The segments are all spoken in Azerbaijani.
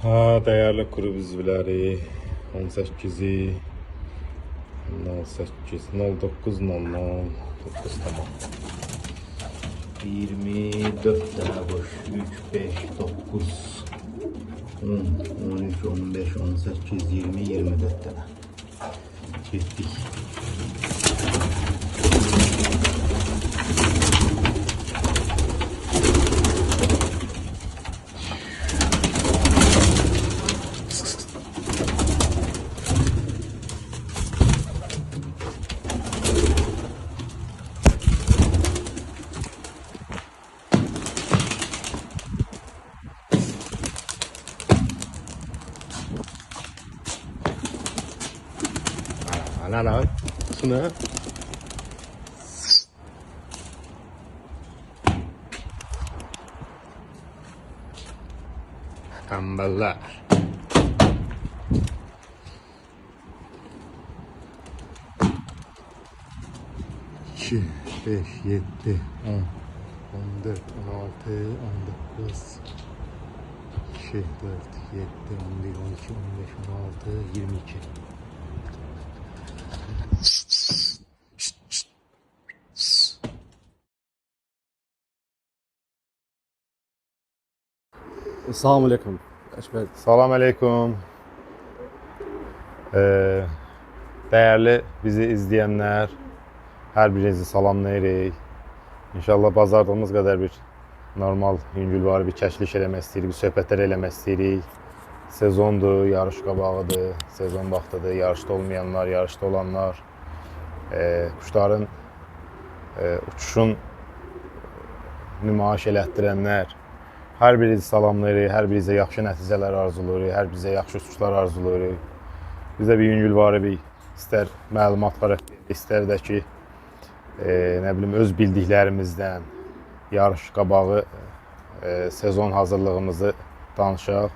Ha, dəyərli qrup üzvləri, 18-i 08 09 00 9 tamam. 24 dənə quş, 3, 5, 9, 10, 13, 15, 18, 20, 24 dənə. Getdik. Ana, Suna. Tənbəllər. İki, beş, yeddi, 10, 14, 16, 19, 2, 4, 7, 11, 12, 15, 16, 22. Salam aleyküm. Əkbər. Salam aleyküm. Dəyərli bizi izləyənlər, hər birinizi salamlayırıq. İnşallah bacardığımız qədər bir normal, yüngülvari bir çəkiliş eləmək istəyirik, bir söhbətlər eləmək istəyirik. Sezondur, yarış qabağıdır, sezon vaxtıdır. Yarışda olmayanlar, yarışda olanlar, quşların uçuşun nümayiş elətdirənlər, hər birinizi salamlayırıq, hər birinizə yaxşı nəticələr arzulayırıq, hər birinizə yaxşı uçuşlar arzulayırıq. Bizə bir yüngülvari bir istər məlumat xarakterli, istər də ki, nə bilim öz bildiklərimizdən yarış qabağı sezon hazırlığımızı danışaq.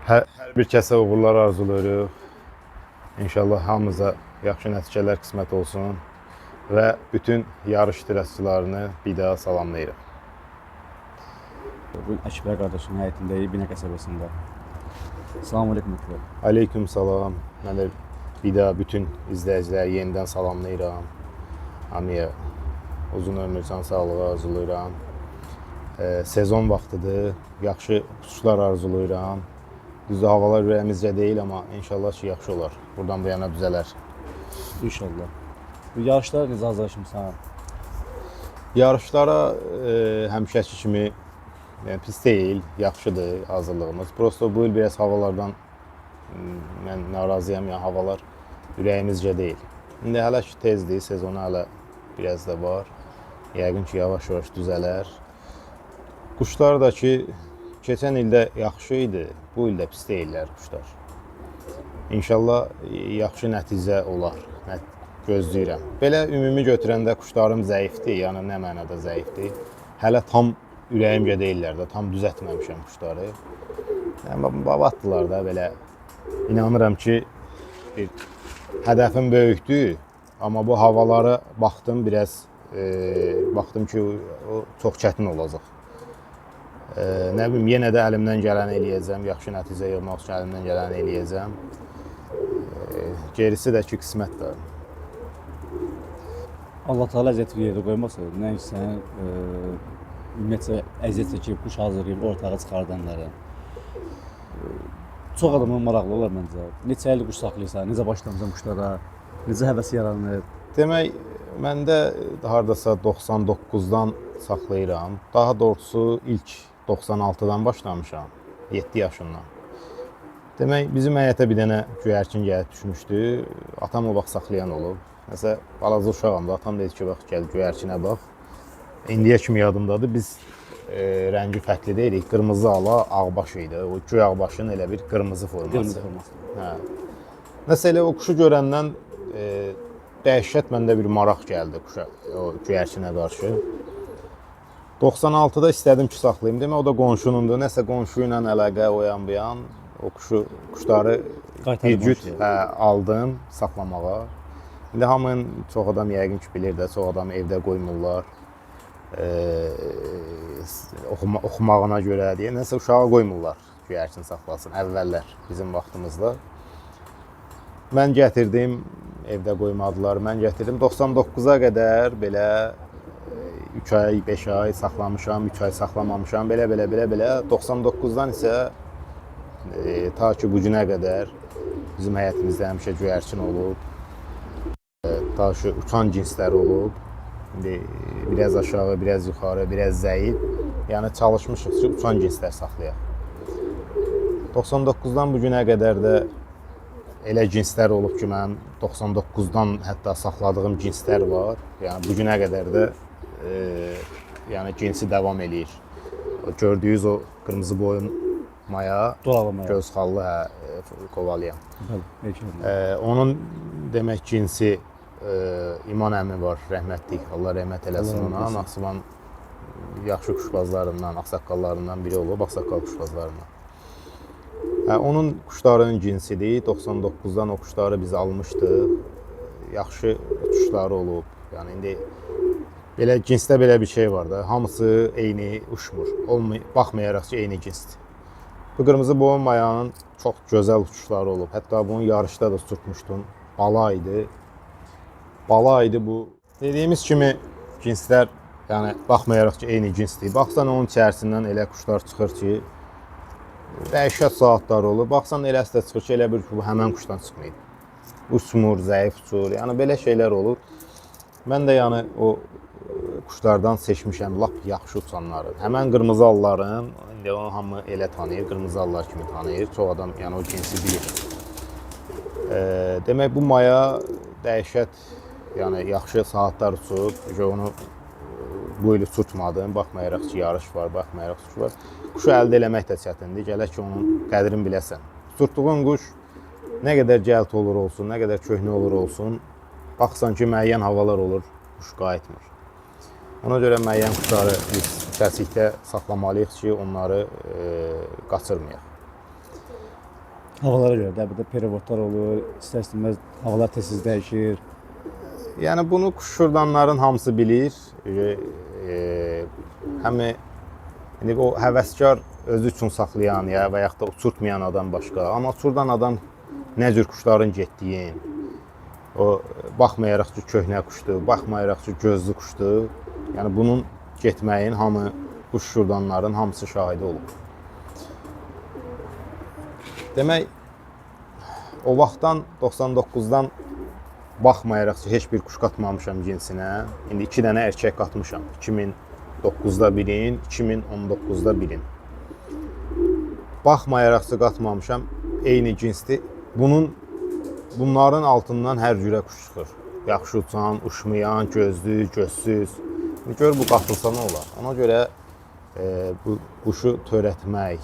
Hər bir kəsə uğurlar arzulayırıq. İnşallah hamımıza yaxşı nəticələr qismət olsun və bütün yarış iştirakçılarını bir daha salamlayırıq. Bu Əkbər qardaşın həyətindəyik, Binə qəsəbəsində. Salam aleyküm Əkbər. Aleyküm salam. Mən də bir daha bütün izləyiciləri yenidən salamlayıram. Hamıya uzun ömür, can sağlığı arzulayıram. Sezon vaxtıdır. Yaxşı uçuşlar arzulayıram. Düzdür, havalar ürəyimizcə deyil, amma inşallah ki, yaxşı olar. Buradan bu yana düzələr. İnşallah. Bu yarışlara necə hazırlaşmısan? Yarışlara həmişəki kimi, yəni pis deyil, yaxşıdır hazırlığımız. Prosto bu il biraz havalardan mən narazıyam, yəni havalar ürəyimizcə deyil. İndi hələ ki tezdir, sezona hələ biraz da var. Yəqin ki, yavaş-yavaş düzələr. Quşlar da ki, keçən ildə yaxşı idi, bu il də pis deyillər quşlar. İnşallah yaxşı nəticə olar, gözləyirəm. Belə ümumi götürəndə quşlarım zəifdir, yəni nə mənada zəifdir. Hələ tam ürəyimcə deyillər də, tam düzəltməmişəm quşları. Yəni, babatdılar da belə. İnanıram ki, bir hədəfim böyükdür, amma bu havalara baxdım biraz, baxdım ki, o çox çətin olacaq. Nə bilim, yenə də əlimdən gələni eləyəcəm, yaxşı nəticə yığmaq üçün əlimdən gələni eləyəcəm. Gerisi də ki, qismətdir. Allah Teala əziyyət bir yerdə qoymasın. Nəinki səni ümumiyyətcə əziyyət çəkib, quş hazırlayıb ortağa çıxardanlara. Çox adamın maraqlı olar məncə. Neçə il quş saxlayırsan, necə başlamısan quşlara, necə həvəs yaranır? Demək, məndə hardasa 99-dan saxlayıram. Daha doğrusu ilk 96-dan başlamışam, 7 yaşımdan. Demək, bizim həyətə bir dənə göyərçin gəlib düşmüşdü. Atam o vaxt saxlayan olub. Nəsə, balaca uşağam da, atam dedi ki, bax, gəl göyərçinə bax. İndiyə kimi yadımdadır, biz rəngi fərqli deyirik. Qırmızı ala ağbaş idi. O göy ağbaşın elə bir qırmızı forması. Qırmızı forması. Hə. Nəsə elə o quşu görəndən dəhşət məndə bir maraq gəldi quşa, o göyərçinə qarşı. 96-da istədim ki, saxlayım. Demək, o da qonşunundur. Nəsə qonşu ilə əlaqə o yan bu yan. O quşları bir cüt aldım saxlamağa. İndi hamının, çox adam yəqin ki, bilir də, çox adam evdə qoymurlar. Oxumağına görə deyə nəsə uşağa qoymurlar. göyərçin saxlasın əvvəllər bizim vaxtımızda. Mən gətirdim, evdə qoymadılar. Mən gətirdim 99-a qədər belə 3 ay, 5 ay saxlamışam, 3 ay saxlamamışam. Belə belə belə belə 99-dan isə ta ki bu günə qədər bizim həyətimizdə həmişə göyərçin olub. Ta ki uçan cinslər olub. İndi biraz aşağı, biraz yuxarı, biraz zəif. Yəni çalışmışıq ki, uçan cinslər saxlayaq. 99-dan bu günə qədər də elə cinslər olub ki, mənim 99-dan hətta saxladığım cinslər var. Yəni bu günə qədər də yəni cinsi davam eləyir. O gördüyünüz o qırmızı boyun maya, Dolalı maya. Göz xallı, hə, kovalayam. Bəli, erkək. Onun demək cinsi İman əmi var, rəhmətlik. Allah rəhmət eləsin Allah ona. rəhmət eləsin. Naxçıvan yaxşı quşbazlarından, ağsaqqallarından biri olub, ağsaqqal quşbazlarından. Hə, onun quşlarının cinsidir. 99-dan o quşları biz almışdıq. Yaxşı uçuşları olub. Yəni indi belə cinsdə belə bir şey var da, hamısı eyni uçmur. Olmay baxmayaraq ki, eyni cinsdir. Bu qırmızı boyun mayanın çox gözəl uçuşları olub. Hətta bunu yarışda da uçurtmuşdum. Bala idi. Bala idi bu. Dediyimiz kimi cinslər, yəni baxmayaraq ki, eyni cinsdir. Baxsan onun içərisindən elə quşlar çıxır ki, dəhşət saatlar olur. Baxsan eləsi də çıxır ki, elə bir ki, bu həmən quşdan çıxmayıb. Uçmur, zəif uçur. Yəni belə şeylər olur. Mən də yəni o quşlardan seçmişəm lap yaxşı uçanları. Həmən qırmızı alların, indi onu hamı elə tanıyır, qırmızı allar kimi tanıyır. Çox adam yəni o cinsi bilir. Demək bu maya dəhşət, yəni yaxşı saatlar uçub. Onu bu il uçurtmadım. Baxmayaraq ki, yarış var, baxmayaraq uçuş var. Quşu əldə eləmək də çətindir. Gərək ki, onun qədrini biləsən. Uçurtduğun quş nə qədər cəld olur olsun, nə qədər köhnə olur olsun, baxsan ki, müəyyən havalar olur, quş qayıtmır. Ona görə müəyyən quşları biz kəsikdə saxlamalıyıq ki, onları qaçırmayaq. Havalara görə də burada perevodlar olur, istər-istəməz havalar tez-tez dəyişir. Yəni bunu quşşurdanların hamısı bilir. Həm indi o həvəskar özü üçün saxlayan ya və yaxud da uçurtmayan adam başqa. Amma uçurdan adam nə cür quşların getdiyin, o baxmayaraq ki, köhnə quşdur, baxmayaraq ki, gözlü quşdur. Yəni bunun getməyin hamı quşşurdanların hamısı şahidi olub. Demək o vaxtdan 99-dan baxmayaraq ki, heç bir quş qatmamışam cinsinə. İndi 2 dənə erkək qatmışam. 2009-da birin, 2019-da birin. Baxmayaraq ki, qatmamışam, eyni cinsdir. Bunların altından hər cürə quş çıxır. Yaxşı uçan, uçmayan, gözlü, gözsüz. Gör bu qatılsa nə olar? Ona görə bu quşu törətmək,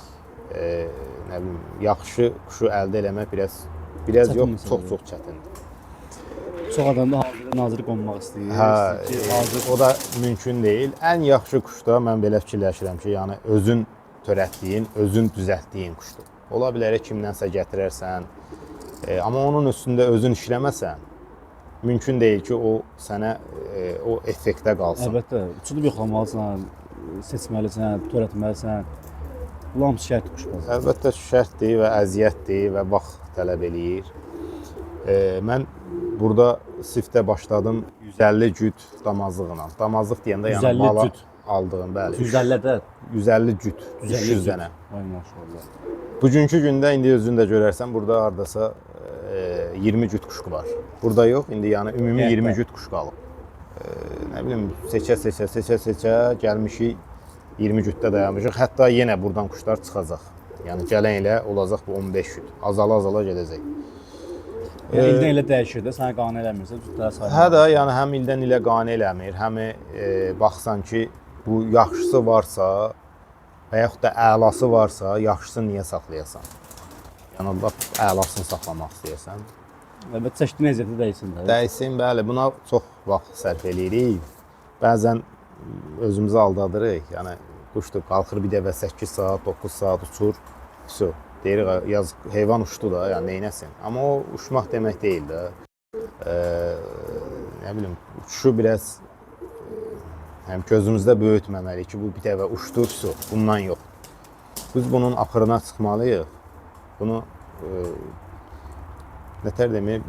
nə bilim, yaxşı quşu əldə eləmək biraz Çətin yox, məsələdir. çox-çox çətindir. Çox adam da hazır, nazir qonmaq istəyir. Hə, istəyir ki, hazır. o da mümkün deyil. Ən yaxşı quş da mən belə fikirləşirəm ki, yəni özün törətdiyin, özün düzəltdiyin quşdur. Ola bilər kimdənsə gətirərsən, amma onun üstündə özün işləməsən, mümkün deyil ki, o sənə o effektdə qalsın. Əlbəttə, uçurub yoxlamalısan, seçməlisən, törətməlisən. Bu hamısı şərtdir quşbazda. Əlbəttə şərtdir və əziyyətdir və vaxt tələb eləyir. Mən burada siftə başladım 150 cüt damazlıqla. Damazlıq deyəndə yəni 150 bala cüt. aldığım, bəli. 150 də 150 cüt, 150 300 cüt. dənə. Vay maşallah. Bugünkü gündə indi özün də görərsən, burada hardasa 20 cüt quşqu var. Burada yox, indi yəni ümumi Həyətdə. 20 cüt quş qalıb. Nə bilim, seçə-seçə gəlmişik 20 cütdə dayanmışıq. Hətta yenə buradan quşlar çıxacaq. Yəni gələn ilə olacaq bu 15 cüt. Azala-azala gedəcək. Yəni ildən ilə dəyişir də, səni qane eləmirsə, cütlərə sayılmır. Hə də, yəni həm ildən ilə qane eləmir, həm baxsan ki, bu yaxşısı varsa və yaxud da əlası varsa, yaxşısını niyə saxlayasan? Yəni lap əlasını saxlamaq istəyirsən. Əlbəttə çəkdiyin əziyyətə dəysin də. Dəysin, bəli, buna çox vaxt sərf eləyirik. Bəzən özümüzü aldadırıq. Yəni quşdur, qalxır bir dəfə 8 saat, 9 saat uçur. Vso. Deyirik, yaz heyvan uçdu da, yəni neynəsin? Amma o uçmaq demək deyil də. Nə bilim, uçuşu biraz həm gözümüzdə böyütməməliyik ki, bu bir dəfə uçdu, vso, bundan yox. Biz bunun axırına çıxmalıyıq. Bunu nətər demək,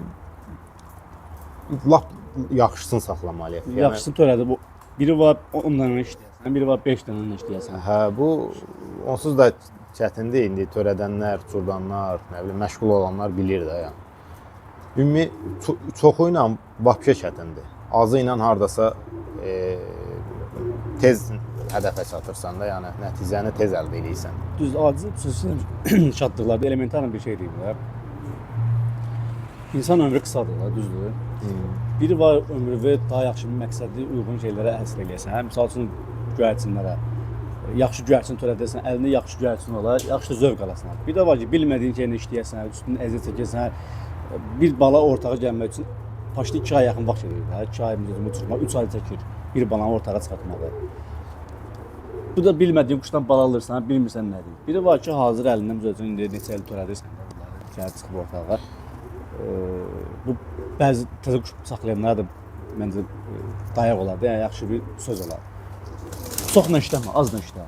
lap yaxşısını saxlamalıyıq. Yəni, yaxşısını törədib. Biri var 10 dənə işləyəsən, biri var 5 dənə işləyəsən. Hə, bu onsuz da çətindir. İndi törədənlər, uçurdanlar, nə bilim, məşğul olanlar bilir də yəni. Ümumi çoxu ilə vapşe çətindir. Azı ilə hardasa tez hədəfə çatırsan da, yəni nəticəni tez əldə eləyirsən. Düz, aciz xüsusilə çatdıqlarda elementar bir şey deyim də. İnsan ömrü qısadır da, düzdür? Biri var ömrünü daha yaxşı məqsədli, uyğun şeylərə həsr eləyəsən. Məsəl üçün göyərçinlərə. Yaxşı göyərçin törədəsən, əlində yaxşı göyərçin olar, yaxşı zövq alasan. Bir də var ki, bilmədiyin şeylə işləyəsən, üstünə əziyyət çəkəsən. Bir bala ortağa gəlmək üçün başda 2 ay yaxın vaxt gedir də. 2 ay uçurmaq, 3 ay çəkir bir balanı ortağa çıxartmağı. Bu da bilmədiyin quşdan bala alırsan, bilmirsən nədir. Biri var ki, hazır əlindən məsəl üçün indi neçə il törədirsən də bunları, gəlib çıxıb ortağa. Bu bəzi təzə quş saxlayanlara da məncə dayaq olar da, yəni yaxşı bir söz olar. Çoxla işləmə, azla işlə.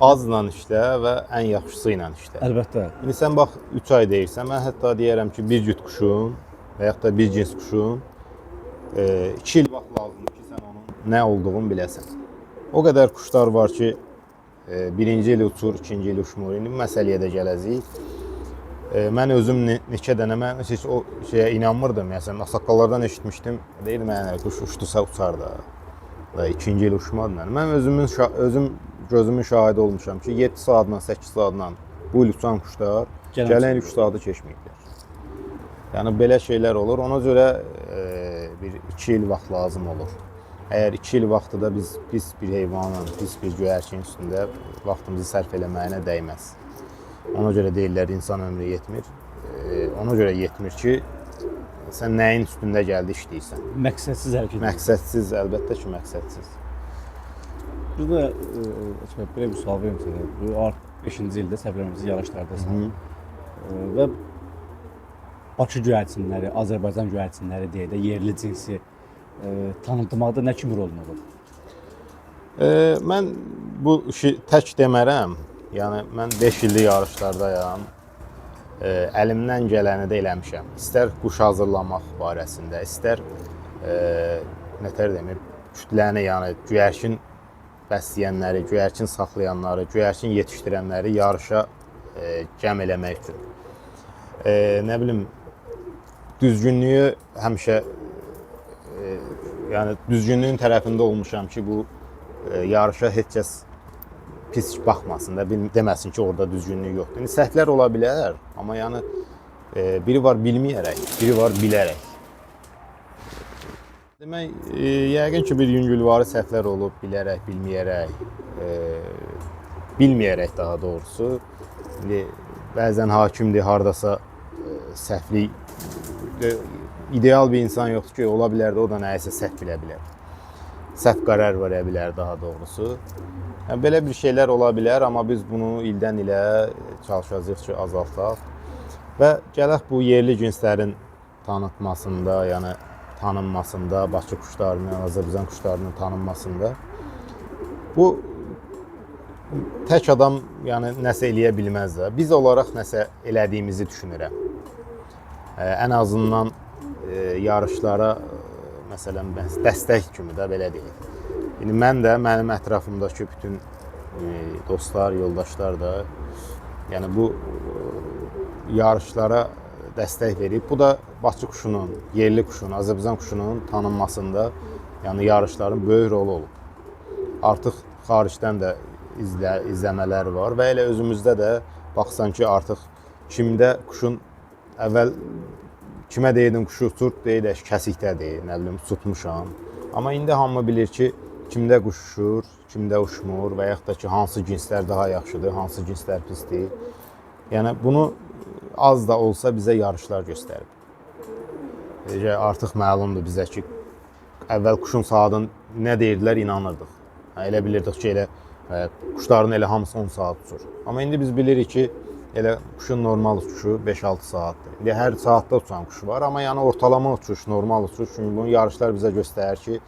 Azla işlə və ən yaxşısı ilə işlə. Əlbəttə. İndi sən bax 3 ay deyirsən, mən hətta deyərəm ki, bir cüt quşun və yaxud da bir cins quşun 2 il vaxt lazımdır ki, sən onun nə olduğunu biləsən. O qədər quşlar var ki, birinci il uçur, ikinci il uçmur. İndi bu məsələyə də gələcəyik. Mən özüm neçə dənə mən heç o şeyə inanmırdım. Məsələn, ağsaqqallardan eşitmişdim. Deyirdim, yəni quş uçdusa uçar da. Və ikinci il uçmadı mən. Mən özüm gözümün şahidi olmuşam ki, 7 saatla, 8 saatla bu il uçan quşlar gələn il 3 saatı keçməyiblər. Yəni belə şeylər olur. Ona görə bir 2 il vaxt lazım olur. Əgər 2 il vaxtı da biz pis bir heyvanın, pis bir göyərçinin üstündə vaxtımızı sərf eləməyinə dəyməz. Ona görə deyirlər insan ömrü yetmir. Ona görə yetmir ki, sən nəyin üstündə gəldi işləyirsən. Məqsədsiz hərəkət. Məqsədsiz, əlbəttə ki, məqsədsiz. Bir də belə bir sual verim sənə. Bu artıq 5-ci ildə səhv eləmirəmsə yarışlardasan. Və Bakı göyərçinləri, Azərbaycan göyərçinləri deyə də yerli cinsi tanıtmaqda nə kimi rolun olur? Mən bu işi tək demərəm. Yəni mən 5 illik yarışlardayam. Əlimdən gələni də eləmişəm. İstər quş hazırlamaq barəsində, istər nətər demir, kütləni, yəni göyərçin bəsləyənləri, göyərçin saxlayanları, göyərçin yetişdirənləri yarışa cəm eləmək üçün. Nə bilim, düzgünlüyü həmişə yəni düzgünlüyün tərəfində olmuşam ki, bu yarışa heç kəs pis baxmasın da, deməsin ki, orada düzgünlük yoxdur. İndi səhvlər ola bilər, amma yəni biri var bilməyərək, biri var bilərək. Demək, yəqin ki, bir yüngülvari səhvlər olub, bilərək, bilməyərək, bilməyərək daha doğrusu. İndi bəzən hakimdir, hardasa səhvlik, ideal bir insan yoxdur ki, ola bilər də o da nəyisə səhv bilə bilər. Səhv qərar verə bilər daha doğrusu. Yəni, belə bir şeylər ola bilər, amma biz bunu ildən ilə çalışacağıq ki, azaltaq. Və gələk bu yerli cinslərin tanıtmasında, yəni tanınmasında, Bakı quşlarının, Azərbaycan quşlarının tanınmasında bu tək adam yəni nəsə eləyə bilməz də. Biz olaraq nəsə elədiyimizi düşünürəm. Ən azından yarışlara məsələn dəstək kimi də belə deyək. İndi mən də, mənim ətrafımdakı bütün dostlar, yoldaşlar da yəni bu yarışlara dəstək verib. Bu da Bakı quşunun, yerli quşunun, Azərbaycan quşunun tanınmasında yəni yarışların böyük rolu olub. Artıq xaricdən də izləmələr var və elə özümüzdə də baxsan ki, artıq kimdə quşun əvvəl kimə deyirdin quşu uçur, deyir kəsikdədir, nə bilim tutmuşam. Amma indi hamı bilir ki, kimdə quş uçur, kimdə uçmur və yaxud da ki, hansı cinslər daha yaxşıdır, hansı cinslər pisdir. Yəni bunu az da olsa bizə yarışlar göstərib. Artıq məlumdur bizə ki, əvvəl quşun saatın nə deyirdilər, inanırdıq. Elə bilirdik ki, elə quşların elə hamısı 10 saat uçur. Amma indi biz bilirik ki, elə quşun normal uçuşu 5-6 saatdır. İndi hər saatda uçan quş var, amma yəni ortalama uçuş, normal uçuş. Çünki bunu yarışlar bizə göstərir ki,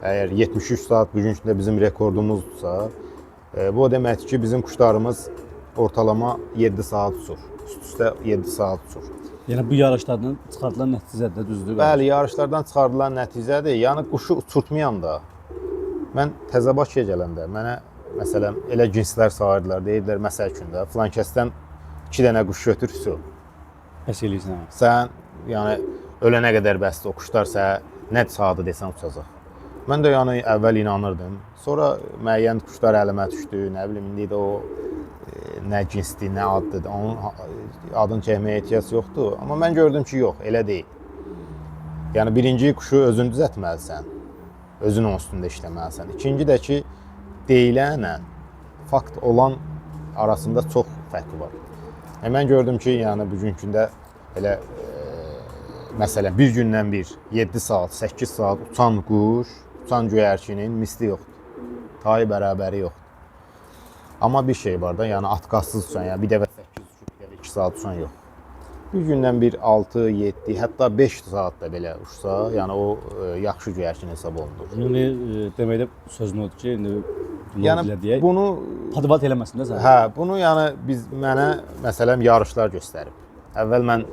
əgər 73 saat bugünkü gündə bizim rekordumuzdursa, bu o deməkdir ki, bizim quşlarımız ortalama 7 saat uçur. Üst-üstə 7 saat uçur. Yəni bu yarışlardan çıxardılan nəticə də düzdür? Bəli, yarışlardan çıxardılan nəticədir. Yəni quşu uçurtmayanda mən təzə Bakıya gələndə mənə məsələn elə cinslər sayırdılar, deyirdilər məsəl üçün də filan kəsdən 2 dənə quş götür, Bəs eləyirsən. Sən yəni ölənə qədər bəsdir, o quşlar sənə nə saatı desən uçacaq. Mən də yəni əvvəl inanırdım. Sonra müəyyən quşlar əlimə düşdü, nə bilim indi də o nə cinsdir, nə addır, onun adını çəkməyə ehtiyac yoxdur. Amma mən gördüm ki, yox, elə deyil. Yəni birinci quşu özün düzəltməlisən. Özün onun üstündə işləməlisən. İkinci də ki, deyilənlə fakt olan arasında çox fərq var. Mən gördüm ki, yəni bugünkü gündə elə məsələn bir gündən bir 7 saat, 8 saat uçan quş, uçan göyərçinin misli yoxdur. Tayı bərabəri yoxdur. Amma bir şey var da, yəni atqazsız uçan, yəni bir dəfə 8 uçub, bir dəfə 2 saat uçan yox. Bir gündən bir 6, 7, hətta 5 saat da belə uçsa, yəni o yaxşı göyərçin hesab olunur. Yəni deməkdə sözün odur ki, indi bunu Yəni deyək, bunu podvat eləməsin də sən. Hə, bunu yəni biz mənə məsələn yarışlar göstərib. Əvvəl mən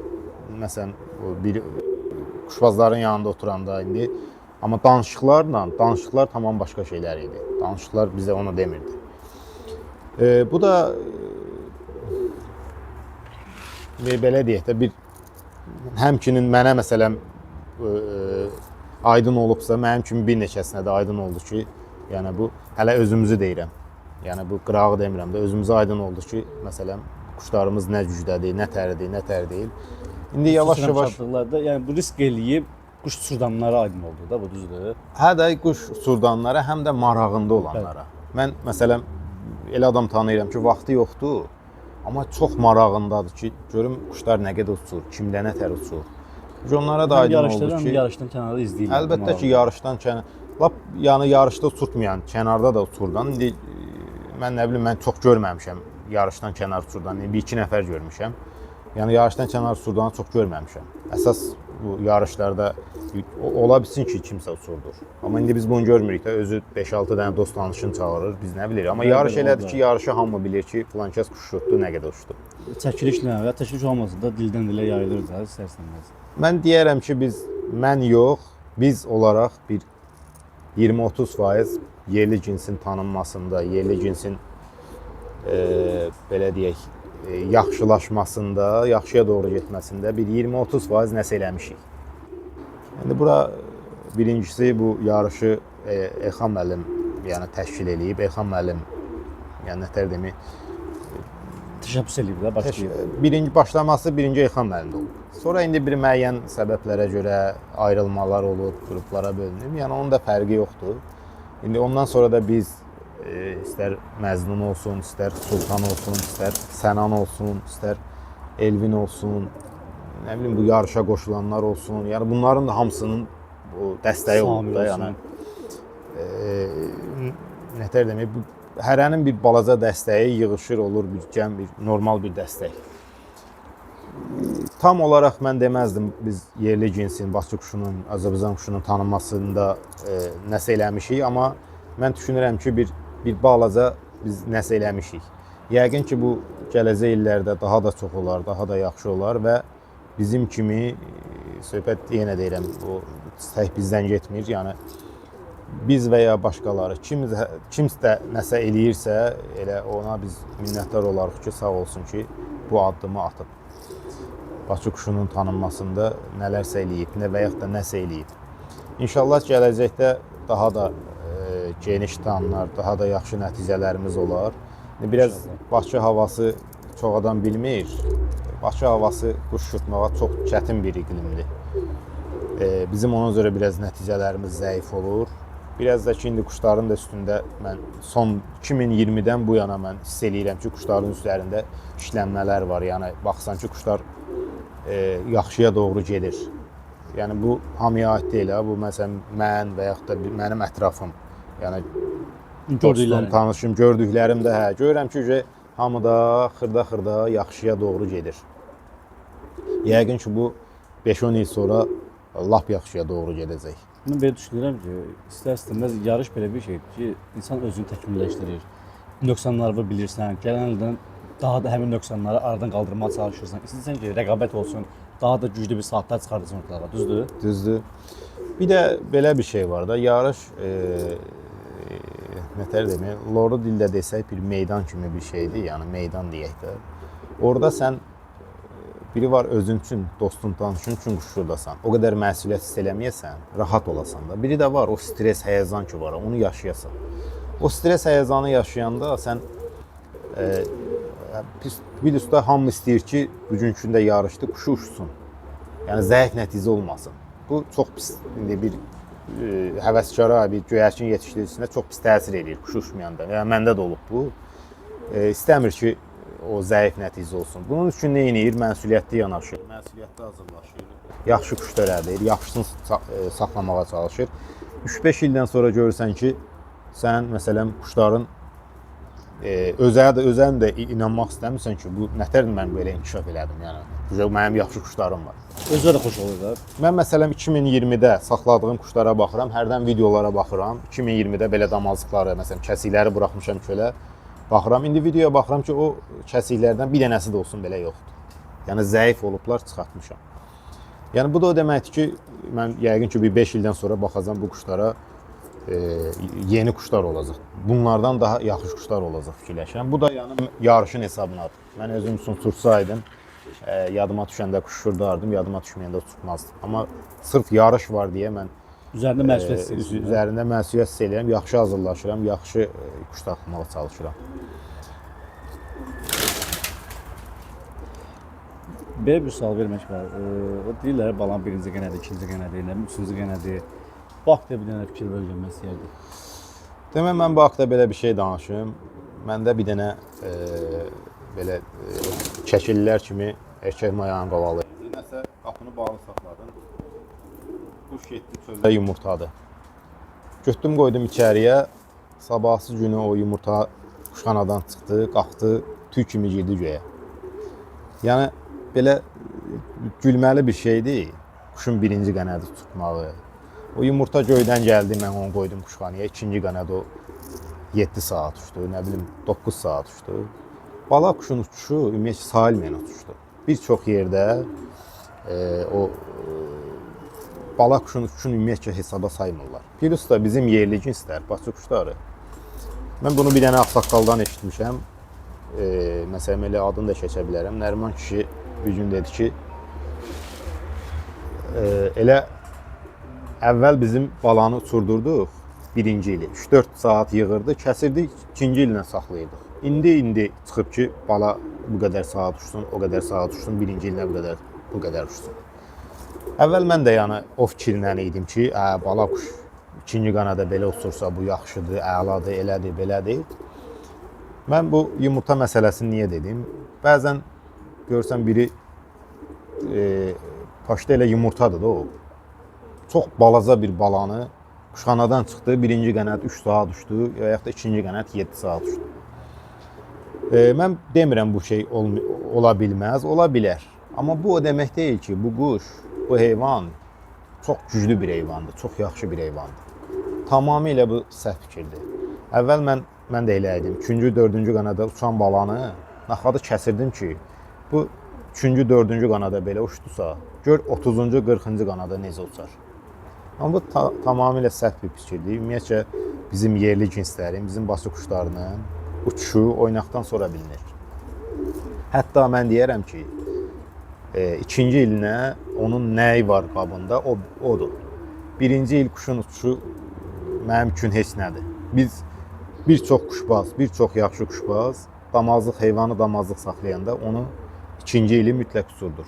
məsələn bir quşbazların yanında oturanda indi amma danışıqlar tamam başqa şeylər idi. Danışıqlar bizə onu demirdi. Bu da belə deyək də bir həmçinin mənə məsələn aydın olubsa, mənim kimi bir neçəsinə də aydın oldu ki, yəni bu hələ özümüzü deyirəm. Yəni bu qırağı demirəm də, özümüzə aydın oldu ki, məsələn quşlarımız nə gücdədir, nə tərdir, nə tər deyil. İndi yavaş-yavaş çatdıqlarda, yəni bu risk eləyib quş uçurdanlara aydın oldu da, bu düzdür? Hə də quş uçurdanlara, həm də marağında olanlara. Bəli. Mən məsələn elə adam tanıyıram ki, vaxtı yoxdur, amma çox marağındadır ki, görüm quşlar nə qədər uçur, kimdə nə tər uçur. Onlara da aydın oldu ki, həm yarışdan kənarda izləyirlər. Əlbəttə ki, yarışdan kənar, lap yəni yarışda uçurtmayan, kənarda da uçurdan. İndi mən nə bilim, mən çox görməmişəm yarışdan kənar uçurdan. İndi bir-iki nəfər görmüşəm. Yəni yarışdan kənar uçurdanı çox görməmişəm. Əsas bu yarışlarda ola bilsin ki, kimsə uçurdur. Amma indi biz bunu görmürük də, özü 5-6 dənə dost tanışını çağırır, biz nə bilirik. Amma yarış elədir ki, yarışı hamı bilir ki, filan kəs quş uçurtdu, nə qədər uçdu. Çəkilişlə və çəkiliş olmasa da dildən dilə yayılır da istər-istəməz. Mən deyərəm ki, biz olaraq bir 20-30% yerli cinsin tanınmasında, yerli cinsin belə deyək, yaxşılaşmasında, yaxşıya doğru getməsində bir 20-30% nəsə eləmişik. İndi bura birincisi bu yarışı Elxan müəllim yəni təşkil eləyib. Elxan müəllim yəni nətər demək, təşəbbüs eləyib də başlayıb. Birinci başlaması birinci Elxan müəllimdə olub. Sonra indi bir müəyyən səbəblərə görə ayrılmalar olub, qruplara bölünüb. Yəni onun da fərqi yoxdur. İndi ondan sonra da biz istər Məznun olsun, istər Sultan olsun, istər Sənan olsun, istər Elvin olsun, nə bilim bu yarışa qoşulanlar olsun. Yəni bunların da hamısının bu dəstəyi olub da, yəni nətər demək, bu hərənin bir balaca dəstəyi yığışır, olur bir cəm, bir normal bir dəstək. Tam olaraq mən deməzdim biz yerli cinsin, Bakı quşunun, Azərbaycan quşunun tanınmasında nəsə eləmişik, amma mən düşünürəm ki, bir balaca biz nəsə eləmişik. Yəqin ki, bu gələcək illərdə daha da çox olar, daha da yaxşı olar və bizim kimi, söhbət yenə deyirəm, o tək bizdən getmir, yəni biz və ya başqaları, kimsə nəsə eləyirsə, elə ona biz minnətdar olarıq ki, sağ olsun ki, bu addımı atıb. Bakı quşunun tanınmasında nələrsə eləyib, nə və yaxud da nəsə eləyib. İnşallah gələcəkdə daha da geniş tanınar, daha da yaxşı nəticələrimiz olar. Biraz Bakı havası çox adam bilmir. Bakı havası quş uçurtmağa çox çətin bir iqlimdir. Bizim ona görə biraz nəticələrimiz zəif olur. Biraz da ki, indi quşların da üstündə mən son 2020-dən bu yana mən hiss eləyirəm ki, quşların üzərində işlənmələr var. Yəni baxsan ki, quşlar yaxşıya doğru gedir. Yəni bu hamıya aid deyil, ha. Bu məsələn mən və yaxud da mənim ətrafım. Yəni dostum, tanışım, gördüklərim də, hə, görürəm ki, hamı da xırda-xırda yaxşıya doğru gedir. Yəqin ki, bu 5-10 il sonra lap yaxşıya doğru gedəcək. Mən belə düşünürəm ki, istər-istəməz yarış belə bir şeydir ki, insan özünü təkmilləşdirir. Nöqsanlarını bilirsən, gələn ildən Daha da həmin nöqsanları aradan qaldırmağa çalışırsan. İstəyirsən ki, rəqabət olsun, daha da güclü bir saatlar çıxardasan ortalığa, düzdür? Düzdür. Bir də belə bir şey var da, yarış nətər demək, loru dildə desək bir meydan kimi bir şeydir, yəni meydan deyək də. Orada sən biri var özün üçün, dostun, tanışın üçün quşurdasan. O qədər məsuliyyət hiss eləməyəsən, rahat olasan da. Biri də var o stres, həyəcan ki var, onu yaşayasan. O stres, həyəcanı yaşayanda sən bir üstə hamı istəyir ki, bugünkü gündə yarışdı, quşu uçsun. Yəni zəif nəticə olmasın. Bu çox pis indi bir həvəskara, bir göyərçin yetişdiricisinə çox pis təsir eləyir quş uçmayanda. Yəni məndə də olub bu. İstəmir ki, o zəif nəticə olsun. Bunun üçün nə edir? Məsuliyyətli yanaşır, məsuliyyətli hazırlaşır. Yaxşı quş törədir, yaxşısını saxlamağa çalışır. 3-5 ildən sonra görürsən ki, sən məsələn quşların özə də inanmaq istəmirsən ki, bu nətər mən belə inkişaf elədim, yəni. Mənim yaxşı quşlarım var. Özünə də xoş olur da. Mən məsələn 2020-də saxladığım quşlara baxıram, hərdən videolara baxıram. 2020-də belə damazlıqları, məsələn kəsikləri buraxmışam çölə. Baxıram, indi videoya baxıram ki, o kəsiklərdən bir dənəsi də olsun belə yoxdur. Yəni zəif olublar, çıxartmışam. Yəni bu da o deməkdir ki, mən yəqin ki bir 5 ildən sonra baxacam bu quşlara yeni quşlar olacaq. Bunlardan daha yaxşı quşlar olacaq fikirləşirəm. Bu da yəni yarışın hesabınadır. Mən özüm üçün uçursaydım, yadıma düşəndə quş uçurdardım, yadıma düşməyəndə uçurtmazdım. Amma sırf yarış var deyə mən üzərində məsuliyyət hiss edirsən. Üzərində məsuliyyət hiss edirəm, yaxşı hazırlaşıram, yaxşı quş saxlamağa çalışıram. Belə bir sual vermək var. O deyirlər balanın birinci qənədi, ikinci qənədi, nə bilim üçüncü qənədi. Bu haqda bir dənə fikir öyrənmək istəyərdim. Demək mən bu haqda belə bir şey danışım. Məndə bir dənə belə çəkililər kimi erkək mayanın qovalı. Nəsə qapını bağlı saxladım. Quş getdi çöldə yumurtadı. Götürdüm qoydum içəriyə. Sabahsı günü o yumurta quşxanadan çıxdı, qalxdı, tüy kimi girdi göyə. Yəni belə gülməli bir şeydir. Quşun birinci qənədi tutmağı. O yumurta göydən gəldi, mən onu qoydum quşxanaya. İkinci qənədi o 7 saat uçdu, nə bilim 9 saat uçdu. Bala quşun uçuşu ümumiyyətcə sayılmayan uçuşdur. Bir çox yerdə bala quşun uçuşunu ümumiyyətcə hesaba saymırlar. Plus da bizim yerli cinslər, Bakı quşları. Mən bunu bir dənə ağsaqqaldan eşitmişəm. Məsələn elə adını da keçə bilərəm. Nəriman kişi bir gün dedi ki, elə əvvəl bizim balanı uçurdurduq birinci ili. 3-4 saat yığırdı, kəsirdik, ikinci illə saxlayırdıq. İndi çıxıb ki, bala bu qədər saat uçsun, o qədər saat uçsun, birinci illə bu qədər uçsun. Əvvəl mən də yəni o fikirlə idim ki, bala quş ikinci qanada belə uçursa bu yaxşıdır, əladır, elədir, belədir. Mən bu yumurta məsələsini niyə dedim? Bəzən görsən biri paşda elə yumurtadır da o. Çox balaca bir balanı quşxanadan çıxdı, birinci qənət 3 saat uçdu, və yaxud da ikinci qənət 7 saat uçdu. Mən demirəm bu şey ola bilməz, ola bilər. Amma bu o demək deyil ki, bu quş, bu heyvan çox güclü bir heyvandır, çox yaxşı bir heyvandır. Tamamilə bu səhv fikirdir. Əvvəl mən də elə idim. 3-cü, 4-cü qanada uçan balanı naxadı kəsirdim ki, bu 3-cü, 4-cü qanada belə uçdusa, gör 30-cu, 40-cı qanada necə uçar. Amma bu tamamilə səhv bir fikirdir. Ümumiyyətcə bizim yerli cinslərin, bizim Bakı quşlarının uçuşu oynaqdan sonra bilinir. Hətta mən deyərəm ki, ikinci ilinə onun nəyi var qabında, odur. Birinci il quşun uçuşu mənim üçün heç nədir. Biz bir çox quşbaz, bir çox yaxşı quşbaz damazlıq heyvanı damazlıq saxlayanda onu ikinci ili mütləq uçurdur.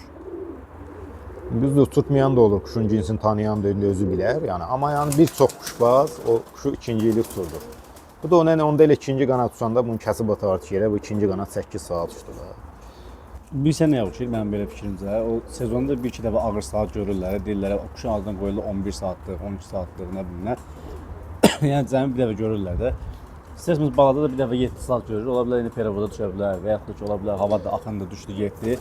Düzdür, uçurtmayan da olur, quşun cinsini tanıyan da indi özü bilər. Yəni, amma yəni bir çox quşbaz o quşu ikinci ili uçurdur. Bu da ona nə, onda elə ikinci qanat uçanda bunu kəsib atar ki, yerə bu ikinci qanat 8 saat uçdu da. Bilirsən nəyə oxşayır mənim belə fikrimcə? O sezonda bir-iki dəfə ağır saat görürlər, deyirlər quşun adını qoyurlar 11 saatlıq, 12 saatlıq, nə bilim nə. Yəni cəmi bir dəfə görürlər də. İstərsəniz balada da bir dəfə 7 saat görür. Ola bilər indi perevoda düşə bilər və yaxud da ki, ola bilər hava da axın da düşdü, getdi.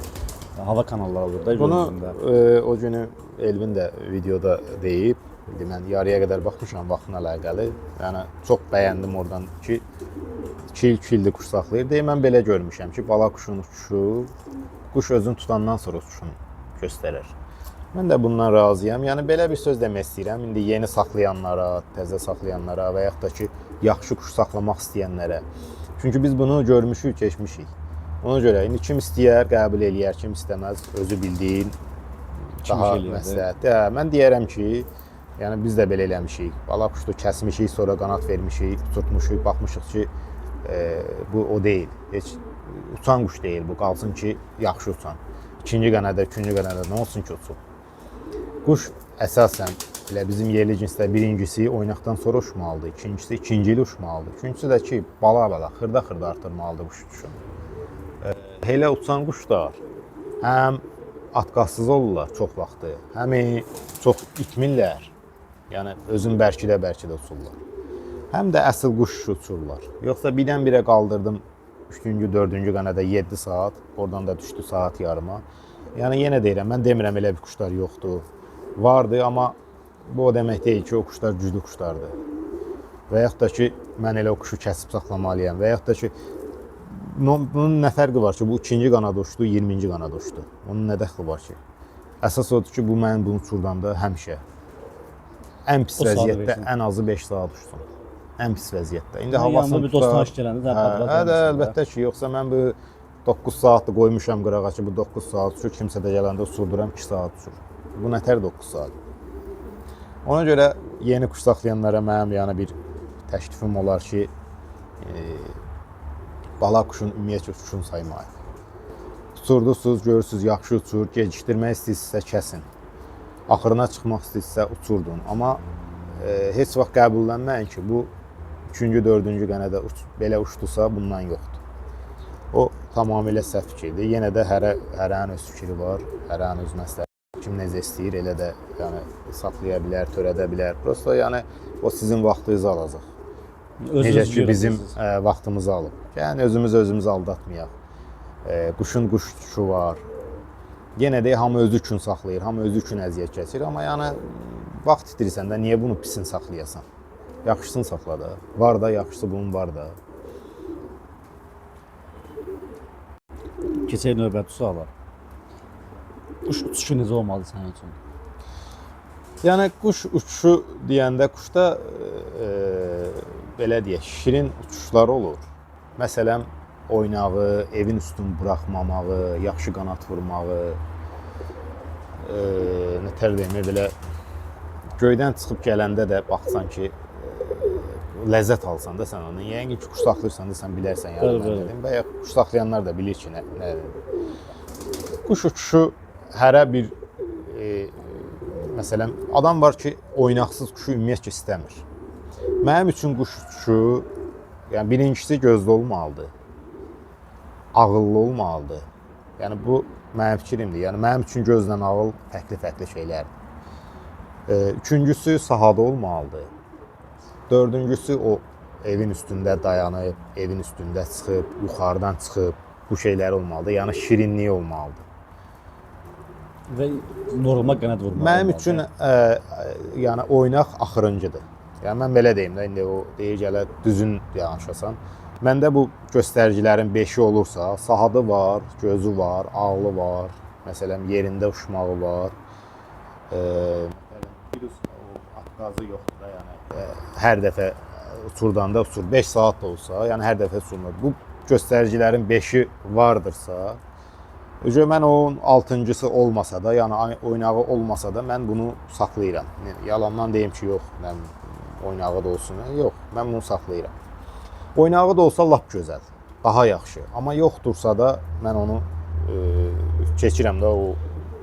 Hava kanalları olur da Bunu gözündə. O günü Elvin də videoda deyib. İndi mən yarıya qədər baxmışam vaxtla əlaqəli. Yəni çox bəyəndim oradan ki, 2 il, 2 ildir quş saxlayır. Deyir mən belə görmüşəm ki, bala quşun uçuşu quş özünü tutandan sonra uçuşunu göstərir. Mən də bundan razıyam. Yəni belə bir söz demək istəyirəm. İndi yeni saxlayanlara, təzə saxlayanlara və yaxud da ki, yaxşı quş saxlamaq istəyənlərə. Çünki biz bunu görmüşük, keçmişik. Ona görə indi kim istəyər, qəbul eləyər, kim istəməz, özü bildiyi daha eləyər də. məsləhətdir. Hə, mən deyərəm ki, yəni biz də belə eləmişik. Bala quşdu kəsmişik, sonra qanat vermişik, uçurtmuşuq, baxmışıq ki, bu o deyil. Heç uçan quş deyil bu. Qalsın ki, yaxşı uçan. İkinci qanada, üçüncü qanada nə olsun ki, uçub. Quş əsasən elə bizim yerli cinsdə birincisi oynaqdan sonra uçmalıdır, ikincisi ikinci il uçmalıdır. Üçüncüsü də ki, bala-bala, xırda-xırda artırmalıdır quş uçuşunu. Elə uçan quşlar həm atqazsız olurlar çox vaxtı, həm çox itmirlər. Yəni özün bərkidə-bərkidə uçurlar. Həm də əsl quş uçurlar. Yoxsa birdən-birə qaldırdım 3-cü, 4-cü qanada 7 saat, oradan da düşdü saat yarıma. Yəni yenə deyirəm, mən demirəm elə bir quşlar yoxdur. Vardı, amma bu o demək deyil ki, o quşlar güclü quşlardır. Və yaxud da ki, mən elə o quşu kəsib saxlamalıyam və yaxud da ki, bunun nə fərqi var ki, bu ikinci qanada uçdu, 20-ci qanada uçdu. Onun nə dəxli var ki? Əsas odur ki, bu mənim bunu uçurdanda həmişə ən pis O saatı vəziyyətdə versin. ən azı 5 saat uçsun. Ən pis vəziyyətdə. İndi Yəni havasını yanında bir dost tutar. tanış gələndə də Hə, padvad hə də, vermirsən də. əlbəttə ki, yoxsa mən bu 9 saatdır qoymuşam qırağa ki, bu 9 saat uçur, kimsə də gələndə uçurduram 2 saat uçur. Bu nətər 9 saat? Ona görə yeni quş saxlayanlara mənim yəni bir təklifim olar ki, bala quşun ümumiyyətcə uçuşunu saymayın. Uçurdunuz, görürsüz, yaxşı uçur, gecikdirmək istəyirsinizsə kəsin. Axırına çıxmaq istəyirsinizsə uçurdun. Amma heç vaxt qəbullənməyin ki, bu 3-cü, 4-cü qənədə belə uçdusa bundan yoxdur. O tamamilə səhv fikirdir. Yenə də hərənin öz fikri var, hərənin öz məsləhəti. Kim necə istəyir, elə də yəni saxlaya bilər, törədə bilər. Prosta yəni o sizin vaxtınızı alacaq. Özünüz Necə ki bizim öyrədirsiniz. vaxtımızı alıb. Yəni özümüz özümüzü aldatmayaq. Quşun quş uçuşu var. Yenə də hamı özü üçün saxlayır, hamı özü üçün əziyyət çəkir, amma yəni vaxt itirirsən də niyə bunu pisin saxlayasan? Yaxşısını saxla da. Var da, yaxşısı bunun var da. Keçək növbəti suala. Quş uçuşu necə olmalı sənin üçün? Yəni quş uçuşu deyəndə quşda belə deyək, şirin uçuşlar olur. Məsələn, oynağı, evin üstünü buraxmamağı, yaxşı qanat vurmağı, nətər deyim, belə göydən çıxıb gələndə də baxsan ki, ləzzət alsan da sən ondan. Yəqin ki, quş saxlayırsan da sən bilərsən yəni Bəli, mən bəli. dedim. Və ya quş saxlayanlar da bilir ki, nə. Quş uçuşu hərə bir məsələn, adam var ki, oynaqsız quşu ümumiyyətcə istəmir. Mənim üçün quş uçuşu, yəni birincisi gözlü olmalıdır. Ağıllı olmalıdır. Yəni bu mənim fikrimdir. Yəni mənim üçün gözlə ağıl fərqli-fərqli şeylərdir. Üçüncüsü sahada olmalıdır. Dördüncüsü o evin üstündə dayanıb, evin üstündə çıxıb, yuxarıdan çıxıb bu şeylər olmalıdır. Yəni şirinliyi olmalıdır. Və normal qanad vurmalı. Mənim olmalıdır. üçün yəni oynaq axırıncıdır. Yəni mən belə deyim də indi o deyir gələ düzün danışasan. Məndə bu göstəricilərin 5-i olursa, sahadı var, gözü var, ağlı var, məsələn yerində uçmağı var. Virus o atqazı yoxdur da, yəni hər dəfə uçurdanda uçur 5 saat da olsa, yəni hər dəfə uçurmur. Bu göstəricilərin 5-i vardırsa, Öcə mən onun 6-cısı olmasa da, yəni oynağı olmasa da mən bunu saxlayıram. Yəni, yalandan deyim ki, yox, mən oynağı da olsun. Yox, mən bunu saxlayıram. Oynağı da olsa lap gözəl, daha yaxşı. Amma yoxdursa da mən onu keçirəm də o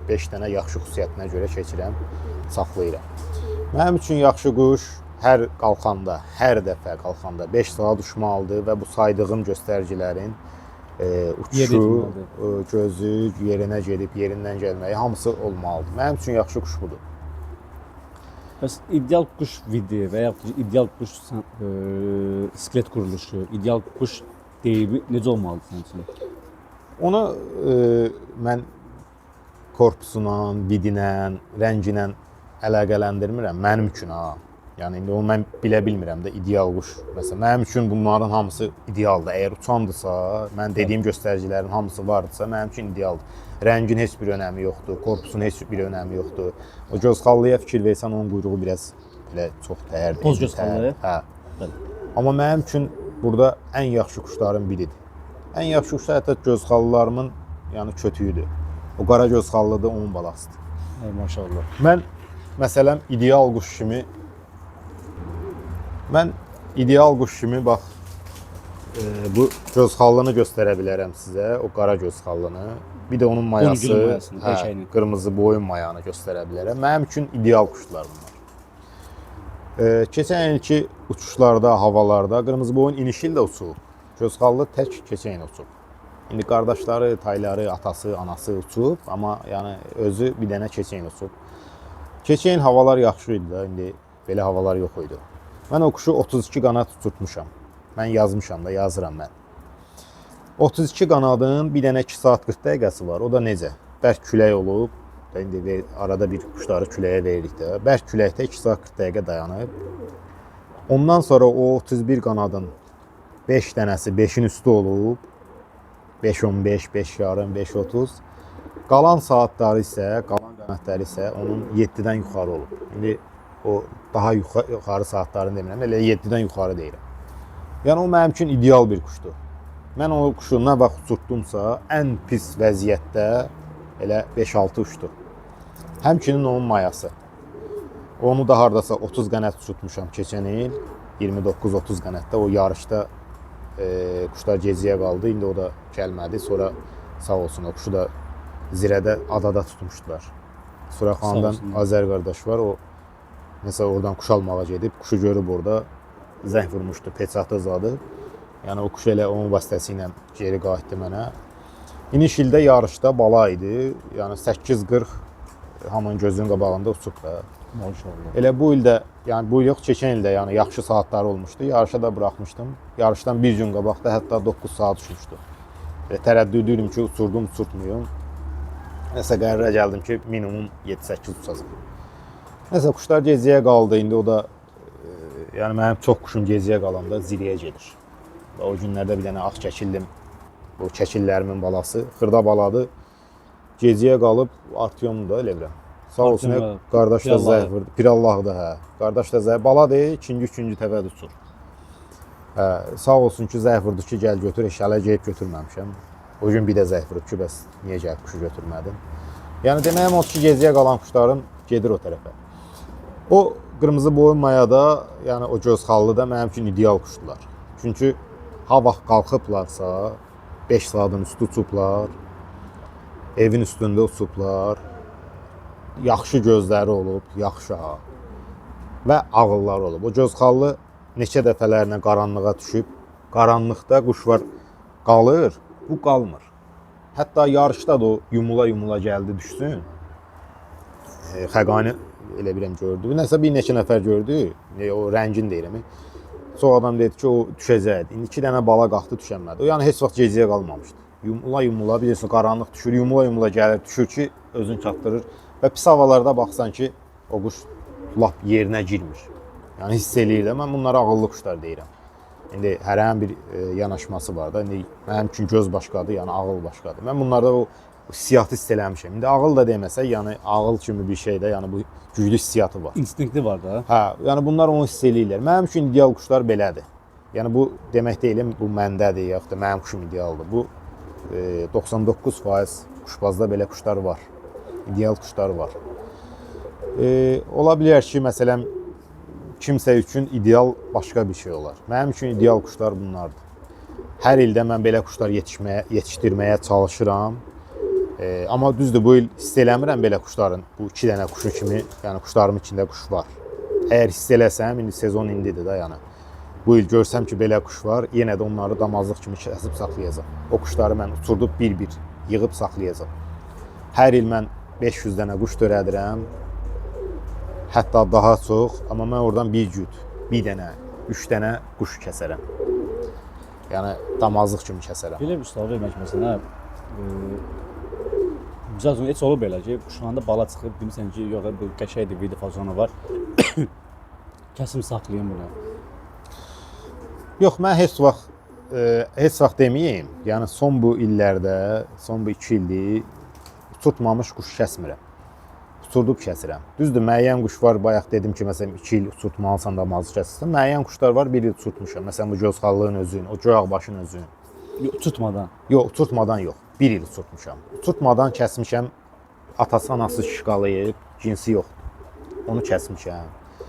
5 dənə yaxşı xüsusiyyətinə görə keçirəm, saxlayıram. Mənim üçün yaxşı quş hər qalxanda, hər dəfə qalxanda 5 saat uçmalıdır və bu saydığım göstəricilərin uçuşu, gözü, yerinə gedib, yerindən gəlməyi hamısı olmalıdır. Mənim üçün yaxşı quş budur. Bəs ideal quş vidi və yaxud ideal quş skelet quruluşu, ideal quş deyimi necə olmalıdır sənin üçün? Onu mən korpusuna, vidinə, rənginə əlaqələndirmirəm. Mənim üçün ha. Yəni indi onu mən bilə bilmirəm də ideal quş. Məsələn, mənim üçün bunların hamısı idealdır. Əgər uçandısa, mən dediyim göstəricilərin hamısı vardısa, mənim üçün idealdır. Rəngin heç bir önəmi yoxdur, korpusun heç bir önəmi yoxdur. O göz xallıya fikir versən, onun quyruğu biraz belə çox təyərdir. Toz göz xallıya? Hə. Bəli. Amma mənim üçün burada ən yaxşı quşların biridir. Ən yaxşı quşlar hətta göz xallılarımın yəni kötüyüdür. O qara göz xallıdır, onun balasıdır. Ey maşallah. Mən məsələn ideal quş kimi mən ideal quş kimi bax bu göz xallını göstərə bilərəm sizə, o qara göz xallını. Bir də onun mayası, Boyun mayasını, hə, erkəyini. qırmızı boyun mayanı göstərə bilərəm. Mənim üçün ideal quşlar bunlar. Keçən ilki uçuşlarda, havalarda qırmızı boyun inişi ilə uçub. Göz xallı tək keçən il uçub. İndi qardaşları, tayları, atası, anası uçub, amma yəni özü bir dənə keçən il uçub. Keçən il havalar yaxşı idi da, indi belə havalar yox idi. Mən o quşu 32 qanat uçurtmuşam. Mən yazmışam da, yazıram mən. 32 qanadın bir dənə 2 saat 40 dəqiqəsi var. O da necə? Bərk külək olub. Da indi arada bir quşları küləyə veririk də. Bərk küləkdə 2 saat 40 dəqiqə dayanıb. Ondan sonra o 31 qanadın 5 dənəsi 5-in üstü olub. 5.15, 5.30, 5.30. Qalan saatları isə, qalan qanadları isə onun 7-dən yuxarı olub. İndi o daha yuxarı saatlarını demirəm, elə 7-dən yuxarı deyirəm. Yəni o mənim üçün ideal bir quşdur. Mən o quşu nə vaxt uçurtdumsa, ən pis vəziyyətdə elə 5-6 uçdu. Həmçinin onun mayası. Onu da hardasa 30 qanad uçurtmuşam keçən il. 29-30 qanadda o yarışda quşlar geciyə qaldı. İndi o da gəlmədi. Sonra sağ olsun o quşu da Zirədə adada tutmuşdular. Suraxandan Azər qardaş var. O məsələn oradan quş almağa gedib, quşu görüb orada zəng vurmuşdu, peçatı zadı. Yəni o quş elə onun vasitəsi ilə geri qayıtdı mənə. İniş ildə yarışda bala idi. Yəni 8.40 hamının gözünün qabağında uçub da. Maşallah. Elə bu ildə, yəni bu il yox, keçən ildə yəni yaxşı saatları olmuşdu. Yarışa da buraxmışdım. Yarışdan bir gün qabaqda hətta 9 saat uçmuşdu. Elə tərəddüd edirdim ki, uçurdum, uçurtmuyum. Nəsə qərara gəldim ki, minimum 7-8 uçacaq. Nəsə quşlar gecəyə qaldı. İndi o da yəni mənim çox quşum gecəyə qalanda ziriyə gedir. Və o günlərdə bir dənə ağ kəkillim, bu kəkillərimin balası, xırda baladır. Gecəyə qalıb Artyom da elə bilirəm. Sağ olsun, Artyom, qardaş da Pirallahı. zəng vurdu. Pirallahı da hə. Qardaş da zəng bala deyil, ikinci, üçüncü təvəd uçur. Hə, sağ olsun ki, zəng vurdu ki, gəl götür, heç hələ gəlib götürməmişəm. O gün bir də zəng vurub ki, bəs niyə gəlib quşu götürmədin? Yəni deməyim odur ki, gecəyə qalan quşlarım gedir o tərəfə. O qırmızı boyun mayada, yəni o göz xallı da mənim üçün ideal quşdular. Çünki ha vaxt qalxıblarsa, 5 saatın üstü uçublar, evin üstündə uçublar, yaxşı gözləri olub, yaxşı ha və ağılları olub. O göz xallı neçə dəfələrlə qaranlığa düşüb, qaranlıqda quş var qalır, bu qalmır. Hətta yarışda da o yumula-yumula gəldi düşsün. Xəqani elə bilirəm gördü. Nəsə bir neçə nəfər gördü. O rəngin deyirəm. Çox adam dedi ki, o düşəcəkdi. İndi 2 dənə bala qalxdı, düşənmədi. O yəni heç vaxt gecəyə qalmamışdı. Yumula-yumula, bilirsən qaranlıq düşür, yumula-yumula gəlir, düşür ki, özünü çatdırır. Və pis havalarda baxsan ki, o quş lap yerinə girmir. Yəni hiss eləyir də. Mən bunlara ağıllı quşlar deyirəm. İndi hərənin bir yanaşması var da. İndi mənim üçün göz başqadır, yəni ağıl başqadır. Mən bunlarda o hissiyatı hiss eləmişəm. İndi ağıl da deməsək, yəni ağıl kimi bir şey də, yəni bu güclü hissiyatı var. İnstinkti var da. Hə, yəni bunlar onu hiss eləyirlər. Mənim üçün ideal quşlar belədir. Yəni bu demək deyiləm bu məndədir, yaxud da mənim quşum idealdır. Bu 99% quşbazda belə quşlar var. İdeal quşlar var. Ola bilər ki, məsələn kimsə üçün ideal başqa bir şey olar. Mənim üçün ideal quşlar bunlardır. Hər ildə mən belə quşlar yetişdirməyə çalışıram. Amma düzdür, bu il hiss eləmirəm belə quşların, bu 2 dənə quşu kimi, yəni quşlarımın içində quş var. Əgər hiss eləsəm, indi sezon indidir də, yəni. Bu il görsəm ki, belə quş var, yenə də onları damazlıq kimi kəsib saxlayacağam. O quşları mən uçurdub bir-bir yığıb saxlayacağam. Hər il mən 500 dənə quş törədirəm. Hətta daha çox, amma mən oradan bir cüt, bir dənə, 3 dənə quş kəsərəm. Yəni damazlıq kimi kəsərəm. Belə bir sual vermək məsələn, misal üçün heç olub belə ki, uşağında bala çıxıb demisən ki, yox bu qəşəngdir, video fazonu var. Kəsim saxlayım bunu. Yox, mən heç vaxt deməyim. Yəni son bu illərdə, son bu 2 ildir uçurtmamış quş kəsmirəm. Uçurdub kəsirəm. Düzdür, müəyyən quş var, bayaq dedim ki, məsələn 2 il uçurtmalısan da mazı kəsirsən. Müəyyən quşlar var, 1 il uçurtmuşam. Məsələn bu gözxallığın özün, o göy özün. Yox, uçurtmadan. Yox, uçurtmadan yox. 1 il uçurtmuşam. Uçurtmadan kəsmişəm. Atası, anası şişqalayıb, cinsi yoxdur. Onu kəsmişəm.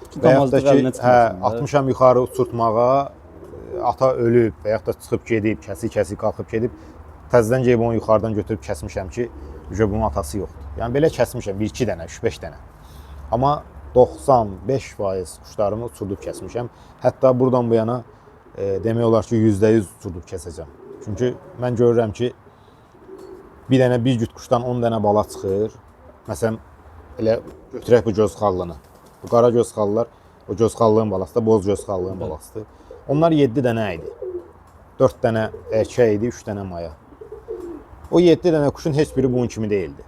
Və yaxud da Damazlıq ki, əlinə hə, çıxmasın da. atmışam yuxarı uçurtmağa, ata ölüb və yaxud da çıxıb gedib, kəsi-kəsi qalxıb gedib. Təzədən gəlib onu yuxarıdan götürüb kəsmişəm ki, ücə bunun atası yoxdur. Yəni belə kəsmişəm 1-2 dənə, 3-5 dənə. Amma 95% quşlarımı uçurdub kəsmişəm. Hətta buradan bu yana demək olar ki, %100 uçurdub kəsəcəm. Çünki mən görürəm ki, bir dənə bir cüt quşdan 10 dənə bala çıxır. Məsələn, elə götürək bu göz xallını. Bu qara göz xallılar o göz xallığın balasıdır, boz göz xallığın balasıdır. Onlar 7 dənə idi. 4 dənə erkək idi, 3 dənə maya. O 7 dənə quşun heç biri bunun kimi deyildi.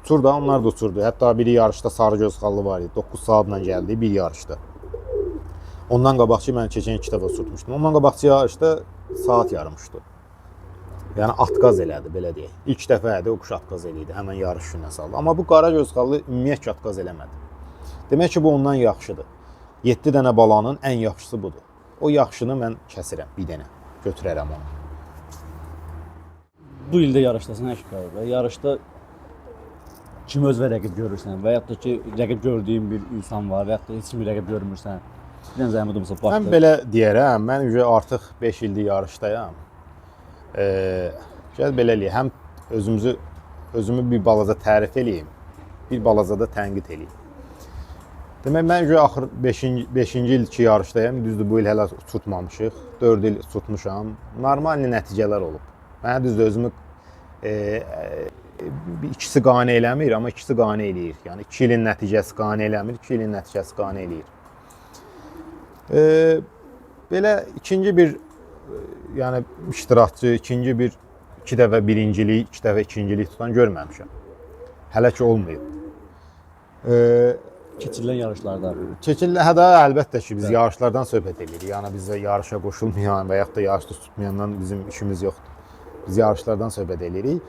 Uçur da, onlar da uçurdu. Hətta biri yarışda sarı göz xallı var idi. 9 saatla gəldi bir yarışda. Ondan qabaqçı mən keçən 2 dəfə uçurtmuşdum. Ondan qabaqçı yarışda saat yarım uçdu. Yəni atqaz elədi, belə deyək. İlk dəfə idi o quş atqaz eləyidi, həmən yarış gününə saldı. Amma bu qara göz xallı ümumiyyətcə atqaz eləmədi. Demək ki, bu ondan yaxşıdır. 7 dənə balanın ən yaxşısı budur. O yaxşını mən kəsirəm bir dənə, götürərəm onu. Bu ildə yarışdasan Əkbər və yarışda kimi özünə rəqib görürsən və yaxud da ki, rəqib gördüyün bir insan var və yaxud da heç kimi rəqib görmürsən. Bir dənə zəhmət olmasa Mən baxdır. belə deyərəm, mən ücə artıq 5 ildir yarışdayam. Gəl belə eləyək, həm özümü bir balaca tərif eləyim, bir balaca da tənqid eləyim. Demək mən ücə axır 5-ci il ki yarışdayam. Düzdür, bu il hələ uçurtmamışıq. 4 il uçurtmuşam. Normal nəticələr olub. Mənə düzdür özümü ikisi qane eləmir, amma ikisi qane eləyir. Yəni 2 ilin nəticəsi qane eləmir, 2 ilin nəticəsi qane eləyir. Belə ikinci bir yəni iştirakçı, ikinci bir 2 dəfə birincilik, 2 dəfə ikincilik tutan görməmişəm. Hələ ki olmayıb. Keçirilən yarışlarda. Keçirilən, hə də əlbəttə ki, biz yarışlardan söhbət edirik. Yəni bizə yarışa qoşulmayan və yaxud da yarışda tutmayandan bizim işimiz yoxdur. Biz yarışlardan söhbət edirik.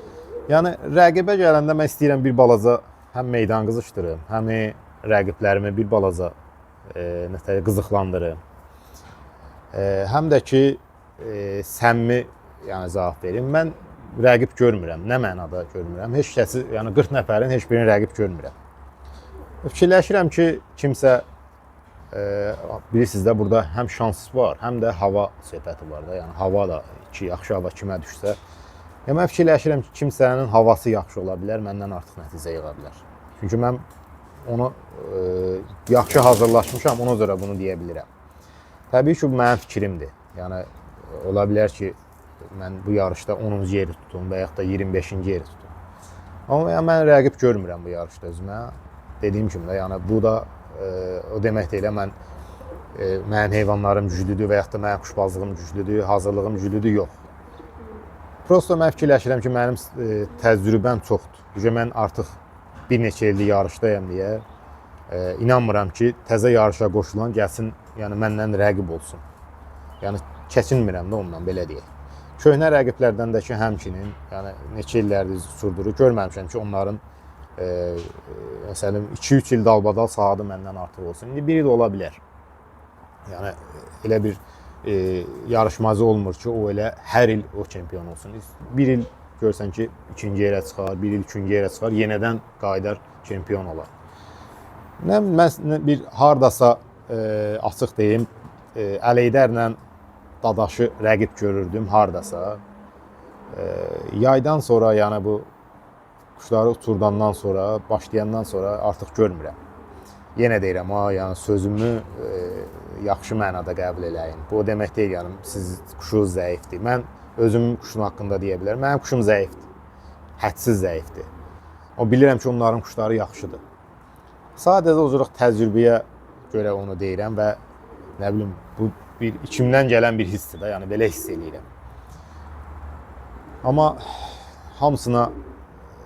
Yəni rəqibə gələndə mən istəyirəm bir balaca həm meydan qızışdırım, həm rəqiblərimi bir balaca nətər qızıqlandırım. Həm də ki səmimi yəni cavab verim. Mən rəqib görmürəm. Nə mənada görmürəm? Heç kəsi, yəni 40 nəfərin heç birini rəqib görmürəm. Fikirləşirəm ki, kimsə bilirsiniz də burada həm şans var, həm də hava söhbəti var da. Yəni hava da ki, yaxşı hava kimə düşsə. Yəni mən fikirləşirəm ki, kimsənin havası yaxşı ola bilər, məndən artıq nəticə yığa bilər. Çünki mən onu yaxşı hazırlaşmışam, ona görə bunu deyə bilirəm. Təbii ki, bu mənim fikrimdir. Yəni ola bilər ki, mən bu yarışda 10-cu yeri tutum və yaxud da 25-ci yeri tutum. Amma yəni, mən rəqib görmürəm bu yarışda özümə. Dediyim kimi də, yəni bu da o demək deyil, mən mənim heyvanlarım güclüdür və yaxud da mənim quşbazlığım güclüdür, hazırlığım güclüdür, yox. Prosto mən fikirləşirəm ki, mənim təcrübəm çoxdur. Çünki mən artıq bir neçə ildir yarışdayam deyə inanmıram ki, təzə yarışa qoşulan gəlsin, yəni məndən rəqib olsun. Yəni çəkinmirəm də ondan, belə deyək. Köhnə rəqiblərdən də ki, həmçinin, yəni neçə illərdir uçurduruq, görməmişəm ki, onların məsələn 2-3 il dalbadal saatı məndən artıq olsun. İndi bir il ola bilər. Yəni elə bir yarışmacı olmur ki, o elə hər il o çempion olsun. Bir il görsən ki, ikinci yerə çıxar, bir il üçüncü yerə çıxar, yenidən qayıdar çempion olar. Nə mən bir hardasa açıq deyim, Əleydərlə Dadaşı rəqib görürdüm hardasa. Yaydan sonra, yəni bu quşları uçurdandan sonra, başlayandan sonra artıq görmürəm. Yenə deyirəm, ha, yəni sözümü yaxşı mənada qəbul eləyin. Bu o demək deyil, yəni siz quşunuz zəifdir. Mən özümün quşun haqqında deyə bilərəm. Mənim quşum zəifdir. Hədsiz zəifdir. O bilirəm ki, onların quşları yaxşıdır. Sadəcə olaraq təcrübəyə görə onu deyirəm və nə bilim, bu bir içimdən gələn bir hissdir də, yəni belə hiss eləyirəm. Amma hamısına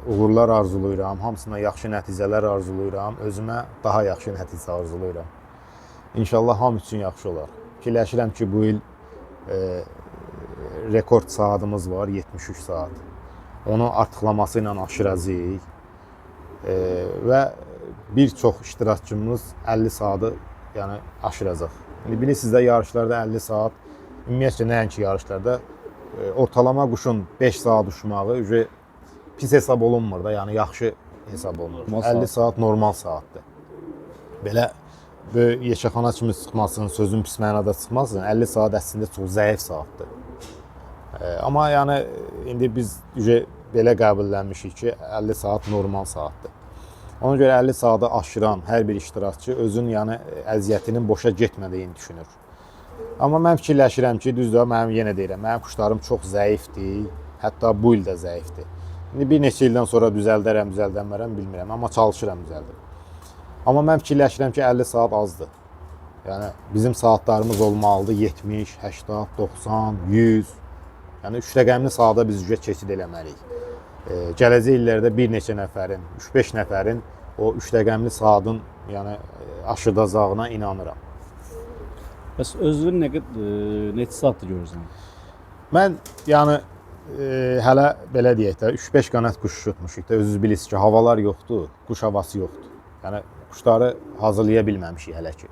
uğurlar arzulayıram, hamısına yaxşı nəticələr arzulayıram, özümə daha yaxşı nəticə arzulayıram. İnşallah hamı üçün yaxşı olar. Fikirləşirəm ki, bu il rekord saatımız var, 73 saat. Onu artıqlaması ilə aşıracağıq. Və bir çox iştirakçımız 50 saatı yəni aşıracaq. İndi bilirsiniz də yarışlarda 50 saat, ümumiyyətcə nəinki yarışlarda ortalama quşun 5 saat uçmağı pis hesab olunmur da, yəni yaxşı hesab olunur. Normal 50 saat. Saat normal saatdır. Belə böyük yeşəxana kimi çıxmasın, sözün pis mənada çıxmasın, 50 saat əslində çox zəif saatdır. Amma yəni indi biz belə qəbullənmişik ki, 50 saat normal saatdır. Ona görə 50 saatı aşıran hər bir iştirakçı özün yəni əziyyətinin boşa getmədiyini düşünür. Amma mən fikirləşirəm ki, düzdür, mənim yenə deyirəm, mənim quşlarım çox zəifdir, hətta bu il də zəifdir. İndi bir neçə ildən sonra düzəldərəm, düzəldəmərəm bilmirəm, amma çalışıram düzəldim. Amma mən fikirləşirəm ki, 50 saat azdır. Yəni bizim saatlarımız olmalıdır 70, 80, 90, 100. Yəni 3 rəqəmli saata biz ücret keçid eləməliyik. Gələcək illərdə bir neçə nəfərin, 3-5 nəfərin o 3 rəqəmli saatın yəni aşırdacağına inanıram. Bəs özünü nə qədər neçə saatdır görürsən? Mən yəni hələ belə deyək də 3-5 qanat quş uçurtmuşuq da, özünüz bilirsiniz ki, havalar yoxdur, quş havası yoxdur. Yəni quşları hazırlaya bilməmişik hələ ki.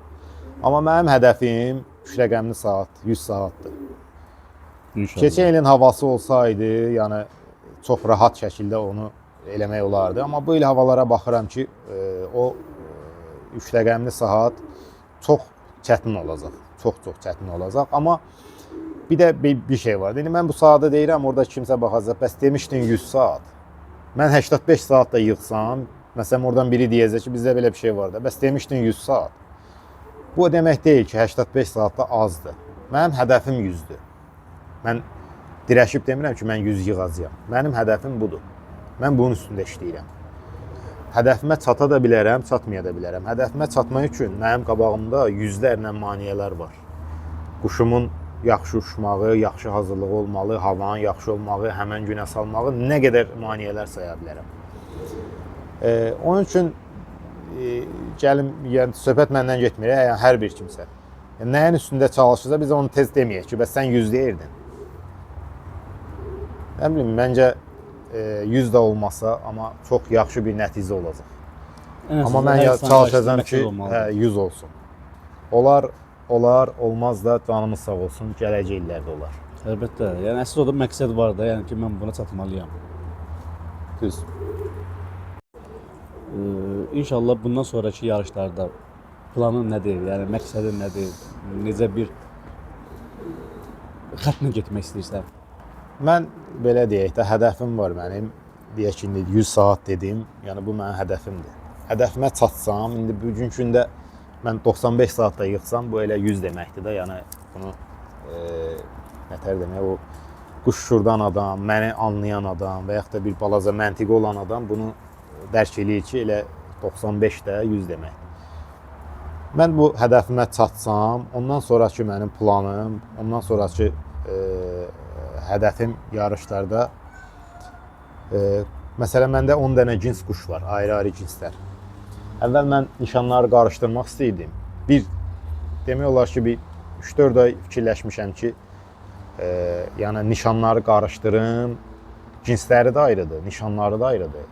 Amma mənim hədəfim 3 rəqəmli saat, 100 saatdır. İnşallah. Keçən ilin havası olsaydı, yəni çox rahat şəkildə onu eləmək olardı. Amma bu il havalara baxıram ki, o 3 rəqəmli saat çox çətin olacaq. Çox-çox çətin olacaq. Amma bir də bir şey var. İndi mən bu saata deyirəm, orada kimsə baxacaq. Bəs demişdin 100 saat. Mən 85 saat da yığsam, məsələn oradan biri deyəcək ki, bizdə belə bir şey var da. Bəs demişdin 100 saat. Bu o demək deyil ki, 85 saat da azdır. Mənim hədəfim 100-dür. Mən dirəşib demirəm ki, mən 100 yığacağam. Mənim hədəfim budur. Mən bunun üstündə işləyirəm. Hədəfimə çata da bilərəm, çatmaya da bilərəm. Hədəfimə çatmaq üçün mənim qabağımda yüzlərlə maneələr var. Quşumun yaxşı uçmağı, yaxşı hazırlığı olmalı, havanın yaxşı olmağı, həmən günə salmağı, nə qədər maneələr saya bilərəm. Onun üçün gəlin, yəni söhbət məndən getmir, yəni hər bir kimsə. Yəni, nəyin üstündə çalışırsa biz onu tez deməyək ki, bəs sən 100 deyirdin. Nə bilim, məncə 100 də olmasa, amma çox yaxşı bir nəticə olacaq. Ən Amma əsası mən hər insan çalışacağam qarşısında ki, məqsəd olmalıdır. 100 olsun. Olar, olar, olmaz da canımız sağ olsun, gələcək illərdə olar. Əlbəttə. Yəni əsas odur məqsəd var da, yəni ki, mən buna çatmalıyam. Düz. İnşallah bundan sonraki yarışlarda planın nədir? Yəni məqsədin nədir? Necə bir xəttlə getmək istəyirsən? Mən belə deyək də, hədəfim var mənim. Deyək ki, indi 100 saat dedim. Yəni bu mənim hədəfimdir. Hədəfimə çatsam, indi bugünkü gündə mən 95 saat da yığsam, bu elə 100 deməkdir də. Yəni bunu nətər demək, o quş uçurdan adam, məni anlayan adam və yaxud da bir balaca məntiqi olan adam bunu dərk eləyir ki, elə 95 də 100 deməkdir. Mən bu hədəfimə çatsam, ondan sonrakı mənim planım, ondan sonrakı hədəfim yarışlarda məsələn məndə 10 dənə cins quş var, ayrı-ayrı cinslər. Əvvəl mən nişanları qarışdırmaq istəyirdim. Bir demək olar ki, bir 3-4 ay fikirləşmişəm ki, yəni nişanları qarışdırım, cinsləri də ayrıdır, nişanları da ayrıdır.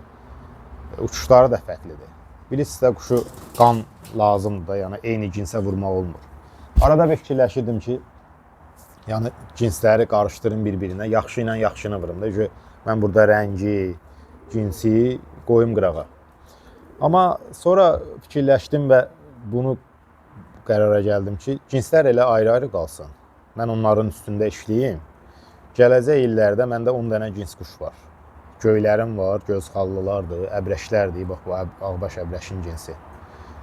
Uçuşları da fərqlidir. Bilirsiniz də quşu qan lazımdır da, yəni eyni cinsə vurmaq olmur. Arada bir fikirləşirdim ki, yəni cinsləri qarışdırım bir-birinə, yaxşı ilə yaxşını vurum da. Çünki mən burada rəngi, cinsi qoyum qırağa. Amma sonra fikirləşdim və bunu qərara gəldim ki, cinslər elə ayrı-ayrı qalsın. Mən onların üstündə işləyim. Gələcək illərdə məndə 10 dənə cins quş var. Göylərim var, gözxallılardır, əbrəşlərdir. Bax bu ağbaş əbrəşin cinsi.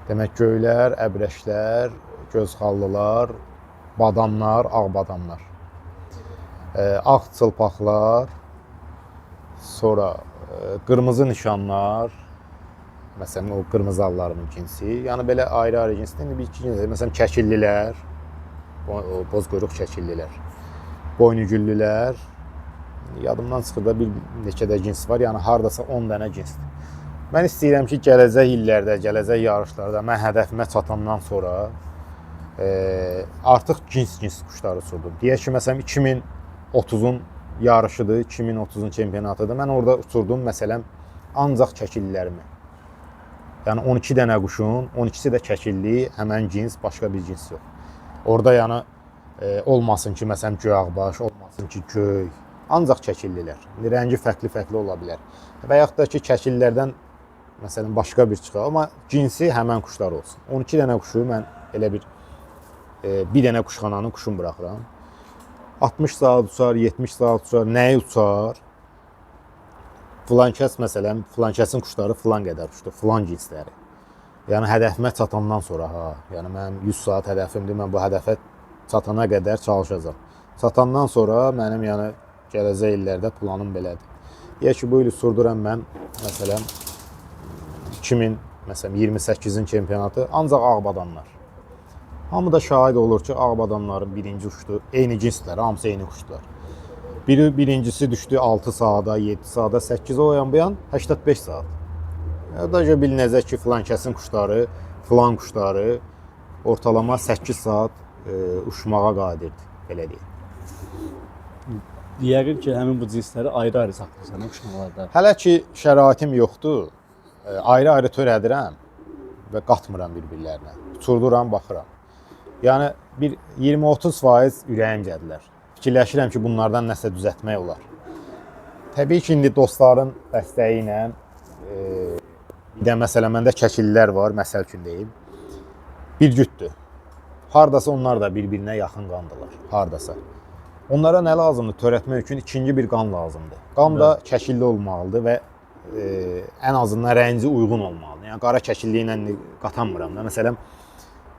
Demək göylər, əbrəşlər, gözxallılar, badamlar, ağ badamlar. Ağ çılpaqlar, sonra qırmızı nişanlar, məsələn o qırmızı allarımın cinsi. Yəni belə ayrı-ayrı cinsdir. İndi bir iki cins, məsələn kəkillilər, o bozquyruq kəkillilər, boynugüllülər, yadımdan çıxır da bir neçə də cins var. Yəni hardasa 10 dənə cinsdir. Mən istəyirəm ki, gələcək illərdə, gələcək yarışlarda mən hədəfimə çatandan sonra Artıq cins-cins quşları uçurdum. Deyək ki, məsələn 2030-un yarışıdır, 2030-un çempionatıdır. Mən orada uçurdum məsələn ancaq kəkillilərimi. Yəni 12 dənə quşun 12-si də kəkilli, həmən cins, başqa bir cins yox. Orada yəni olmasın ki, məsələn göy ağbaş, olmasın ki, göy. Ancaq kəkillilər. İndi rəngi fərqli-fərqli ola bilər. Və yaxud da ki, kəkillilərdən məsələn başqa bir çıxar, amma cinsi həmən quşlar olsun. 12 dənə quşu mən elə bir bir dənə quşxananın quşunu buraxıram. 60 saat uçar, 70 saat uçar, nəyi uçar? Filan kəs məsələn, filan kəsin quşları filan qədər uçdu, filan cinsləri. Yəni hədəfimə çatandan sonra ha, yəni mənim 100 saat hədəfimdir, mən bu hədəfə çatana qədər çalışacağam. Çatandan sonra mənim yəni gələcək illərdə planım belədir. Deyək ki, bu il uçurduram mən məsələn 2000 məsələn 28-in çempionatı ancaq ağbadamlar. Hamı da şahid olur ki, ağbadamların birinci uçdu, eyni cinslər, hamısı eyni quşlar. Biri birincisi düşdü 6 saata, 7 saata, 8 o yan bu yan 85 saat. Ya da bilinəcək ki, filan kəsin quşları, filan quşları ortalama 8 saat uçmağa qadirdir, belə deyək. Yəqin ki, həmin bu cinsləri ayrı-ayrı saxlayırsan quşxanalarda. Hələ ki şəraitim yoxdur, ayrı-ayrı törədirəm və qatmıram bir-birlərinə. Uçurduram, baxıram. Yəni bir 20-30% ürəyim gəlirlər. Fikirləşirəm ki, bunlardan nəsə düzəltmək olar. Təbii ki, indi dostların dəstəyi ilə bir də məsələn məndə kəkillilər var, məsəl üçün deyim. Bir cütdür. Hardasa onlar da bir-birinə yaxın qandılar, hardasa. Onlara nə lazımdır? Törətmək üçün ikinci bir qan lazımdır. Qan da kəkilli olmalıdır və ən azından rəngi uyğun olmalıdır. Yəni qara kəkilli ilə qatanmıram da. Məsələn,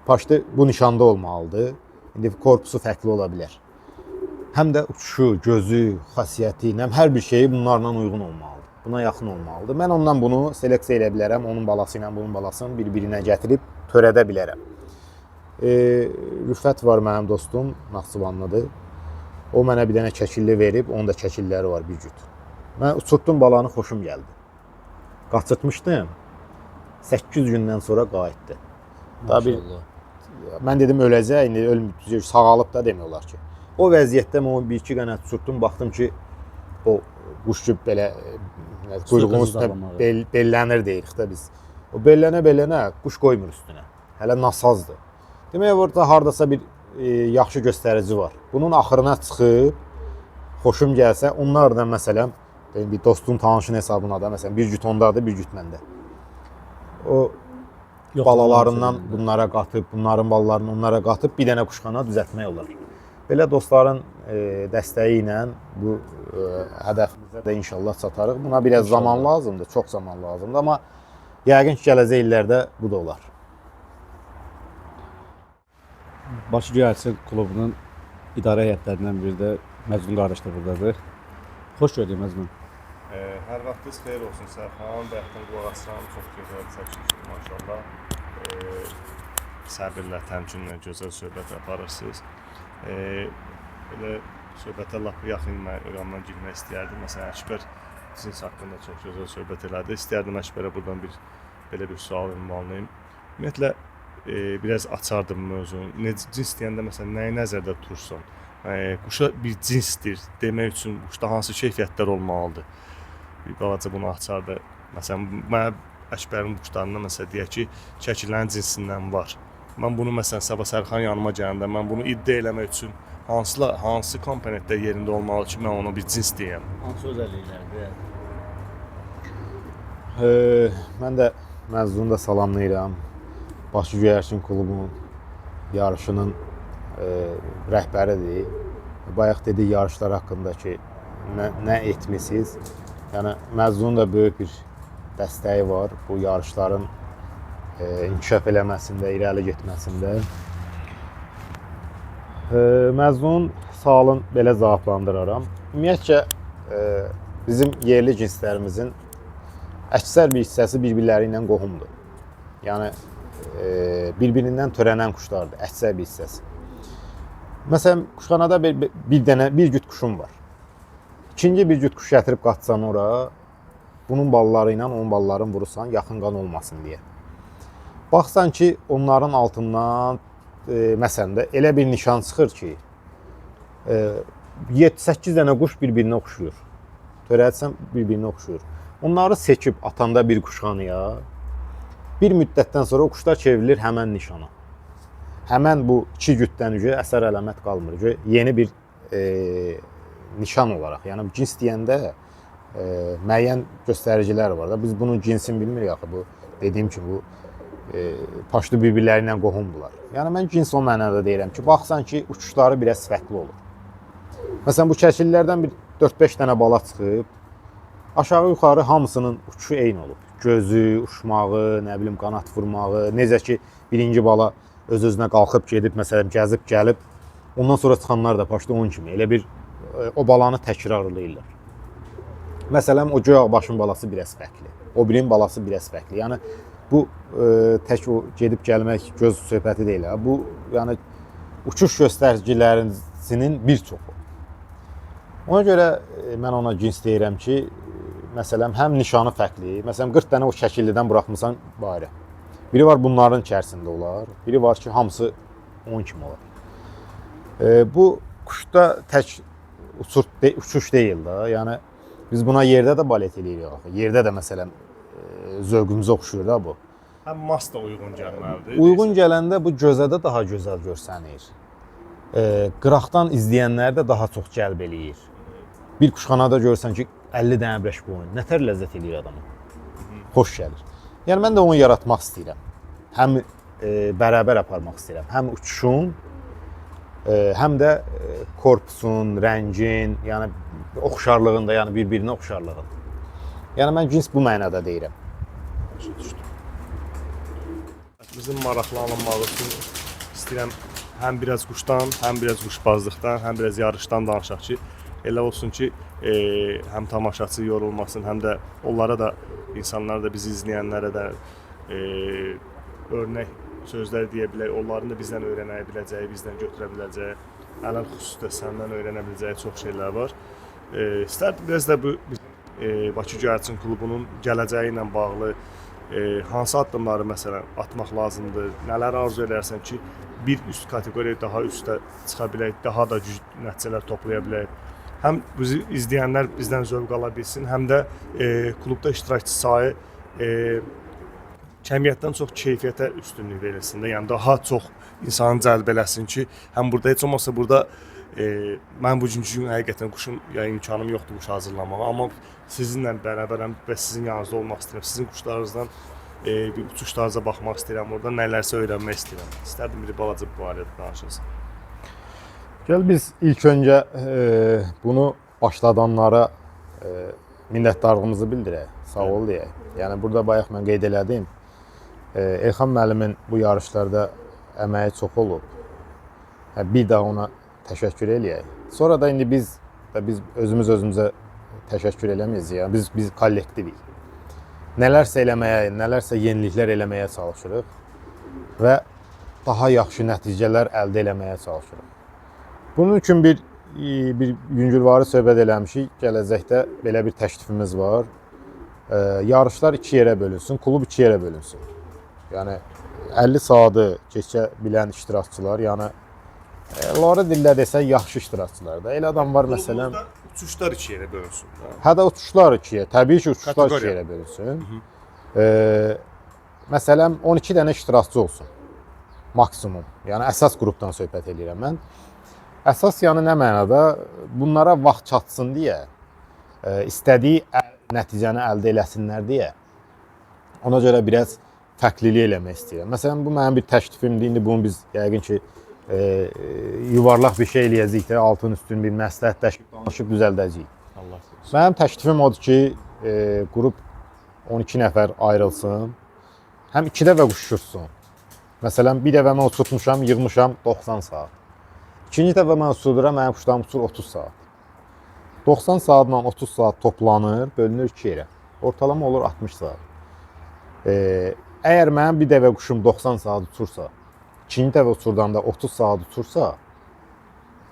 paşdı bu nişanda olmalıdır. İndi korpusu fərqli ola bilər. Həm də uçuşu, gözü, xasiyyəti, nə hər bir şeyi bunlarla uyğun olmalıdır. Buna yaxın olmalıdır. Mən ondan bunu seleksiya eləyə bilərəm. Onun balası ilə bunun balasını bir-birinə gətirib törədə bilərəm. Rüfət var mənim dostum, Naxçıvanlıdır. O mənə bir dənə kəkilli verib, onun da kəkilləri var bir cüt. Mən uçurtdum balanı, xoşum gəldi. Qaçırtmışdım. 8 gündən sonra qayıtdı. Daha bir mən dedim öləcək, indi ölmür, sağalıb da demək olar ki. O vəziyyətdə mən onu bir-iki qanat uçurtdum, baxdım ki, o quş kimi belə quyruğunun üstünə bellənir deyirik də biz. O bellənə-bellənə quş qoymur üstünə. Hələ nasazdır. Demək orada hardasa bir yaxşı göstərici var. Bunun axırına çıxıb xoşum gəlsə, onlarla məsələn, deyim bir dostun, tanışın hesabına da, məsələn, bir cüt ondadır, bir cüt məndə. O Yox, balalarından bunlara qatıb, bunların balalarını onlara qatıb bir dənə quşxana düzəltmək olar. Belə dostların dəstəyi ilə bu hədəfimizə də inşallah çatarıq. Buna biraz İnşallah. zaman lazımdır, çox zaman lazımdır, amma yəqin ki, gələcək illərdə bu da olar. Bakı Göyərçin klubunun idarə heyətlərindən biri də Məcnun qardaş da buradadır. Xoş gördük Məcnun. Hər vaxtınız xeyir olsun Sərxan. Bayaqdan qulaq asıram, çox gözəl çəkilişdir maşallah. Səbirlə, təmkinlə gözəl söhbət aparırsınız. Belə söhbətə lap yaxın məqamdan girmək istəyərdim. Məsələn, Əkbər cins haqqında çox gözəl söhbət elədi. İstəyərdim Əkbərə buradan bir belə bir sual ünvanlayım. Ümumiyyətlə biraz açardım mövzunu. Necə cins deyəndə məsələn nəyi nəzərdə tutursan? Quşa bir cinsdir demək üçün quşda hansı keyfiyyətlər olmalıdır? Bir balaca bunu açardı. Məsələn, mənə Əkbərin quşlarında məsələn deyək ki, şəkillərin cinsindən var. Mən bunu məsələn sabah Sərxan yanıma gələndə mən bunu iddia eləmək üçün hansı komponentlər yerində olmalı ki, mən ona bir cins deyəm? Hansı özəlliklərdir? Mən də Məzlunu da salamlayıram. Bakı Göyərçin klubunun yarışının rəhbəridir. Bayaq dedi yarışlar haqqında ki, nə etmisiniz? Yəni Məzlunun da böyük bir dəstəyi var bu yarışların inkişaf eləməsində, irəli getməsində. Məzlunun sualını belə cavablandıraram. Ümumiyyətcə bizim yerli cinslərimizin əksər bir hissəsi bir-birləri ilə qohumdur. Yəni bir-birindən törənən quşlardır, əksər bir hissəsi. Məsələn, quşxanada bir dənə bir cüt quşum var. İkinci bir cüt quş gətirib qatsan ora, bunun balları ilə onun ballarını vurursan, yaxın qan olmasın deyə. Baxsan ki, onların altından məsələn də elə bir nişan çıxır ki, 7-8 dənə quş bir-birinə oxşuyur. Törətsən bir-birinə oxşuyur. Onları seçib atanda bir quşxanaya, bir müddətdən sonra o quşlar çevrilir həmən nişana. Həmən bu iki cütdən əsər əlamət qalmır. Yeni bir nişan olaraq. Yəni cins deyəndə müəyyən göstəricilər var da. Biz bunun cinsini bilmirik axı bu. Dediyim kimi bu paşlı bir-birləri ilə qohumdular. Yəni mən cins o mənada deyirəm ki, baxsan ki, uçuşları biraz fərqli olur. Məsələn bu kəkillərdən bir 4-5 dənə bala çıxıb, aşağı yuxarı hamısının uçuşu eyni olub. Gözü, uçmağı, nə bilim qanat vurmağı, necə ki birinci bala öz-özünə qalxıb gedib, məsələn gəzib gəlib, ondan sonra çıxanlar da paşlı onun kimi elə bir o balanı təkrarlayırlar. Məsələn o göy ağbaşın balası biraz fərqli. O birinin balası biraz fərqli. Yəni bu tək o gedib gəlmək göz söhbəti deyil. Ha. Bu yəni uçuş göstəricilərinin bir çoxu. Ona görə mən ona cins deyirəm ki, məsələn həm nişanı fərqli, məsələn 40 dənə o şəkillidən buraxmısan bayıra. Biri var bunların içərisində olar, biri var ki, hamısı onun kimi olar. Bu quşda tək uçuş deyil də. Yəni biz buna yerdə də balet eləyirik axı. Yerdə də məsələn zövqümüzə oxşuyur da bu. Həm mas da uyğun gəlməlidir. Uyğun gələndə bu gözə də daha gözəl görsənir. Qıraqdan izləyənləri də daha çox cəlb eləyir. Bir quşxanada görsən ki, 50 dənə beş qoyun, nətər ləzzət eləyir adama. Xoş gəlir. Yəni mən də onu yaratmaq istəyirəm. Həm bərabər aparmaq istəyirəm. Həm uçuşun, həm də korpusun, rəngin, yəni oxşarlığın da, yəni bir-birinə oxşarlığın. Yəni mən cins bu mənada deyirəm. Başa düşdüm. Bizim maraqlı alınmağı üçün istəyirəm həm biraz quşdan, həm biraz quşbazlıqdan, həm biraz yarışdan danışaq ki, elə olsun ki, həm tamaşaçı yorulmasın, həm də onlara da, insanlara da, bizi izləyənlərə də örnək sözlər deyə bilək, onların da bizdən öyrənə biləcəyi, bizdən götürə biləcəyi, əlal xüsusda səndən öyrənə biləcəyi çox şeylər var. İstərdim biraz da bu Bakı Göyərçin Klubunun gələcəyi ilə bağlı hansı addımları məsələn atmaq lazımdır, nələr arzu edərsən ki, bir üst kateqoriya daha üstə çıxa bilək, daha da güclü nəticələr toplaya bilək. Həm bizi izləyənlər bizdən zövq ala bilsin, həm də klubda iştirakçı sayı kəmiyyətdən çox keyfiyyətə üstünlük verilsin də. Yəni daha çox insanı cəlb eləsin ki, həm burada heç olmasa burada mən bugünkü gün həqiqətən quşun, yəni imkanım yoxdur quş hazırlamağa, amma sizinlə bərabərəm və sizin yanınızda olmaq istəyirəm. Sizin quşlarınızdan bir uçuşlarınıza baxmaq istəyirəm, oradan nələrsə öyrənmək istəyirəm. İstərdim bir balaca bu barədə danışasın. Gəl biz ilk öncə bunu başladanlara minnətdarlığımızı bildirək, sağ ol deyək. Yəni burada bayaq mən qeyd elədim. Elxan müəllimin bu yarışlarda əməyi çox olub. Bir daha ona təşəkkür eləyək. Sonra da indi biz özümüz özümüzə təşəkkür eləməyiz. Yəni biz kollektivik. Nələrsə eləməyə, nələrsə yeniliklər eləməyə çalışırıq və daha yaxşı nəticələr əldə eləməyə çalışırıq. Bunun üçün bir yüngülvari söhbət eləmişik. Gələcəkdə belə bir təklifimiz var. Yarışlar iki yerə bölünsün, klub iki yerə bölünsün. Yəni 50 saatı keçə bilən iştirakçılar, yəni onları dillə desək yaxşı iştirakçılar da. Elə adam var məsələn. Uçuşlar iki yerə bölünsün. Hə də uçuşlar ikiyə, təbii ki, uçuşlar iki yerə bölünsün. Məsələn 12 dənə iştirakçı olsun maksimum. Yəni əsas qrupdan söhbət eləyirəm mən. Əsas yəni nə mənada? Bunlara vaxt çatsın deyə, istədiyi nəticəni əldə eləsinlər deyə. Ona görə biraz fərqlilik eləmək istəyirəm. Məsələn, bu mənim bir təklifimdir. İndi bunu biz yəqin ki yuvarlaq bir şey eləyəcəyik də, altın üstün bir məsləhətləşib, danışıb düzəldəcəyik. Allah korusun. Mənim təklifim odur ki, qrup 12 nəfər ayrılsın. Həm 2 dəfə uçursun. Məsələn, bir dəfə mən uçurtmuşam, yığmışam 90 saat. İkinci dəfə mən uçurduram, mənim quşlarım uçur 30 saat. 90 saatla 30 saat toplanır, bölünür 2 yerə. Ortalama olur 60 saat. Əgər mənim bir dəfə quşum 90 saat uçursa, ikinci dəfə uçurdanda 30 saat uçursa,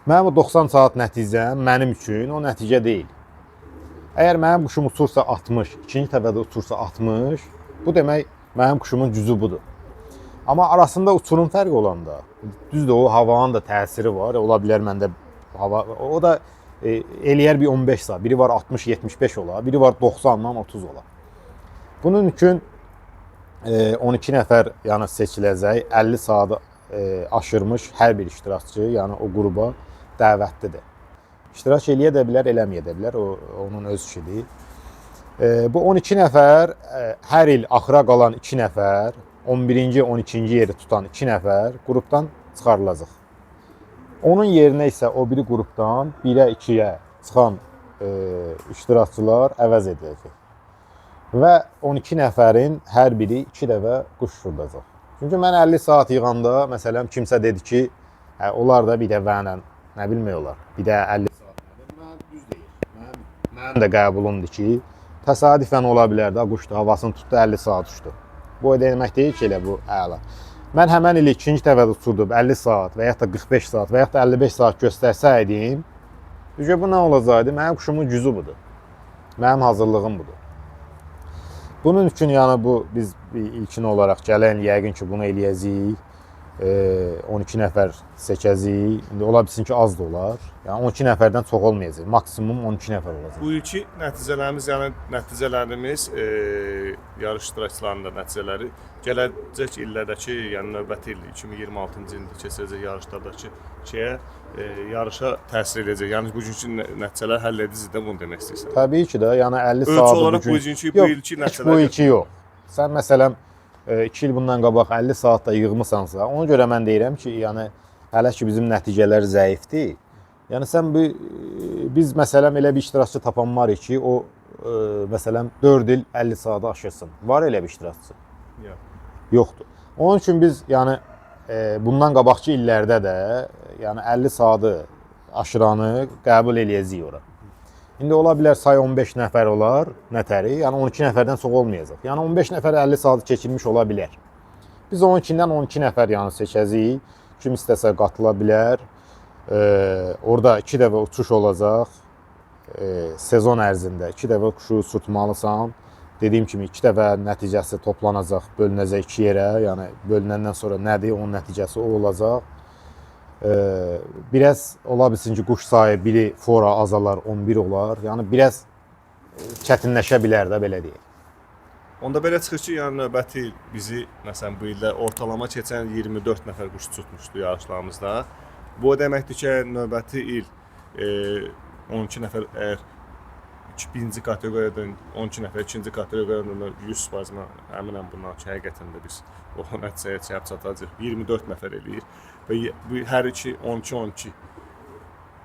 mənim o 90 saat nəticəm mənim üçün o nəticə deyil. Əgər mənim quşum uçursa 60, ikinci dəfədə uçursa 60, bu demək mənim quşumun gücü budur. Amma arasında uçurum fərqi olanda, düzdür, o havanın da təsiri var. Ola bilər məndə hava o da eləyər bir 15 saat. Biri var 60-75 ola, biri var 90-dan 30 ola. Bunun üçün 12 nəfər yəni seçiləcək, 50 saatı aşırmış hər bir iştirakçı, yəni o qrupa dəvətlidir. İştirak eləyə də bilər, eləməyə də bilər. O onun öz işidir. Bu 12 nəfər hər il axıra qalan 2 nəfər, 11-ci, 12-ci yeri tutan 2 nəfər qrupdan çıxarılacaq. Onun yerinə isə o biri qrupdan 1-ə, 2-yə çıxan iştirakçılar əvəz ediləcək. Və 12 nəfərin hər biri 2 dəfə quş uçurdacaq. Çünki mən 50 saat yığanda, məsələn, kimsə dedi ki, hə, onlar da bir dəfə ilə nə bilmək olar. Bir də 50 saat nədir? Mən düz deyir. Mənim də qəbulumdur ki, təsadüfən ola bilər də, quş da havasını tutdu, 50 saat uçdu. Bu o demək deyil ki, elə bu əla. Mən həmən il ikinci dəfə də uçurdum 50 saat və yaxud da 45 saat və yaxud da 55 saat göstərsəydim, ücə bu nə olacaqdı? Mənim quşumun gücü budur. Mənim hazırlığım budur. Bunun üçün yəni bu biz ilkin olaraq gələn yəqin ki, bunu eləyəcəyik. 12 nəfər seçəcəyik. İndi ola bilsin ki, az da olar. Yəni 12 nəfərdən çox olmayacaq. Maksimum 12 nəfər olacaq. Bu ilki nəticələrimiz, yəni nəticələrimiz, yarış iştirakçılarının da nəticələri gələcək illərdəki, yəni növbəti il 2026-cı ildə keçiriləcək yarışlardakı şeyə, yarışa təsir edəcək. Yəni bugünkü nəticələr həll edici də bunu demək istəyirsən. Təbii ki də, yəni 50 Ölçü saatı olaraq bugün... bugünkü, bu Yox, ilki heç nəticələr bu ilki yox. Sən məsələn 2 il bundan qabaq 50 saat da yığmısansa, ona görə mən deyirəm ki, yəni hələ ki bizim nəticələr zəifdir. Yəni sən bu biz məsələn elə bir iştirakçı tapanmarıq ki, o məsələn 4 il 50 saatı aşırsın. Var elə bir iştirakçı? Yox. Yoxdur. Onun üçün biz yəni bundan qabaqçı illərdə də yəni 50 saatı aşıranı qəbul eləyəcəyik ora. İndi ola bilər say 15 nəfər olar, nətəri, yəni 12 nəfərdən çox olmayacaq. Yəni 15 nəfər 50 saatı keçirmiş ola bilər. Biz 12-dən 12 nəfər yəni seçəcəyik. Kim istəsə qatıla bilər. Orada 2 dəfə uçuş olacaq. Sezon ərzində 2 dəfə quşu uçurtmalısan. Dediyim kimi 2 dəfə nəticəsi toplanacaq, bölünəcək 2 yerə. Yəni bölünəndən sonra nədir, onun nəticəsi o olacaq. Biraz ola bilsin ki, quş sayı biri fora azalar, 11 olar. Yəni biraz çətinləşə bilər də belə deyək. Onda belə çıxır ki, yəni növbəti il bizi məsələn bu ildə ortalama keçən 24 nəfər quş tutmuşdu yarışlarımızda. Bu o deməkdir ki, əgər növbəti il 12 nəfər əgər birinci kateqoriyadan 12 nəfər, ikinci kateqoriyadan da 100% mən əminəm bundan ki, həqiqətən də biz o nəticəyə çatıb çatacağıq. 24 nəfər eləyir və bu hər iki 12 12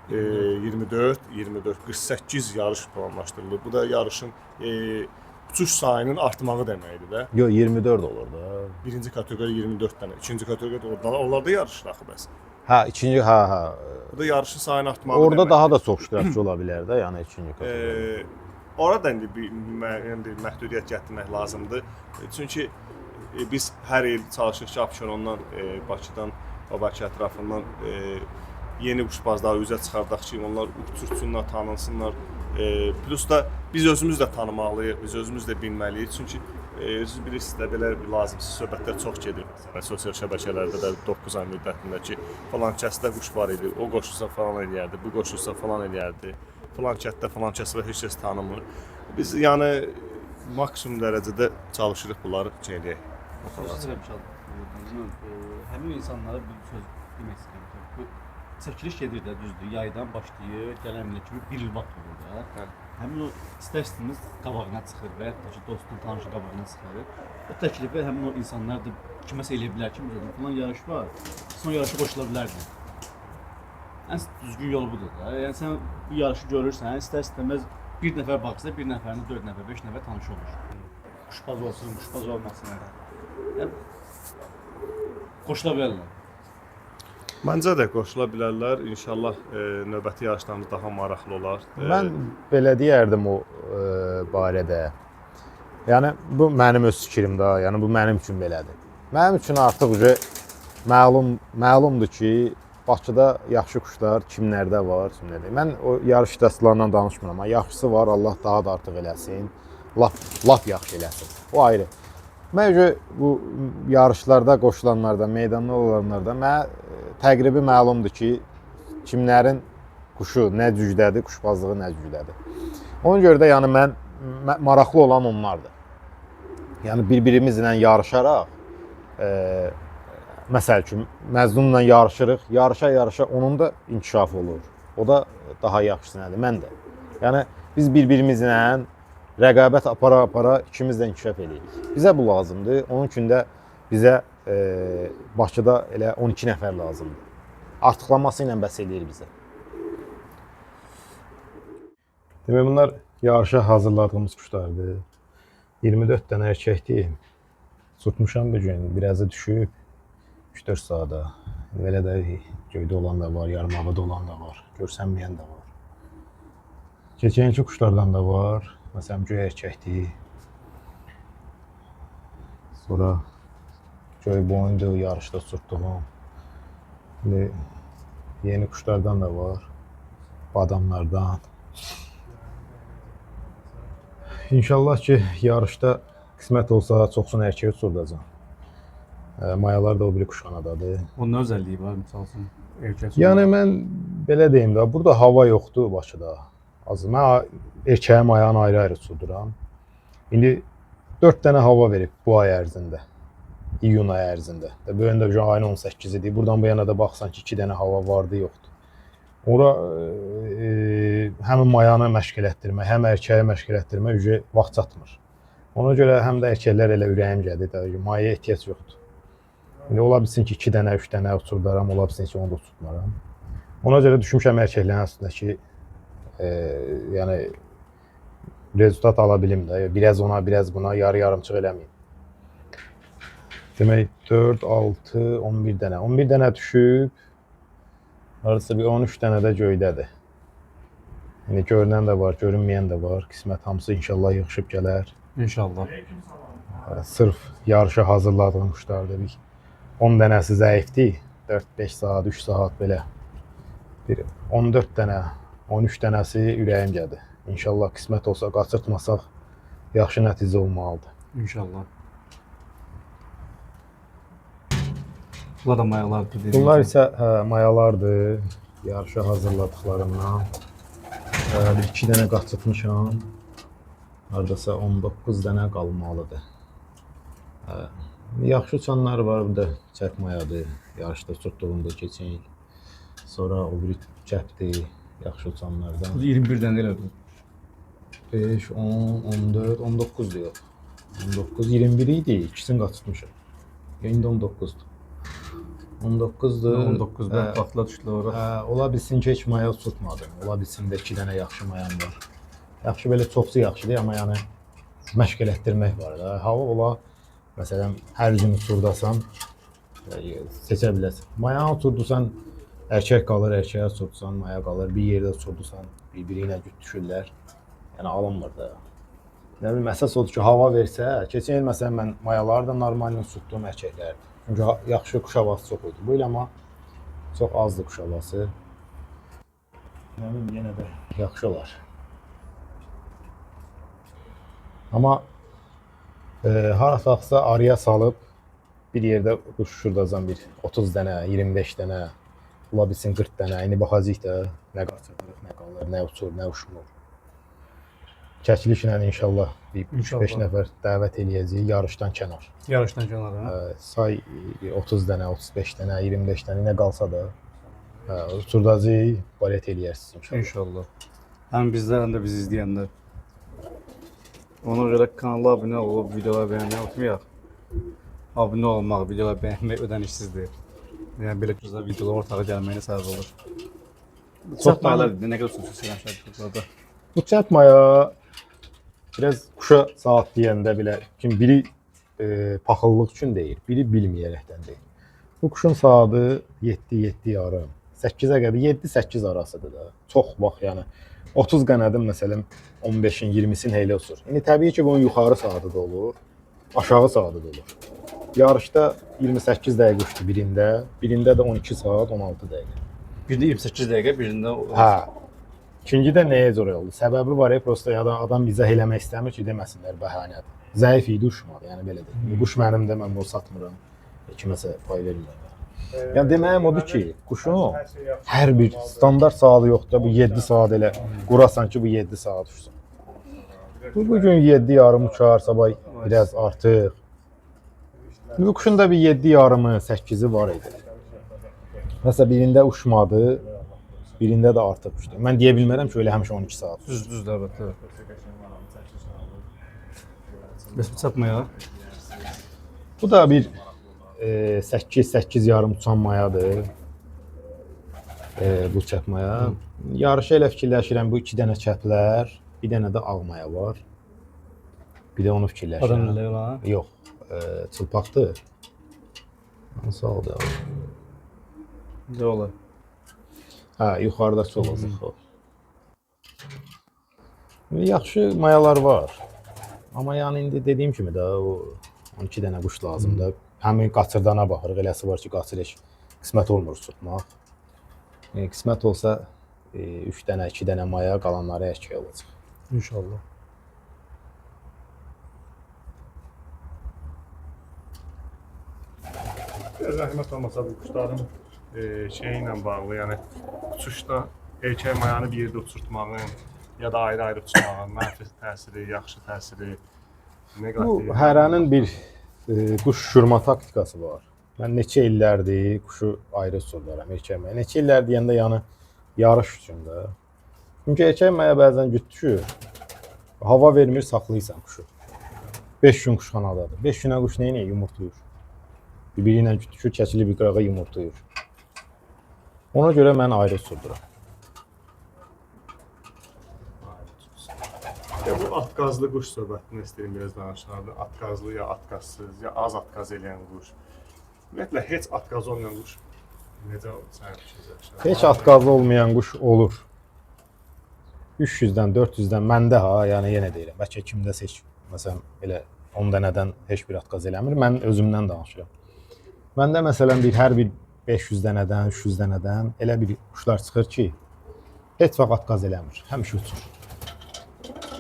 24 24 48 yarış planlaşdırılır. Bu da yarışın uçuş sayının artmağı deməkdir də. Yox, 24 olur da. Birinci kateqoriya 24 dənə, ikinci kateqoriyada orada onlar da yarışır axı bəs. Hə, ikinci, hə, hə. Bu da yarışın sayının artmağı Orada deməkdir. daha da çox iştirakçı ola bilər də, yəni ikinci kateqoriyada. Orada indi bir müəyyən bir məhdudiyyət gətirmək lazımdır. Çünki biz hər il çalışırıq ki, Abşerondan, Bakıdan, Bakı ətrafından yeni quşbazları üzə çıxardaq ki, onlar uçursunlar, tanınsınlar. Plus da biz özümüz də tanımalıyıq, biz özümüz də bilməliyik. Çünki özünüz bilirsiniz də belə lazımsız söhbətlər çox gedir. Məsələn, sosial şəbəkələrdə də 9 ay müddətində ki, falan kəsdə quş var idi, o qoşulsa falan eləyərdi, bu qoşulsa falan eləyərdi. Falan kətdə falan kəs və heç kəs tanımır. Biz yəni maksimum dərəcədə çalışırıq bunları şey eləyək. Söz istəyirəm həmin insanlara bir söz demək istəyirəm ki, bu çəkiliş gedir də, düzdür, yaydan başlayır, gələn ilə kimi bir il vaxt olur da. Hə. Həmin o istər-istəməz qabağına çıxır və yaxud da ki, dostun, tanışın qabağına çıxır. O təklifi həmin o insanlar da kiməsə eləyə bilər ki, məsələn, falan yarış var, sən o yarışa qoşula bilərdin. Ən düzgün yolu budur da. Yəni sən bu yarışı görürsən, istər-istəməz bir nəfər baxsa, bir nəfərin 4 nəfər, 5 nəfər tanış olur. Quşbaz olsun, quşbaz olmasın. Yəni qoşula bilərlər. Məncə də qoşula bilərlər. İnşallah növbəti yarışlarımız daha maraqlı olar. Mən belə deyərdim o barədə. Yəni bu mənim öz fikrim də, yəni bu mənim üçün belədir. Mənim üçün artıq məlumdur ki, Bakıda yaxşı quşlar kimlərdə var, kimlərdə. Mən o yarış iştirakçılarından danışmıram, amma yaxşısı var, Allah daha da artıq eləsin. Lap lap yaxşı eləsin. O ayrı. Mən bu yarışlarda qoşulanlardan, meydanda olanlardan mənə təqribi məlumdur ki, kimlərin quşu nə cürdədir, quşbazlığı nə cürdədir. Ona görə də yəni mən maraqlı olan onlardır. Yəni bir-birimizlə yarışaraq, məsəl üçün Məzlumla yarışırıq, yarışa-yarışa onun da inkişafı olur. O da daha yaxşısı nədir? Mən də. Yəni biz bir-birimizlə rəqabət apara-apara ikimiz də inkişaf eləyirik. Bizə bu lazımdır. Onun üçün də bizə Bakıda elə 12 nəfər lazımdır. Artıqlaması ilə bəs eləyir bizə. Demək bunlar yarışa hazırladığımız quşlardır. 24 dənə erkəkdir. Tutmuşam bu gün, birazı düşüb 3-4 saata. Belə də göydə olan da var, yarım havada olan da var, görsənməyən də var. Keçən ilki quşlardan da var. Məsələn, göy erkəkdir. Sonra göy boyundur, yarışda tutduğum. İndi yeni quşlardan da var. Badamlardan. İnşallah ki, yarışda qismət olsa çoxsun erkək uçurdacam. Mayalar da o biri quşxanadadır. Onun nə özəlliyi var misal üçün erkək? Yəni mən belə deyim də, burada hava yoxdur Bakıda. Az mən erkəyin mayanı ayrı-ayrı uçurduram. İndi 4 dənə hava verib bu ay ərzində. İyun ayı ərzində. Bu gün də ayın 18-idir. Buradan bu yana da baxsan ki, 2 dənə hava vardı, yoxdur. Ora həm mayanı məşq elətdirmək, həm erkəyi məşq elətdirmək ücə vaxt çatmır. Ona görə həm də erkəklər elə ürəyim gəlir də, mayaya ehtiyac yoxdur. İndi ola bilsin ki, 2 dənə, 3 dənə uçurdaram, ola bilsin ki, onu da uçurtmaram. Ona görə düşmüşəm erkəklərin üstünə ki, yəni rezultat ala bilim də. Biraz ona, biraz buna, yarı-yarımçıq eləməyim. Demək 4, 6, 11 dənə. 11 dənə düşüb. Hardasa bir 13 dənə də göydədir. İndi görünən də var, görünməyən də var. Qismət hamısı inşallah yığışıb gələr. İnşallah. Sırf yarışa hazırladığım quşlardır. Bir 10 dənəsi zəifdir. 4-5 saat, 3 saat belə. Bir 14 dənə, 13 dənəsi ürəyim gəlir. İnşallah qismət olsa qaçırtmasaq yaxşı nəticə olmalıdır. İnşallah. Bunlar da mayalardır dediyim Bunlar kimi. isə mayalardır. Yarışa hazırladıqlarımdan. Bir iki dənə qaçırtmışam. Hardasa 19 dənə qalmalıdır. Yaxşı uçanlar var burada. Çəp mayadır. Yarışda uçurtduğumda keçən il. Sonra o biri çəpdir. Yaxşı uçanlardan. Bu 21 dənə elədir. 5, 10, 14, 19-dur yox. 19, 21 idi. İkisini qaçırtmışam. İndi 19-dur. 19-dur. 19 bədbəxtlər düşdülər ora. Hə, ola bilsin ki, heç maya uçurtmadım. Ola bilsin də 2 dənə yaxşı mayam var. Yaxşı belə çoxsu yaxşıdır, amma yəni məşq elətdirmək var da. Hava ola, məsələn, hər gün uçurdasan, seçə bilərsən. Mayanı uçurdusan, erkək qalır, erkəyə uçurdusan, maya qalır. Bir yerdə uçurdusan, bir-biri ilə gütüşürlər. Yəni alınmır da. Nə bilim, əsas odur ki, hava versə, keçən il məsələn mən mayaları da normal uçurtduğum erkəklərdir. Çünki yaxşı quş havası çox idi. Bu il amma çox azdır quş havası. Nə bilim, yenə də yaxşı olar. Amma harasaqsa arıya salıb bir yerdə quş uçurdacam bir 30 dənə, 25 dənə, ola bilsin 40 dənə. İndi baxacağıq da nə qaçırırıq, nə qalır, nə uçur, nə uçmur. Çəkilişlə inşallah bir 3-5 nəfər dəvət eləyəcəyik yarışdan kənar. Yarışdan kənar, hə? Say 30 dənə, 35 dənə, 25 dənə nə qalsa da uçurdacağıq, balet eləyərsiniz inşallah. İnşallah. Həm bizlər, həm də bizi izləyənlər. Ona görə kanala abunə olub, videoları bəyənməyi unutmayaq. Abunə olmaq, videoları bəyənmək ödənişsizdir. Yəni belə gözəl videolar ortağa gəlməyinə səbəb olur. Çox mayalar nə qədər xüsusi istəyirəm. Bu çəp maya biraz quşa saat deyəndə belə kim biri paxıllıq üçün deyir, biri bilməyərəkdən deyir. Bu quşun saatı 7, 7 yarım, 8-ə qədər 7-8 arasıdır da. Çox vaxt yəni 30 qanadın məsələn 15-in, 20-sin heylə uçur. İndi təbii ki, bunun yuxarı saatı da olur, aşağı saatı da olur. Yarışda 28 dəqiqə uçdu birində, birində də 12 saat 16 dəqiqə. Birində 28 dəqiqə, birində Hə. İkincidə nəyə görə oldu? Səbəbi var, prosta ya da adam izah eləmək istəmir ki, deməsinlər bəhanədir. Zəif idi, uçmadı. Yəni belə deyim. İndi quş mənimdir, mən bunu satmıram. Kiməsə pay vermirəm. Yəni deməyim odur ki, quşun hər bir standart saatı yoxdur da, bu 7 saat elə qurasan ki, bu 7 saat uçsun. Bu bu gün 7 yarım uçar, sabah biraz artıq. Bu quşun da bir 7 yarımı, 8-i var idi. Məsələn, birində uçmadı, birində də artıq uçdu. Mən deyə bilmərəm ki, elə həmişə 12 saat uçsun. Düz, düzdür, əlbəttə. Bəs bu çatmaya? Bu da bir 8, 8 yarım uçan mayadır. Bu çəp maya. Yarışa elə fikirləşirəm, bu 2 dənə çəplər, bir dənə də ağ maya var. Bir də onu fikirləşirəm. Adam elə ha. Yox, çılpaqdır. Hansı aldı? Necə olar? Hə, yuxarıdakı olacaq o. Yaxşı mayalar var. Amma yəni indi dediyim kimi də o 12 dənə quş lazımdır. Həmin qaçırdana baxırıq. Eləsi var ki, qaçır heç qismət olmur tutmaq. Qismət olsa 3 dənə, 2 dənə maya, qalanları erkək olacaq. İnşallah. Zəhmət olmasa bu quşların şeyi ilə bağlı, yəni uçuşda erkək mayanı bir yerdə uçurtmağın ya da ayrı-ayrı uçurmağın mənfi təsiri, yaxşı təsiri, neqativ. Bu hərənin bir quş uçurma taktikası var. Mən neçə illərdir quşu ayrı uçururam erkək maya. Neçə illər deyəndə yəni yarış üçün də. Çünki erkək maya bəzən güc düşür. Hava vermir, saxlayırsan quşu. 5 gün quşxanadadır. 5 günə quş nə edir? Yumurtlayır. Bir-biri ilə güc düşür, kəsilib bir qırağa yumurtlayır. Ona görə mən ayrı uçurduram. Ya bu atqazlı quş söhbətini istəyirəm biraz danışaq. Atqazlı ya atqazsız, ya az atqaz eləyən quş. Ümumiyyətlə heç atqazı olmayan quş necə sənin fikrincə? Heç atqazlı olmayan quş olur. 300-dən, 400-dən məndə ha, yəni yenə deyirəm. Bəlkə kimdəsə heç məsələn elə 10 dənədən heç bir atqaz eləmir. Mən özümdən danışıram. Məndə məsələn bir hər bir 500 dənədən, 300 dənədən elə bir quşlar çıxır ki, heç vaxt atqaz eləmir. Həmişə uçur.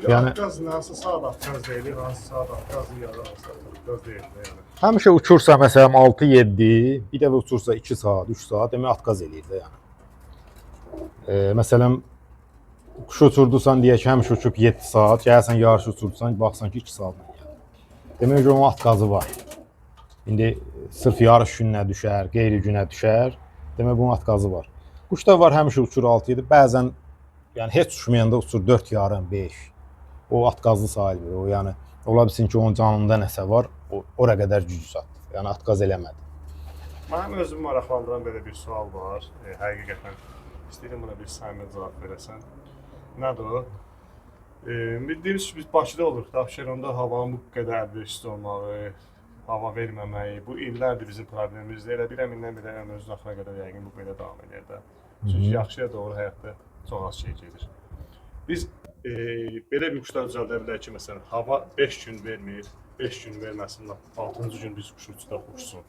Yəni atqaz hansı saat atqaz deyilir, hansı saat atqaz ya da hansı saat atqaz deyilir yəni. Həmişə uçursa məsələn 6-7, bir dəfə uçursa 2 saat, 3 saat, demək atqaz eləyir də yəni. Məsələn quşu uçurdursan deyək ki, həmişə uçub 7 saat, gəlsən yarış uçurdursan, baxsan ki 2 saatla gəlir. Demək ki, onun atqazı var. İndi sırf yarış gününə düşər, qeyri günə düşər. Demək bunun atqazı var. Quş da var həmişə uçur 6-7, bəzən yəni heç uçmayanda uçur 4 yarım, 5. O atqazlı sayılmır. O yəni ola bilsin ki, onun canında nəsə var, o ora qədər gücü çatdı. Yəni atqaz eləmədi. Mənim özümü maraqlandıran belə bir sual var. Həqiqətən istəyirəm buna bir səmimi cavab verəsən. Nədir o? Bildiyimiz kimi biz Bakıda oluruq da, Abşeronda havanın bu qədər əlverişsiz olmağı, hava verməməyi, bu illərdir bizim problemimizdir. Elə bilirəm indən belə ömrümüzün axırına qədər yəqin bu belə davam eləyər də. Çünki yaxşıya doğru həyatda çox az şey gedir. Biz belə bir quşlar düzəldə bilərik ki, məsələn, hava 5 gün vermir, 5 gün verməsin, 6-cı gün biz quşu uçdaq uçsun.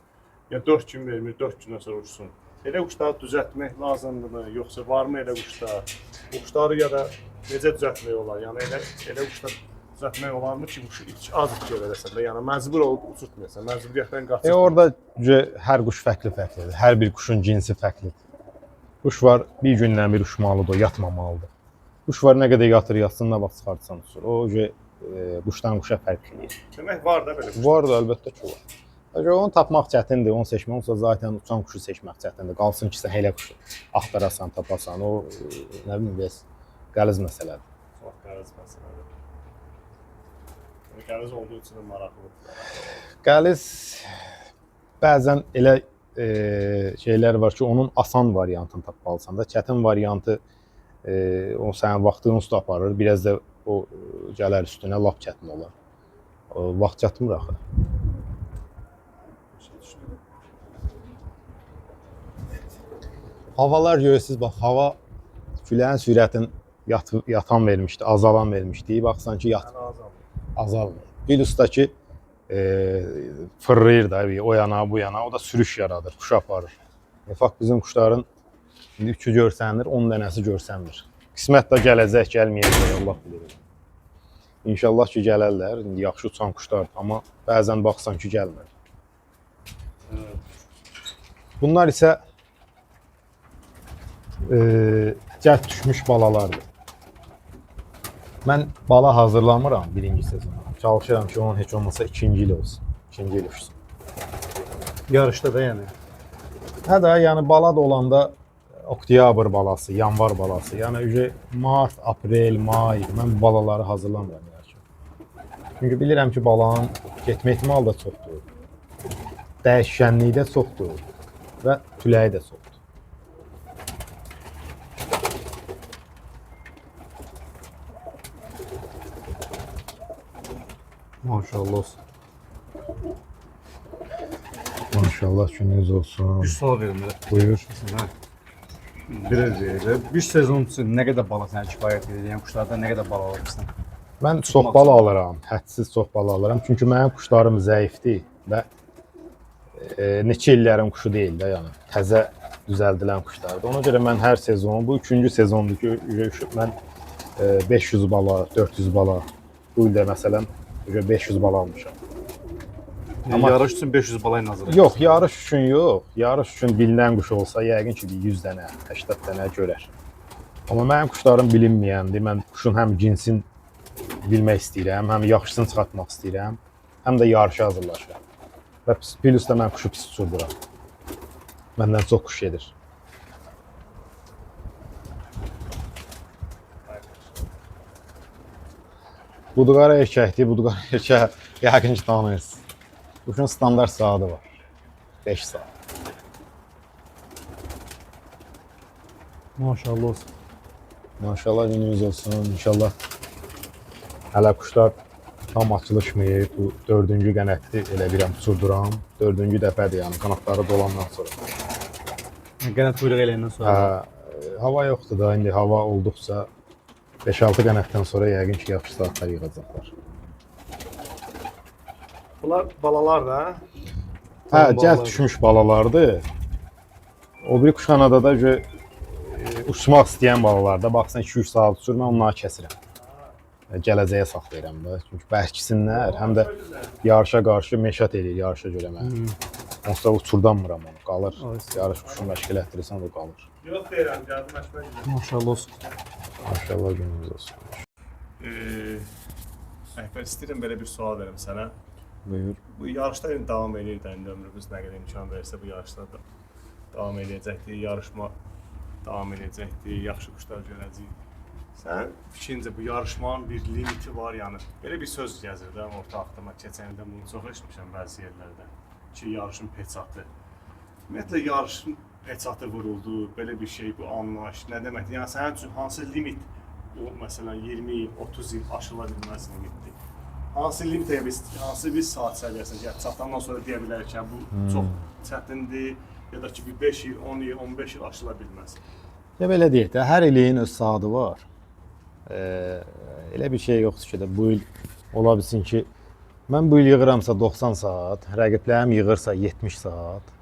Ya 4 gün vermir, 4 gündən sonra uçsun. Elə quşları düzəltmək lazımdırmı, yoxsa varmı elə quşlar? Bu quşları ya da necə düzəltmək olar? Yəni elə quşlar düzəltmək olarmı ki, quşu az itki verəsən də, yəni məcbur olub uçurtmayasan, məcburiyyətdən qaçırsan. Orada hər quş fərqli-fərqlidir. Hər bir quşun cinsi fərqlidir. Quş var bir gündən bir uçmalıdır, o yatmamalıdır. Quş var nə qədər yatır yatsın, nə vaxt çıxartsan uçur. O quşdan quşa fərq eləyir. Demək var da belə quşlar. Var da əlbəttə ki var. Əgər onu tapmaq çətindir, onu seçmək, onsa zaten uçan quşu seçmək çətindir. Qalsın ki, sən elə quşu axtarasan, tapasan. O nə bilim, biraz qəliz məsələdir. Çox qəliz məsələdir. Yəni qəliz olduğu üçün də maraqlıdır. Qəliz bəzən elə şeylər var ki, onun asan variantını tapmalısan da, çətin variantı o sənin vaxtını üstə aparır. Biraz da o gələr üstünə lap çətin olar. O vaxt çatmır axı. Havalar görürsüz, bax, hava küləyin sürətin yatan vermişdi, azalan vermişdi. Baxsan ki, azalmır. Plus da ki, fırlayır da o yana, bu yana, o da sürüş yaradır, quş aparır. Fakt bizim quşların indi 3-ü görsənir, 10 dənəsi görsənmir. Qismət də gələcək, gəlməyəcək, Allah bilir. İnşallah ki gələrlər. İndi yaxşı uçan quşlardır, amma bəzən baxsan ki gəlmir. Bunlar isə cəld düşmüş balalardır. Mən bala hazırlamıram birinci sezona. Çalışıram ki, onun heç olmasa ikinci il olsun. İkinci il uçsun. Yarışda da yəni. Hə də, yəni bala da olanda oktyabr balası, yanvar balası, yəni ücə mart, aprel, may mən bu balaları hazırlamıram yarışa. Çünki bilirəm ki, balanın getmə ehtimalı da çoxdur. Dəyişkənliyi də çoxdur və tüləyi də çoxdur. Maşallah olsun. Maşallah gününüz olsun. Bir sual verim belə. Buyur. Hə. Belə deyək, bir sezon üçün nə qədər bala sənə kifayət edir? Yəni quşlardan nə qədər bala alırsan? Mən çox bala alıram, hədsiz çox bala alıram. Çünki mənim quşlarım zəifdir və neçə illərin quşu deyil də, yəni təzə düzəldilən quşlardır. Ona görə mən hər sezon, bu üçüncü sezondur ki, mən 500 bala, 400 bala, bu il də məsələn 500 bala almışam. Amma yarış üçün 500 bala ilə hazırlayırsan. Yox, yarış üçün yox. Yarış üçün bilinən quş olsa yəqin ki, bir 100 dənə, 80 dənə görər. Amma mənim quşlarım bilinməyəndir. Mən quşun həm cinsin bilmək istəyirəm, həm yaxşısını çıxartmaq istəyirəm, həm də yarışa hazırlaşıram. Və plus da mən quşu pis uçurduram. Məndən çox quş gedir. Budqara erkəkdir, budqara erkək yəqin ki tanıyırsınız. Quşun standart saatı var. 5 saat. Maşallah olsun. Maşallah gününüz olsun. İnşallah hələ quşlar tam açılışmayıb. Bu dördüncü qənətli elə bilirəm uçurduram. Dördüncü dəfədir yəni qanadları dolandan sonra. Yəni qənət quyruq eləyəndən sonra. Hə, hava yoxdur da indi hava olduqca 5-6 qənətdən sonra yəqin ki yaxşı saatlar yığacaqlar. Bunlar balalar da. Hə, Tam cəld balalar. düşmüş balalardır. O biri quşxanada da uçmaq istəyən balalarda baxsan 2-3 saat uçur, mən onları kəsirəm. Gələcəyə saxlayıram da. Çünki bərksinlər, həm də yarışa qarşı meşat eləyir yarışa görə mən. Onsuz da uçurdanmıram onu, qalır. Ay, Yarış quşunu məşq elətdirirsən, o qalır. Yox deyirəm, gəldim Əkbər gedir. Maşallah olsun. Maşallah gününüz olsun. Əkbər istəyirəm belə bir sual verim sənə. Buyur. Bu yarışlar indi davam eləyir də, indi ömrümüz nə qədər imkan versə bu yarışlar da davam eləyəcəkdir, yarışma davam eləyəcəkdir, yaxşı quşlar görəcəyik. Sənin fikrincə bu yarışmanın bir limiti var, yəni belə bir söz gəzir də ortalıqda. Mən keçən ildə bunu çox eşitmişəm bəzi yerlərdə ki, yarışın peçatı. Ümumiyyətlə yarışın peçatı vuruldu, belə bir şey bu anlayış nə deməkdir? Yəni sənin üçün hansı limit o məsələn 20 il, 30 il aşıla bilməz limitdir? Hansı limitə biz hansı bir saat səviyyəsinə gəl çatandan sonra deyə bilərik ki, bu çox çətindir ya da ki bir 5 il, 10 il, 15 il aşıla bilməz. Ya belə deyək də, hər ilin öz saatı var. Elə bir şey yoxdur ki də bu il ola bilsin ki, mən bu il yığıramsa 90 saat, rəqiblərim yığırsa 70 saat.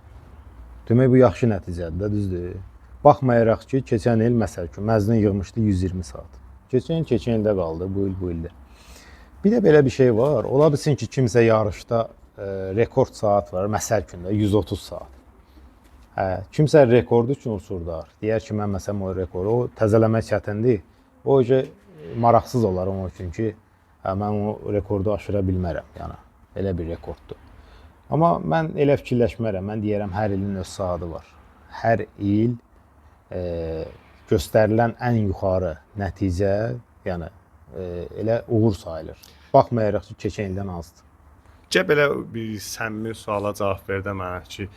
Demək bu yaxşı nəticədir də, düzdür? Baxmayaraq ki, keçən il məsəl üçün Məzun yığmışdı 120 saat. Keçən il keçən ildə qaldı, bu il bu ildə. Bir də belə bir şey var. Ola bilsin ki, kimsə yarışda rekord saat var, məsəl üçün də 130 saat. Hə, kimsə rekordu üçün uçurdar. Deyər ki, mən məsələn o rekoru o təzələmək çətindir. O maraqsız olar onun üçün ki, hə, mən o rekordu aşıra bilmərəm. Yəni elə bir rekorddur. Amma mən elə fikirləşmərəm. Mən deyərəm hər ilin öz saatı var. Hər il göstərilən ən yuxarı nəticə, yəni elə uğur sayılır. Baxmayaraq ki, keçən ildən azdır. Gəl belə bir səmimi suala cavab ver də mənə ki,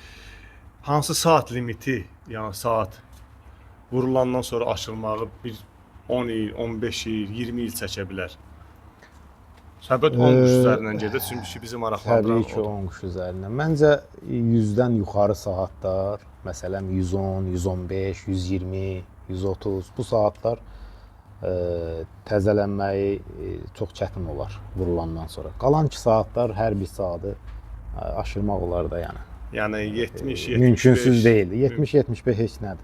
hansı saat limiti, yəni saat vurulandan sonra aşılmağı bir 10 il, 15 il, 20 il çəkə bilər? Söhbət 10 quş üzərindən gedir, çünki bizi maraqlandıran Təbii ki, odur. 10 quş üzərindən. Məncə 100-dən yuxarı saatlar, məsələn 110, 115, 120, 130 bu saatlar təzələnməyi çox çətin olar vurulandan sonra. Qalan 2 saatlar hər bir saatı aşırmaq olar da yəni. Yəni 70, 75. Mümkünsüz deyil. 70-75 heç nədir.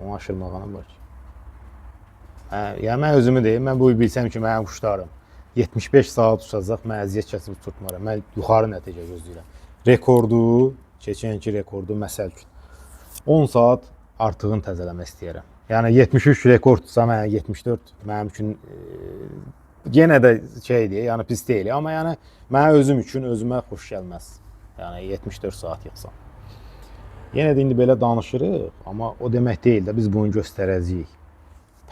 Onu aşırmağa nə var ki? Hə, yəni mən özümü deyim, mən bu il bilsəm ki, mənim quşlarım 75 saat uçacaq, mən əziyyət çəkib uçurtmaram. Mən yuxarı nəticə gözləyirəm. Rekordu, keçənki rekordu məsəl üçün 10 saat artığını təzələmək istəyirəm. Yəni 73 rekordsa mənə 74 mənim üçün yenə də şeydir, yəni pis deyil, amma yəni mənə özüm üçün özümə xoş gəlməz. Yəni 74 saat yığsam. Yenə də indi belə danışırıq, amma o demək deyil də biz bunu göstərəcəyik.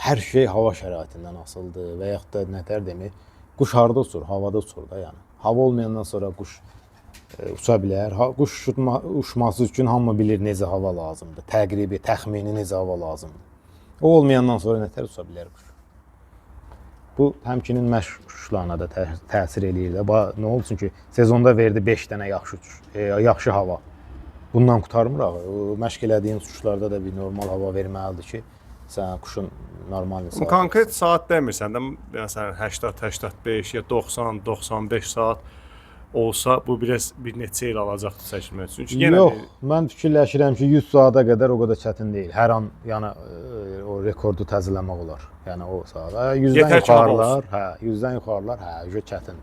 Hər şey hava şəraitindən asılıdır və yaxud da nətər demək, quş harda uçur? Havada uçur da yəni. Hava olmayandan sonra quş uça bilər. Ha, quş uçması üçün hamı bilir necə hava lazımdır. Təqribi, təxmini necə hava lazımdır. O olmayandan sonra nətər uça bilər quş? Bu həmçinin məşq uçuşlarına da təsir eləyir də. Nə olsun ki, sezonda verdi 5 dənə yaxşı uçuş, yaxşı hava. Bundan qurtarmır axı. O məşq elədiyin uçuşlarda da bir normal hava verməlidir ki, sən quşun normal Amma konkret saat demirsən də, məsələn 80, 85 ya 90, 95 saat olsa bu biraz bir neçə il alacaqdı çəkilmək üçün. Çünki yenə Yox, mən fikirləşirəm ki, 100 saata qədər o qədər çətin deyil. Hər an yəni o rekordu təzələmək olar. Yəni o saat. 100-dən Yetər ki, hava yuxarılar, hə, 100-dən yuxarılar, hə, çətin.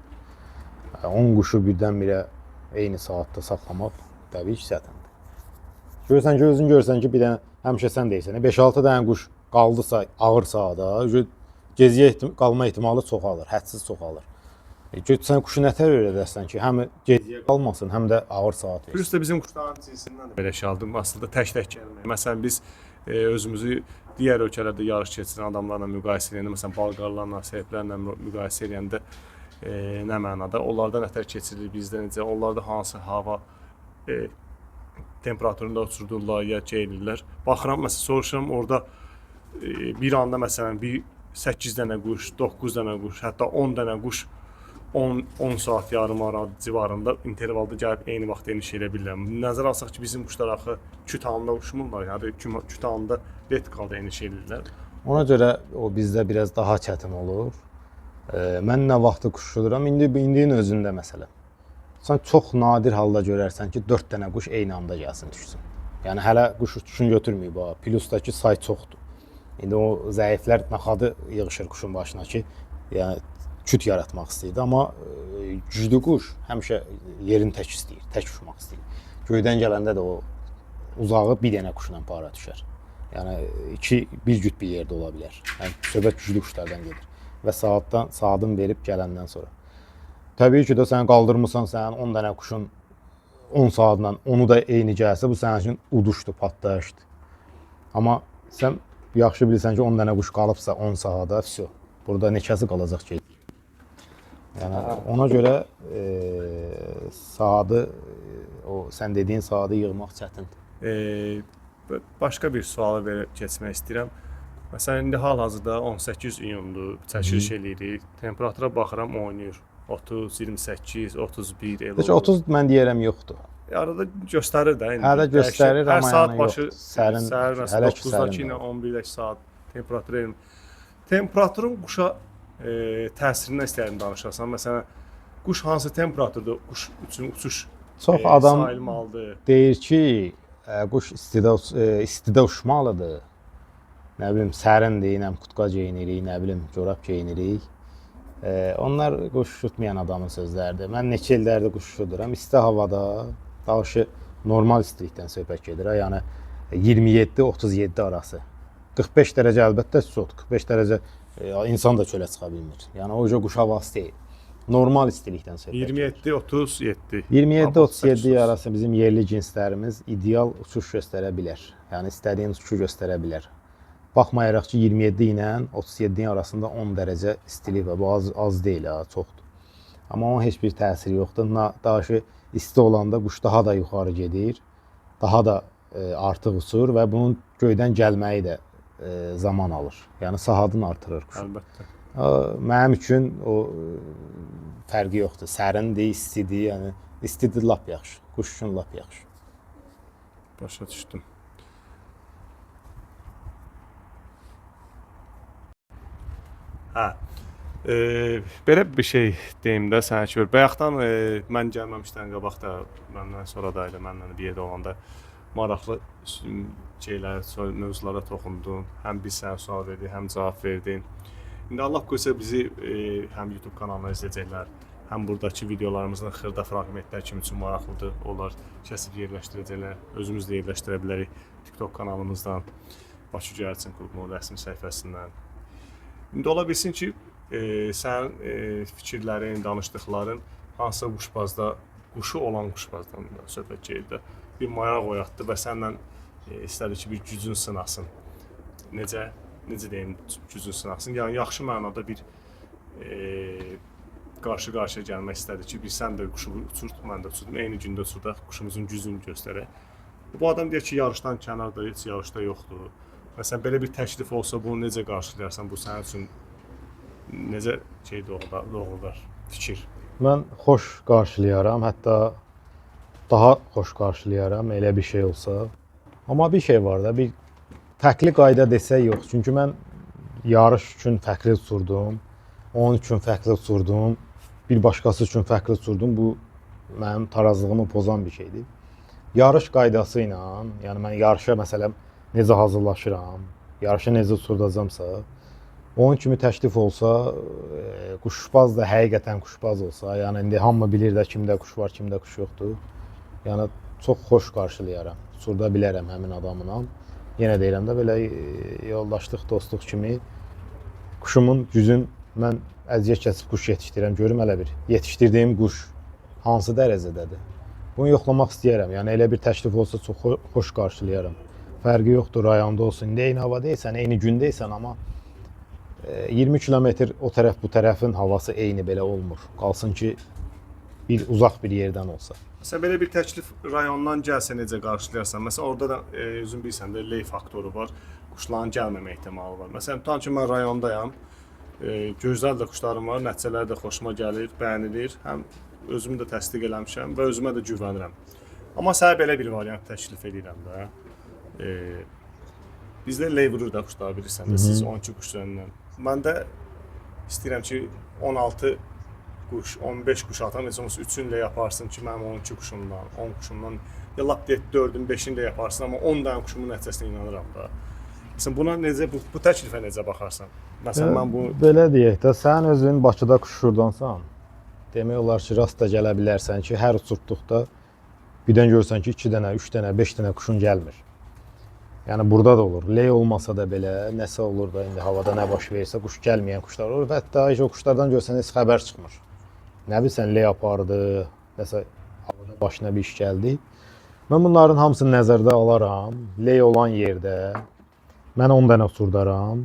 10 quşu birdən-birə eyni saatda saxlamaq təbii ki, çətindir. Görürsən ki, özün görürsən ki, bir dənə həmişə sən deyirsən, 5-6 dənə quş qaldısa ağır sahada, geziyə qalma ehtimalı çoxalır, hədsiz çoxalır. Sən quşu nətər öyrədərsən ki, həm geziyə qalmasın, həm də ağır saat versin. Plus da bizim quşların cinsindən də belə şey aldım. Aslında tək-tək gəlmək. Məsələn biz özümüzü digər ölkələrdə yarış keçirən adamlarla müqayisə edəndə, məsələn Bolqarlarla, Serblərlə müqayisə edəndə nə mənada? Onlarda nətər keçirilir, bizdə necə? Onlarda hansı hava temperaturunda uçurdurlar ya şey eləyirlər. Baxıram, məsələn soruşuram orada bir anda məsələn bir 8 dənə quş, 9 dənə quş, hətta 10 dənə quş 10 saat yarım ara civarında intervalda gəlib eyni vaxt eniş edə bilirlər. Nəzərə alsaq ki, bizim quşlar axı küt halında uçmurlar, yəni küt halında vertikalda eniş eləyirlər. Ona görə o bizdə biraz daha çətin olur. Mən nə vaxtı quş uçururam, indi indinin özündə məsələn. Sən çox nadir halda görərsən ki, 4 dənə quş eyni anda gəlsin düşsün. Yəni hələ quş uçuşunu götürməyib ha. Plusdakı say çoxdur. İndi o zəiflər naxadı yığışır quşun başına ki, yəni küt yaratmaq istəyirdi, amma güclü quş həmişə yerini tək istəyir, tək uçmaq istəyir. Göydən gələndə də o uzağı bir dənə quşla para düşər. Yəni iki bir cüt bir yerdə ola bilər. Yəni söhbət güclü quşlardan gedir və saatdan saatın verib gələndən sonra. Təbii ki də sən qaldırmısan sənin 10 dənə quşun 10 saatla onu da eyni gəlsə bu sənin üçün uduşdur, partlayışdır. Amma sən yaxşı bilirsən ki 10 dənə quş qalıbsa 10 sahada, vəsə. Burada neçəsi qalacaq ki? Yəni ona görə saatı o sən dediyin saatı yığmaq çətindir. Başqa bir suala verib keçmək istəyirəm. Məsələn indi hal-hazırda 18 iyundur, çəkiliş eləyirik. Temperatura baxıram oynayır. 30, 28, 31 elə. Heç 30 mən deyərəm yoxdur. Arada göstərir də indi. Hələ göstərir, hər amma saat yəni başı yoxdur. Sərin, səhər məsələn hələ ki 9-dakı sərin ilə 11-dəki saat temperatur eyni. Temperaturun quşa təsirindən istəyirəm danışasan. Məsələn, quş hansı temperaturda quş üçün uçuş Çox adam sayılmalıdır? deyir ki, quş istidə istidə uçmalıdır. Nə bilim sərindir, nə kutka geyinirik, nə bilim corab geyinirik. Onlar quş uçurtmayan adamın sözləridir. Mən neçə illərdir quş uçurduram. İsti havada, daha normal istilikdən söhbət gedir. Ha, yəni 27-37 arası. 45 dərəcə əlbəttə soyuq. 45 dərəcə insan da çölə çıxa bilmir. Yəni o quş havası deyil. Normal istilikdən söhbət gedir. 27, 37. 27-37 arası bizim yerli cinslərimiz ideal uçuş göstərə bilər. Yəni istədiyin uçuşu göstərə bilər. Baxmayaraq ki, 27 ilə 37-nin arasında 10 dərəcə istilik var. Bu az deyil, ha, çoxdur. Amma onun heç bir təsiri yoxdur. Daha isti olanda quş daha da yuxarı gedir, daha da artıq uçur və bunun göydən gəlməyi də zaman alır. Yəni saatını artırır quşun. Əlbəttə. Mənim üçün o fərqi yoxdur. Sərindir, istidir, yəni istidir lap yaxşı. Quş üçün lap yaxşı. Başa düşdüm. Hə. Belə bir şey deyim də sənə ki, bayaqdan mən gəlməmişdən qabaq da məndən sonra da elə mənlə bir yerdə olanda maraqlı şeylər, mövzulara toxundun. Həm biz sənə sual verdik, həm cavab verdin. İndi Allah qoysa bizi həm YouTube kanalına izləyəcəklər, həm buradakı videolarımızın xırda fraqmentlər kim üçün maraqlıdır, onlar kəsib yerləşdirəcəklər. Özümüz də yerləşdirə bilərik TikTok kanalımızdan, Bakı Göyərçin klubunun rəsmi səhifəsindən. İndi ola bilsin ki, sənin fikirlərin, danışdıqların hansısa quşbazda, quşu olan quşbazdan da söhbət gedir də, bir maraq oyatdı və səndən istədi ki, bir gücün sınasın. Necə deyim, gücün sınasın? Yəni yaxşı mənada bir qarşı-qarşıya gəlmək istədi ki, bir sən də quşu uçurt, mən də uçurdum. Eyni gündə uçurdaq, quşumuzun gücünü göstərək. Bu adam deyir ki, yarışdan kənarda, heç yarışda yoxdur. Məsələn, belə bir təklif olsa, bunu necə qarşılayarsan? Bu sənin üçün necə şey doğrudar, fikir? Mən xoş qarşılayaram, hətta daha xoş qarşılayaram elə bir şey olsa. Amma bir şey var da, bir fərqli qayda desək yox. Çünki mən yarış üçün fərqli uçurdum, onun üçün fərqli uçurdum, bir başqası üçün fərqli uçurdum. Bu mənim tarazlığımı pozan bir şeydir. Yarış qaydası ilə, yəni mən yarışa məsələn necə hazırlaşıram, yarışa necə uçurdacamsa, onun kimi təklif olsa, quşbaz da həqiqətən quşbaz olsa, yəni indi hamı bilir də kimdə quş var, kimdə quş yoxdur. Yəni çox xoş qarşılayaram. Uçurda bilərəm həmin adamla. Yenə deyirəm də belə yoldaşlıq, dostluq kimi quşumun gücün mən əziyyət kəsib quş yetişdirirəm. Görüm hələ bir yetişdirdiyim quş hansı dərəcədədir. Bunu yoxlamaq istəyirəm. Yəni elə bir təklif olsa çox xoş qarşılayaram. Fərqi yoxdur, rayonda olsun. İndi eyni hava deyilsən, eyni gündəysən, amma 20 kilometr o tərəf bu tərəfin havası eyni belə olmur. Qalsın ki bir uzaq bir yerdən olsa. Məsələn, belə bir təklif rayondan gəlsə necə qarşılayarsan? Məsələn, orada da özün bilirsən də ley faktoru var. Quşların gəlməmə ehtimalı var. Məsələn, tutan ki mən rayondayam. Gözəl də quşlarım var, nəticələri də xoşuma gəlir, bəyənilir. Həm özümü də təsdiq eləmişəm və özümə də güvənirəm. Amma sənə belə bir variant təklif edirəm də. Bizdə ley vurur da quşlar bilirsən də, siz 12 quş üzərindən. Mən də istəyirəm ki 16 quş, 15 quş atam, heç olmasa 3-ünü də yaparsın ki, mənim 12 quşumdan, 10 quşumdan, ya lap deyək 4-ün, 5-ini də yaparsın, amma 10 dənə quşumun nəticəsinə inanıram da. Məsələn, buna necə bu təklifə necə baxarsan? Məsələn, mən bu belə deyək də, sən özün Bakıda quş uçurdansan, demək olar ki, rast da gələ bilərsən ki, hər uçurtduqda birdən görsən ki, 2 dənə, 3 dənə, 5 dənə quşun gəlmir. Yəni burada da olur. Ley olmasa da belə, nəsə olur da indi havada nə baş verirsə, quş gəlməyən quşlar olur və hətta heç o quşlardan görsən heç xəbər çıxmır. Nə bilsən ley apardı, nəsə havada başına bir iş gəldi. Mən bunların hamısını nəzərdə alaram. Ley olan yerdə mən 10 dənə uçurdaram.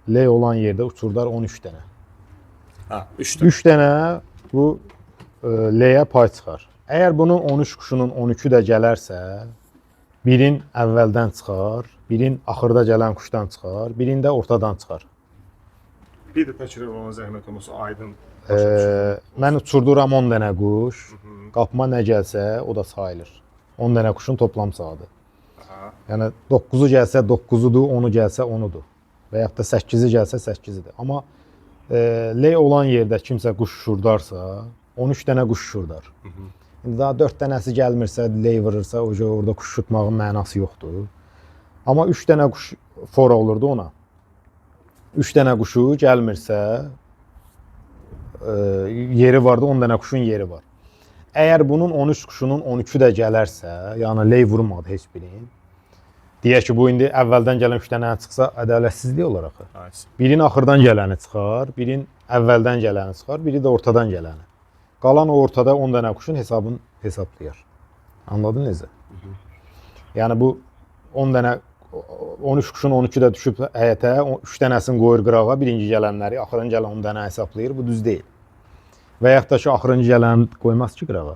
Ley olan yerdə uçurdar 13 dənə. Hə, 3 dənə. 3 dənə bu leyə pay çıxar. Əgər bunun 13 quşunun 13-ü də gələrsə, birin əvvəldən çıxar, birin axırda gələn quşdan çıxar, birin də ortadan çıxar. Bir də təkrar olana zəhmət olmasa aydın. Mən uçurduram 10 dənə quş. Qapıma nə gəlsə, o da sayılır. 10 dənə quşun toplam saatı. Aha. Yəni 9-u gəlsə 9-udur, 10-u gəlsə 10-udur. Və yaxud da 8-i gəlsə 8-idir. Amma ley olan yerdə kimsə quş uçurdarsa, 13 dənə quş uçurdar. İndi daha 4 dənəsi gəlmirsə, ley vurursa, o orada quş uçurtmağın mənası yoxdur. Amma 3 dənə quş fora olurdu ona. 3 dənə quşu gəlmirsə, yeri vardı, 10 dənə quşun yeri var. Əgər bunun 13 quşunun 13-ü də gələrsə, yəni ley vurmadı heç birinin. Deyək ki, bu indi əvvəldən gələn 3 dənə çıxsa ədalətsizlik olar axı. Birin axırdan gələni çıxar, birin əvvəldən gələni çıxar, biri də ortadan gələni. Qalan o ortada 10 dənə quşun hesabını hesablayar. Anladın necə? Yəni bu 10 dənə 13 quşun 12 də düşüb həyətə, 3 dənəsini qoyur qırağa, birinci gələnləri, axırıncı gələn 10 dənə hesablayır. Bu düz deyil. Və yaxud da ki, axırıncı gələni qoymaz ki qırağa.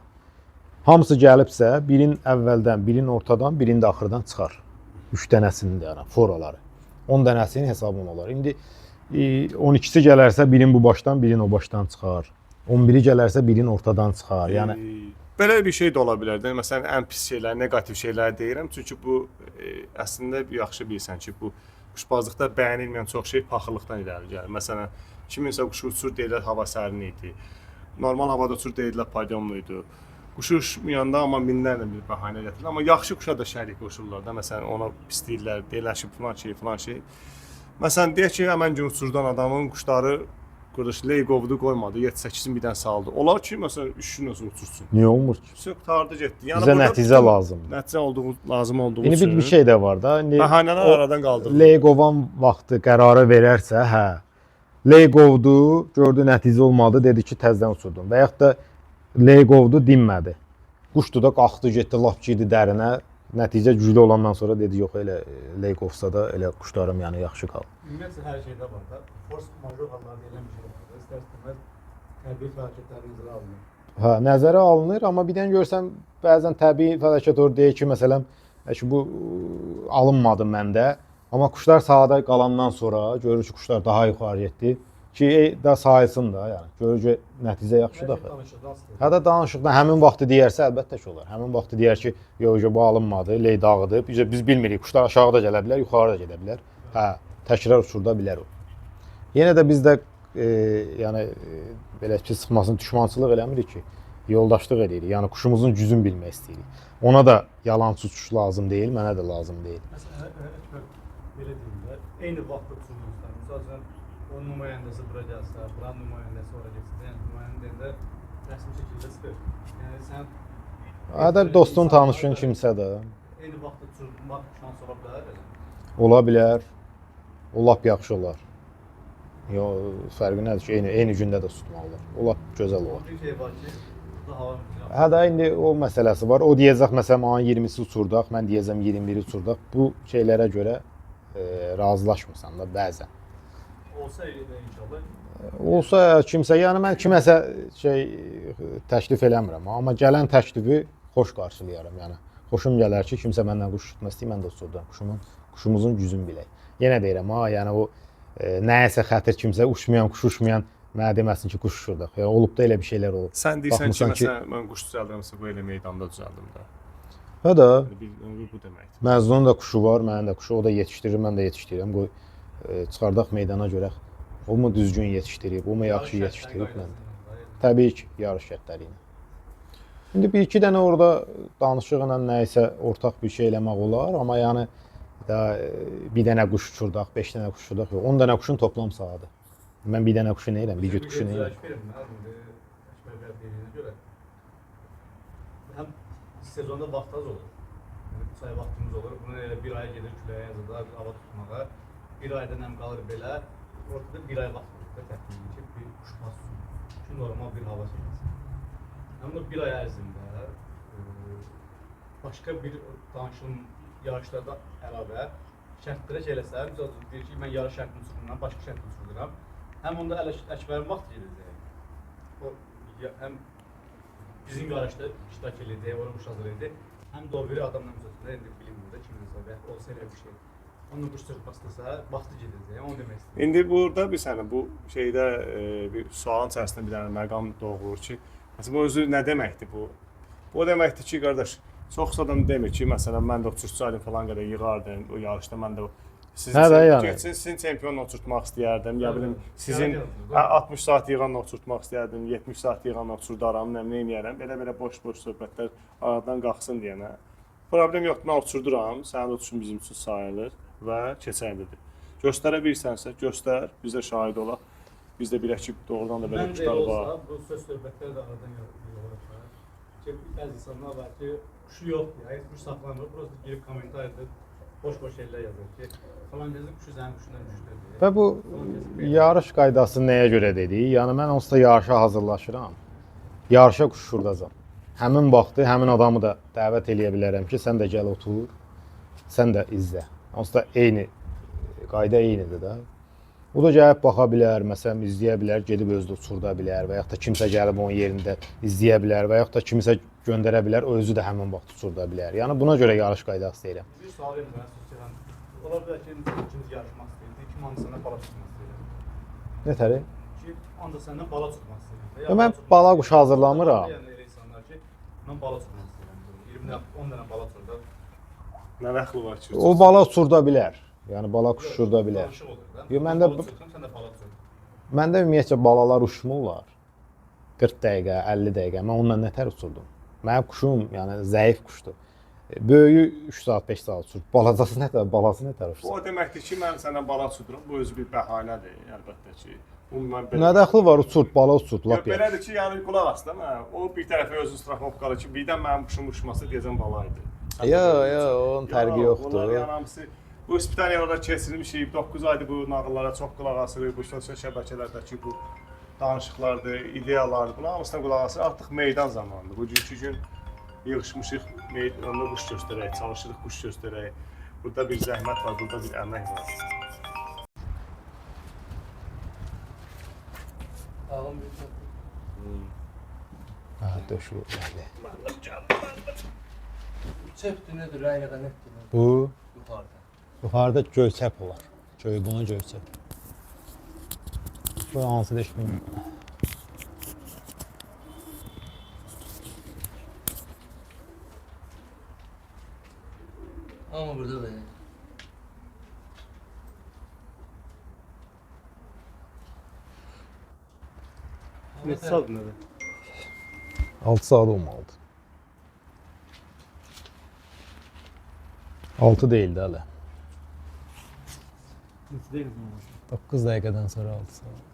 Hamısı gəlibsə, birin əvvəldən, birin ortadan, birin də axırdan çıxar. 3 dənəsinin də yəni foraları. 10 dənəsinin hesabı olar. İndi 12-si gələrsə birin bu başdan, birin o başdan çıxar. 11-i gələrsə birin ortadan çıxar. Yəni Belə bir şey də ola bilər də. Məsələn, ən pis şeylər, neqativ şeylər deyirəm. Çünki bu əslində yaxşı bilirsən ki, bu quşbazlıqda bəyənilməyən çox şey paxıllıqdan irəli gəlir. Məsələn, kiminsə quşu uçur deyirlər hava sərin idi. Normal havada uçur deyirlər padyomlu idi. Quşu uçmayanda amma minlərlə bir bəhanə gətirirlər. Amma yaxşı quşa da şərik qoşurlar da. Məsələn, ona pis deyirlər, deyirlər ki, filan şey, filan şey. Məsələn, deyək ki, həmən gün uçurdan adamın quşları qardaş ley qovdu, qoymadı, 7-8-in birdən saldı. Olar ki, məsələn, 3 gün özü uçursun. Niyə olmur ki? Vəsə qurtardı getdi. Yəni Bizə burada nəticə bütün lazımdır. Nəticə olduğu lazım olduğu İndi üçün bir şey də var da. İndi bəhanələr o aradan qaldırılır. Ley qovan vaxtı qərarı verərsə, hə. Ley qovdu, gördü nəticə olmadı, dedi ki, təzədən uçurdum. Və yaxud da ley qovdu, dinmədi. Quşdu da qalxdı, getdi, lap girdi dərinə. Nəticə güclü olandan sonra dedi, yox elə ley qovsa da elə quşlarım yəni yaxşı qaldı. Ümumiyyətlə hər şeydə var da. Force major halları deyilən bir şey var da. İstər-istəməz təbii fəlakətlər nəzərə alınır. Hə, nəzərə alınır, amma bir dənə görsən bəzən təbii fəlakət olur deyir ki, məsələn, ki bu alınmadı məndə, amma quşlar sahada qalandan sonra görür ki, quşlar daha yuxarı getdi ki, da sayılsın da, yəni görür ki, nəticə yaxşıdır Hər axı. şey danışıqdan asılıdır. Hətta danışıqda həmin vaxtı deyərsə əlbəttə ki olar. Həmin vaxtı deyər ki, yox, yox bu alınmadı, ley dağıdıb. Biz bilmirik, quşlar aşağı da gələ bilər, yuxarı da gedə bilər. Hə, təkrar uçurda bilər o. Yenə də biz də yəni belə pis çıxmasın, düşmançılıq eləmirik ki, yoldaşlıq eləyirik. Yəni quşumuzun gücünü bilmək istəyirik. Ona da yalançı uçuş lazım deyil, mənə də lazım deyil. Məsələn, Əkbər belə deyim də, eyni vaxtda uçurmuşlar. Məsəl üçün, onun nümayəndəsi bura gəlsə, buranın nümayəndəsi ora getsə, yəni nümayəndə deyəndə rəsmi şəkildə çıxır. Yəni sən Hətta dostun, tanışın kimsə də eyni vaxtda uçurmaq şansı ola bilər elə. ola bilər. O lap yaxşı olar. Yo, fərqi nədir ki, eyni gündə də tutmaq olar. O lap gözəl olar. Bir şey var ki, burada hava mütləq. Hə də indi o məsələsi var. O deyəcək məsələn ayın 20-si uçurdaq, mən deyəcəm 21-i uçurdaq. Bu şeylərə görə razılaşmırsan da bəzən. Olsa elə inşallah. Olsa kimsə, yəni mən kiməsə şey təklif eləmirəm, amma gələn təklifi xoş qarşılayaram. Yəni xoşum gələr ki, kimsə məndən quş tutmaq istəyir, mən də uçurdam. Quşumuzun gücünü bilək. Yenə deyirəm, ha, yəni o nəyəsə xətir kimsə uçmayan, quş uçmayan mənə deməsin ki, quş uçurdaq. Yəni olub da elə bir şeylər olub. Sən deyirsən ki, Baxmısan ki- məsələn, mən quş düzəldirəmsə, bu elə meydanda düzəldim də. Hə də. Yəni bir bu deməkdir. Məzunun da quşu var, mənim də quşu. O da yetişdirir, mən də yetişdirirəm. Qoy çıxardaq meydana görək. O mu düzgün yetişdirib, o mu yaxşı yetişdirib, mən də. Təbii ki, yarış şərtləri ilə. İndi bir iki dənə orada danışıqla nəyisə ortaq bir şey eləmək olar, amma yəni da bir dənə quş uçurdaq, 5 dənə quş uçurdaq, yox, 10 dənə quşun toplam saatı. Mən bir dənə quşu nə edirəm, bir cüt quşu nə edirəm? Verim, indi Əkbər bəy dediyinə görə həm sezonda vaxt az olur. Yəni 3 ay vaxtımız olur. Bunu elə bir ay gedir küləyə yazıda hava tutmağa. Bir ayda nəm qalır belə. Ortada bir ay vaxt olur da təxmini ki, bir uçmaz ki, normal bir hava çəkilsin. Həm də bir ay ərzində başqa bir danışım yarışlarda əlavə şərtlərə şey eləsə, məsəl üçün deyir ki, mən yarış şərtini uçururam, başqa şərtini uçururam. Həm onda Əkbərin vaxtı gedəcək. O həm bizim yarışda iştirak eləyəcək, ora quş hazır edəcək. Həm də o biri adamla məsəl üçün indi bilinmir də kiminsə və olsa elə bir şey. Onun quş çırpmasınsa vaxtı gedəcək. Onu demək istəyirəm. İndi burada bir sənə bu şeydə bir sualın içərisində bir dənə məqam doğulur ki, məsələn bu özü nə deməkdir bu? Bu o deməkdir ki, qardaş, çox adam demir ki, məsələn mən də uçursaydım falan qədər yığardım o yarışda mən də sizin Hə də yəni. getsin sizin çempionu uçurtmaq istəyərdim, ya bilim sizin Yarı hə, 60 saat yığanla uçurtmaq istəyərdim, 70 saat yığanla uçurdaram, nə eləyərəm. Belə-belə boş-boş söhbətlər aradan qalxsın deyənə. Problem yoxdur, mən uçurduram, sənin də uçuşun bizim üçün sayılır və keçərlidir. Göstərə bilirsənsə, göstər, biz də şahid olaq. Biz də bilək ki, doğrudan da belə Mən də elə quşlar var. olsa, bu söz söhbətlər də aradan yola çıxar. Ki, bəzi insanlar var ki, quşu yoxdur, ya, heç quş saxlamır. Burası girib kommentariyada boş-boş şeylər yazır ki, falan kəsin quşu sənin quşundan güclüdür. Və bu yarış qaydası nəyə görə dedik? Yəni mən onsuz da yarışa hazırlaşıram. Yarışa quş uçurdacam. Həmin vaxtı həmin adamı da dəvət eləyə bilərəm ki, sən də gəl otur, sən də izlə. Onsuz da eyni qayda eynidir də. O da gəlib baxa bilər, məsələn, izləyə bilər, gedib özü də uçurda bilər və yaxud da kimsə gəlib onun yerində izləyə bilər və yaxud da kimisə göndərə bilər, o özü də həmin vaxt uçurda bilər. Yəni buna görə yarış qaydası deyirəm. Bir sual verim sənə söz gələn. Ola bilər ki, ikimiz yarışmaq istəyirdik, kim ancaq səndən bala tutmaq istəyir. Nətəri? Ki, ancaq səndən bala tutmaq istəyir. Ya mən bala quşu hazırlamıram. Yəni elə insanlar ki, mən bala tutmaq istəyirəm. 20 dənə, 10 dənə bala tutur. Nə dəxli var ki? O bala uçurda bilər. Yəni bala quş uçurda bilər. Danışıq olur da. Yo, mən də Bala tuturam, sən də bala tutur. Məndə ümumiyyətcə balalar uçmurlar. 40 dəqiqə, 50 dəqiqə. Mən onunla nətər uçurdum? Mənim quşum, yəni zəif quşdur. Böyüyü 3 saat, 5 saat uçur. Balacası nə tər, balası nə tər Bu uçur? o deməkdir ki, mən sənə bala uçuduram. Bu özü bir bəhanədir, əlbəttə ki. Bu mən belə. Nə dəxli var uçur, bala uçur, Yox, lap yaxşı. belədir ki, yəni qulaq as da mənə. O bir tərəfə özün straxovkalı ki, birdən mənim quşum uçmasa deyəcəm bala idi. Sən Yo, də belə yo, uçursan. onun fərqi Yox, yoxdur. Bunlar yəni hamısı bu ispitaniyalarda keçirilmişik. 9 aydır bu nağıllara çox qulaq asırıq. Bu sosial şəbəkələrdəki bu danışıqlardır, ideyalardır. Bunların hamısına qulaq asırıq. Artıq meydan zamanıdır. Bugünkü gün yığışmışıq, meydanda quş göstərək, çalışırıq quş göstərək. Burada bir zəhmət var, burada bir əmək var. Ağım bir çox. Hə, döşü bəli. Çöpdür nədir, rəylə nədir? Bu Yuxarıda. yuxarıda göyçəp olar. Göy bunu göyçəp. Bu hansı heç bilmirəm. Amma burada da yəni. Neçə saat nədir? 6 saat olmalıdır. 6 deyildi hələ. Neçə deyil bu? 9 dəqiqədən sonra 6 saat.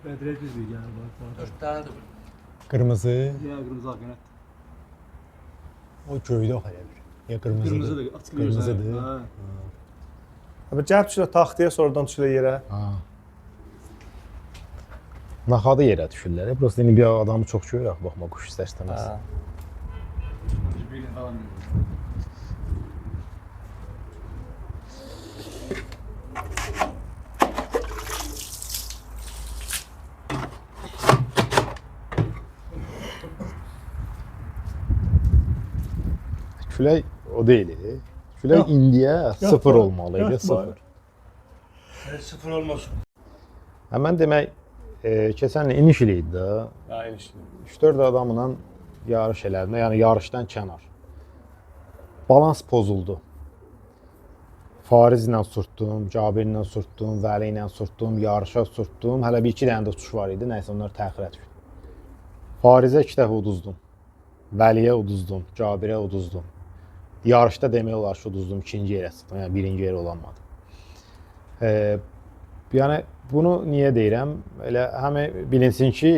Bədrə düzdür yəni bax. 4 dənədir burada. Qırmızı, Ya qırmızı ağ qanad. o göydə ox elə bir. Ya qırmızıdır. Qırmızıdır, açıq Qırmızıdır. Hə. Abi cəb düşürlər taxtaya, sonradan düşürlər yerə. Ha. Naxadı yerə düşürlər. Prosta indi bir adamı çox görür axı baxma quş istər-istəməz. Bir falan deyil. Külək o deyil. Külək Yox. indiyə sıfır Yox, olmalı idi, yox, sıfır. Hələ sıfır olmasın. Hə mən demək, keçən il iniş ili idi də. Hə, enişdə. 3-4 adamla yarış elədim. Yəni yarışdan kənar. Balans pozuldu. Farizlə sürtdüm, Cabirlə sürtdüm, Vəli ilə sürtdüm, yarışa sürtdüm. Hələ bir iki dənə də uçuş var idi. Nəysə onlar təxirə düşdü. Farizə 2 dəfə uduzdum. Vəliyə uduzdum, Cabirə uduzdum. Yarışda demək olar ki, uduzdum, ikinci yerə çıxdım. Yəni birinci yerə olanmadı. Yəni bunu niyə deyirəm? Elə həm bilinsin ki,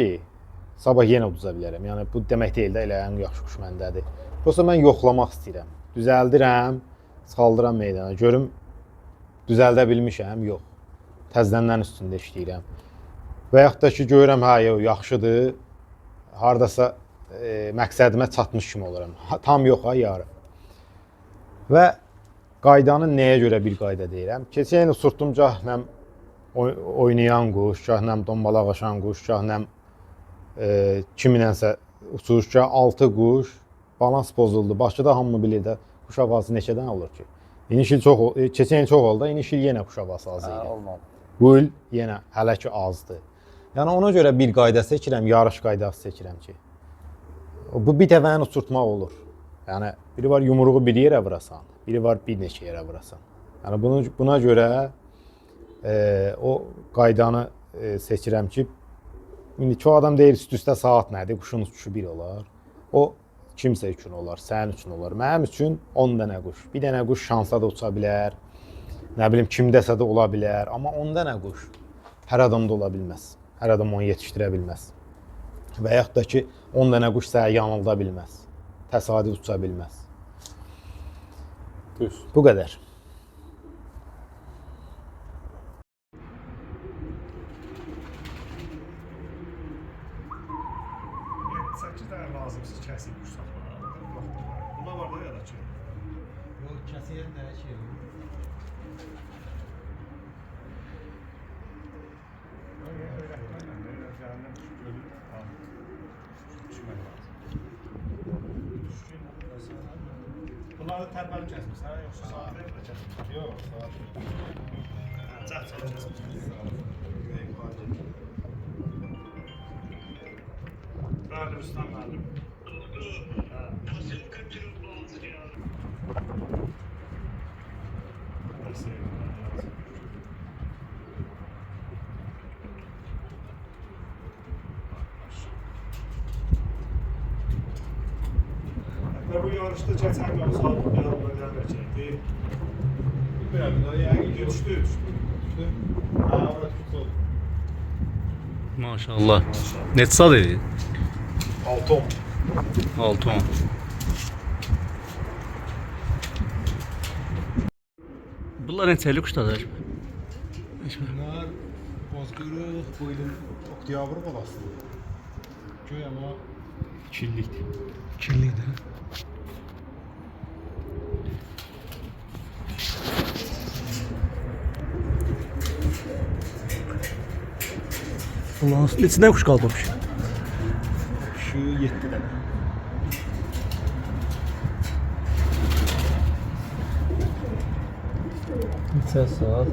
sabah yenə uduza bilərəm. Yəni bu demək deyil də elə ən yaxşı quş məndədir. Prosta mən yoxlamaq istəyirəm. Düzəldirəm, çıxaldıram meydana. Görüm düzəldə bilmişəm, yox. Təzdəndən üstündə işləyirəm. Və yaxud da ki, görürəm hə, yox, yaxşıdır. Hardasa məqsədimə çatmış kimi oluram. Ha, tam yox ha, yarı. Və qaydanı nəyə görə bir qayda deyirəm? Keçən il sürtdüm gah nəm oynayan quş, gah nəm dombalaq aşan quş, gah nəm kiminlənsə uçuş, gah 6 quş, balans pozuldu. Bakıda hamı bilir də quş havası neçə dənə olur ki? İniş il çox, keçən il çox oldu, iniş il yenə quş havası az idi. Olmadı. Bu il yenə hələ ki azdır. Yəni ona görə bir qayda seçirəm, yarış qaydası seçirəm ki. Bu bir dəvəni uçurtmaq olur. Yəni biri var yumruğu bir yerə vurasan, biri var bir neçə yerə vurasan. Yəni buna görə o qaydanı seçirəm ki, indi çox adam deyir üst-üstə saat nədir? Quşun uçuşu bir olar. O kimsə üçün olar, sənin üçün olar. Mənim üçün 10 dənə quş. Bir dənə quş şansa da uça bilər. Nə bilim kimdəsə də ola bilər, amma 10 dənə quş hər adamda ola bilməz. Hər adam onu yetişdirə bilməz. Və yaxud da ki 10 dənə quş səni yanılda bilməz. Təsadüf uça bilməz. Düz. Bu qədər. Səkkiz dənə lazımsız kəsik quş saxlamaq. Bunlar var da ya da ki. Yox, kəsiyən nə şey. Öyrətməklə də öyrətlərindən quş görür. Düşmək lazım. Bunları tərpəli kəsmirsən, yoxsa saatlə kəsmirsən? Yox, saat. Cəh cəh kəsmirsən. Bəli, Rüstəm müəllim. Və bu yarışda keçən il saat yarım ödəniləcəkdi. Bilmirəm, yəqin ki, Düşdü, düşdü. düşdü. Ha, ora düşdü. Maşallah. Neçə saat idi? 6 6-10. Bunlar neçəlik quşlardır? Bunlar bozqırıq bu ilin oktyabr balasıdır. Göy amma 2 illikdir. 2 illikdir. Allah'ın neçədən quş qalmamış? Şu 7 dənə. Neçə saat?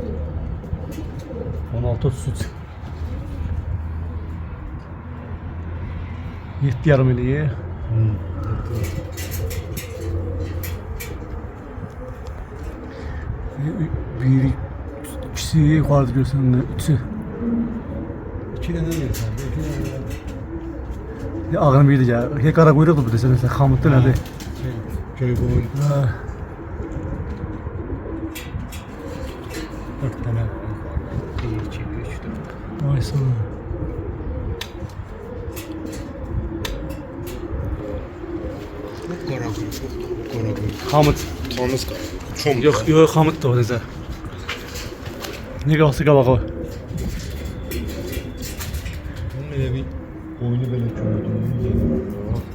16:33. 7 yarım eləyir. Bir, ikisi yuxarıda görsənir, üçü. 2 dənə versən, 2 dənə. Ya ağrım biri də gəlir. Ya qara quyruqdur bu desən, nəsə xamutdur nədir? Şey, göy boyun Hə. 4 dənə var yuxarıda. 1 2 3 4. Ay sağ ol. Bu qara quyruqdur, bu qara quyruq. Xamut. Tanız qara quyruq. Çox. Yox, yox, xamutdur o necə. Nə qalsa qabağa. Bunun elə bir boynu belə gördüm.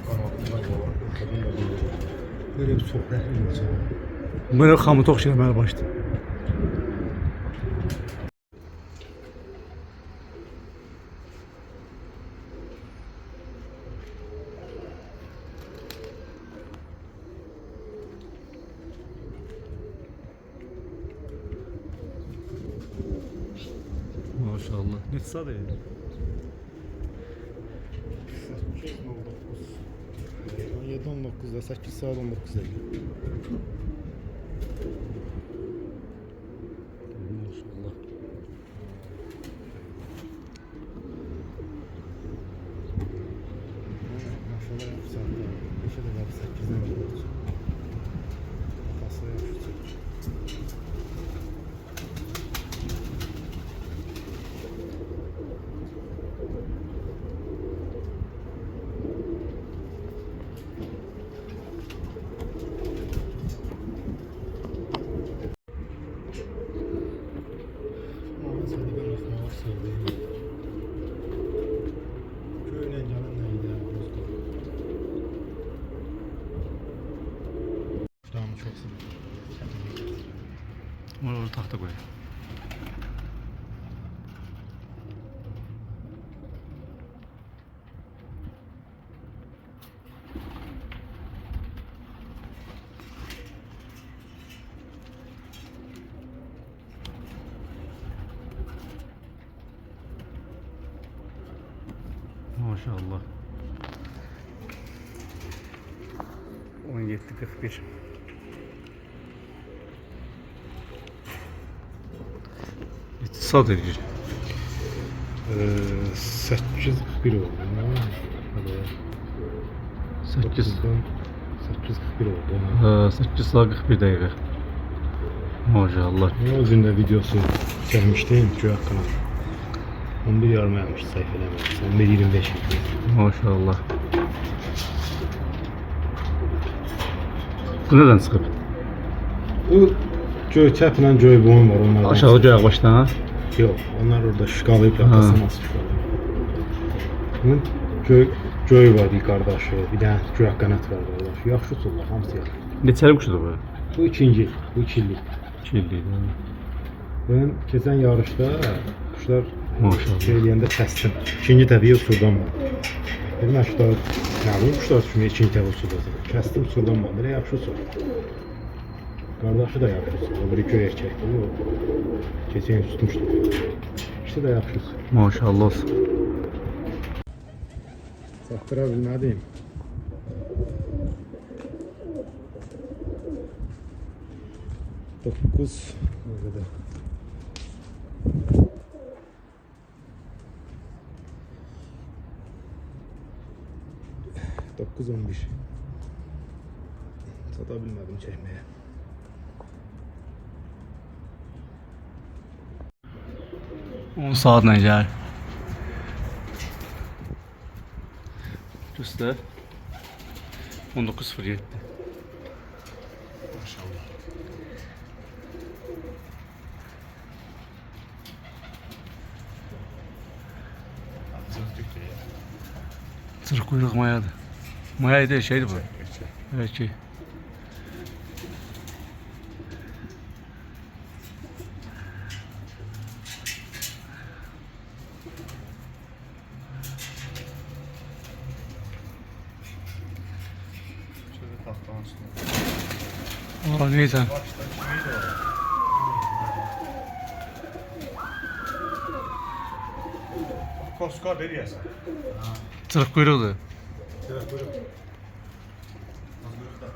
Qanatlı var. Belə bir çox rəhli olsa. Belə xamuta oxşayır mənə başdı. Maşallah. Neçə saat eləyir? 8:09. 17:19-da 8 saat 19 dəqiqə. Maşallah. Maşallah yaxşı saatlar. 5-ə də qalıb 8-dən gələcək. Atası yaxşı uçur. Aman səni ben axmağı sevdiyim. Göylə gələn nə idi? Quşlarını çox sevirəm. Çətinlik gətirir. Orada taxta qoy. Maşallah. 17:41. Neçə saat eləyir? 8:41 oldu. Hələ 8 8:41 oldu. Hə, 8 saat 41 dəqiqə. Maşallah. O gün də videosu çəkmişdim göy haqqına. 11 yarım yapmış səhv eləmirəmsə. 11:25 idi. Maşallah. Bu nədən çıxıb? Bu göyçəplə göy boyun var onlardan. Aşağı göy başdan ha? Yox, onlar orada şıqalayıb Ha. atasını nasıl şıqalayıb. Bunun göy var bir qardaşı, bir dənə göy qanat var qardaşı. Yaxşı uçurlar, hamısı yaxşı. Neçəli quşudur bu? Bu ikinci, bu 2 illik. 2 illik. Bunun keçən yarışda quşlar Maşallah. şey eləyəndə kəsdim. İkinci dəfəyə uçurdanmadı. Dedim, quşlar, nə bilim, quşlar düşmür, ikinci dəfə uçurdacaq. Kəsdim, uçurdanmadı. Elə yaxşı uçur. Qardaşı da yaxşı uçur. O biri göy erkəkdir. O keçən il tutmuşdu. İkisi də yaxşı uçur. Maşallah olsun. Çatdıra bilmədim. 9 nə qədər? 9:11. Çata bilmədim çəkməyə. 10 saatla gəl. Göstər. 19:07. Maşallah. Zırtdık ya. Cırıq quyruq mayadır. Maya deyil, şeydir bu. Erkek. Erkek. Şöyle tahtanın üstüne. Aa, neysə. Başta kimiydi o? Koska deyəsən. Cırıq quyruqdur. Cırıq quyruq. Az quyruq da.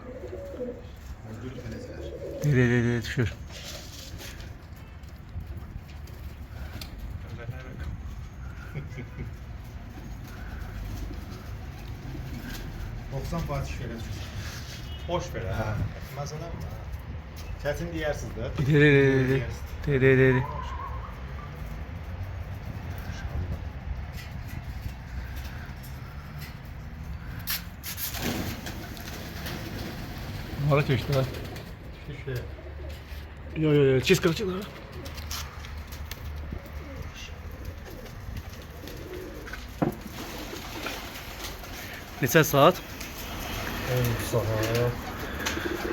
Az quyruq eləcələr. De, de, de, de, düşür. Doksan faiz iş verəcək. Boş ver hə. Məsələn, çətin deyərsiniz də. De, de, de, de, de. De, de, de, de. Hara keçdi ha? Düşür. Yo, yo, yo, çiz qırıq, çıx. Neçə saat? 10 saat.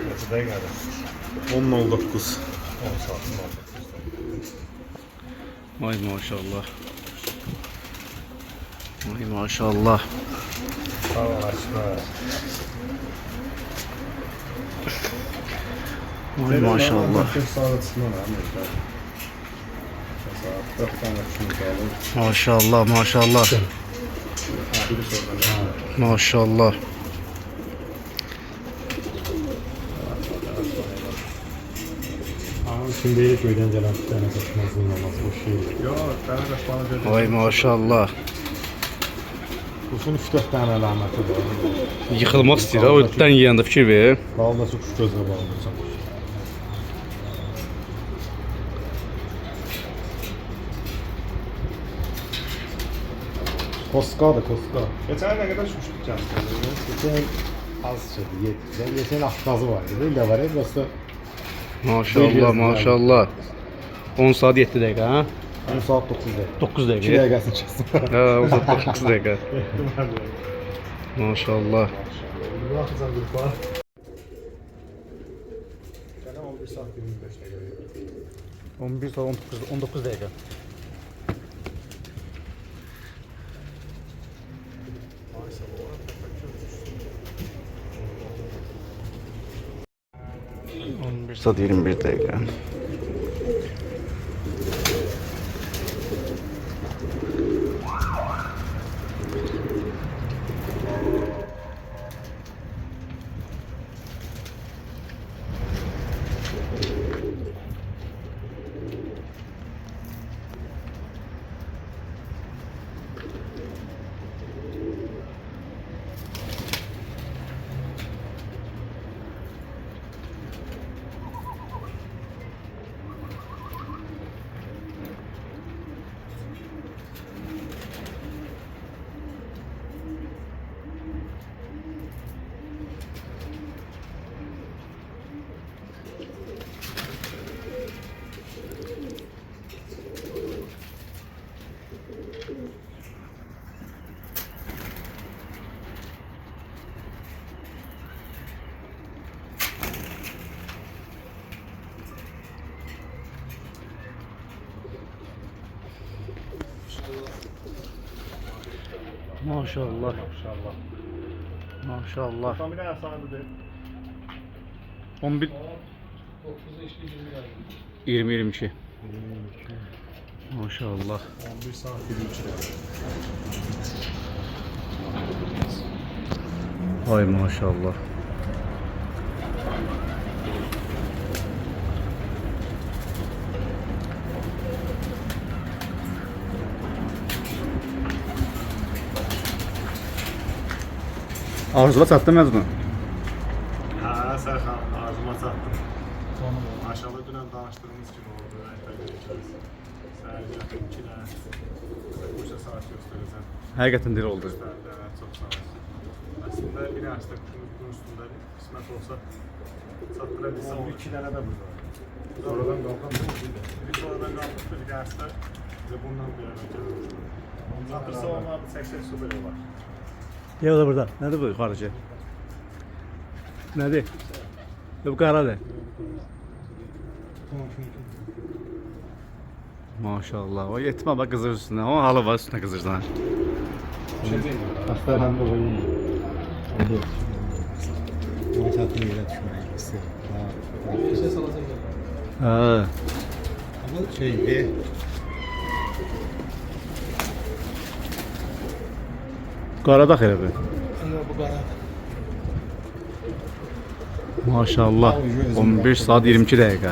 Neçə dəqiqədir? 10:09. 10 saat 19 dəqiqə. Vay maşallah. Vay maşallah. Sağ ol Əkbər. Vay maşallah. 4 saat çıxman hə Mujda. Saat 4 dənə kuşumuz qalır. Maşallah, maşallah. Biri sonra. Maşallah. Onun üçün deyirik göydən gələn dənə qaçmazlığın olmaz, boş şeydir. Yox, dənə qaçmanı gördüm. Vay maşallah. Quşun 3-4 dənə əlaməti var. Yıxılmaq istəyir ha, o dən yeyəndə fikir ver. Bağlıca quş gözlə bağlıca. Koskadır, koska. Keçən il nə qədər uçmuşduq gənclərdə? Geçen il az şeydi, 7. Geçen il aşqazı var idi, ilə var idi, prosta Maşallah, maşallah. 10 saat 7 dəqiqə, ha? 10 saat 9 dəqiqə. 9 2 dəqiqə. dəqiqəsini kəsdim. Hə, 10 saat 9 dəqiqə. Maşallah. Baxacağım qrupa. Gələn 11 saat 25 dəqiqə. 11 saat 19 dəqiqə. 11 saat 21 dəqiqə. Maşallah. Maşallah. Maşallah. Tam bir dənə sağdır. 11 9'u işte 20 geldi. 20 22. Maşallah. 11 saat 23 dəqiqə. Ay maşallah. Arzula çatdı Məcnun. Hə, Sərxan, arzuma çatdım. Maşallah dünən danışdığımız kimi oldu. Rəhbər görüşürüz. Səhər yaxın 2 dənə quşa saat göstərəcəm. Həqiqətən dil oldu. Göstərdi, evet, çox sağ olsun. Əslində bir dənə də quşumuz bunun üstündədir. Qismət olsa çatdıra bilsəm onu. 2 dənə də burada. Sonradan qalxan Biri sonradan qalxıb, bir gəlsə bizə bundan bir yana gəlir. Çatdırsa onlar da çəksək super olar. Yox da burada. Nədir bu yuxarıcı? Nədir? Yox, bu qaradır. Maşallah. O yetmə bax qızır üstünə. O halı var üstünə qızırsan. Hastalandı oyun. Onu çatın yerə düşmək istəyirəm. Şey salacak yani. Hə. Amma şey, Qaradağ elə bu. Yok bu qara. Maşallah. 15 saat 22 dəqiqə.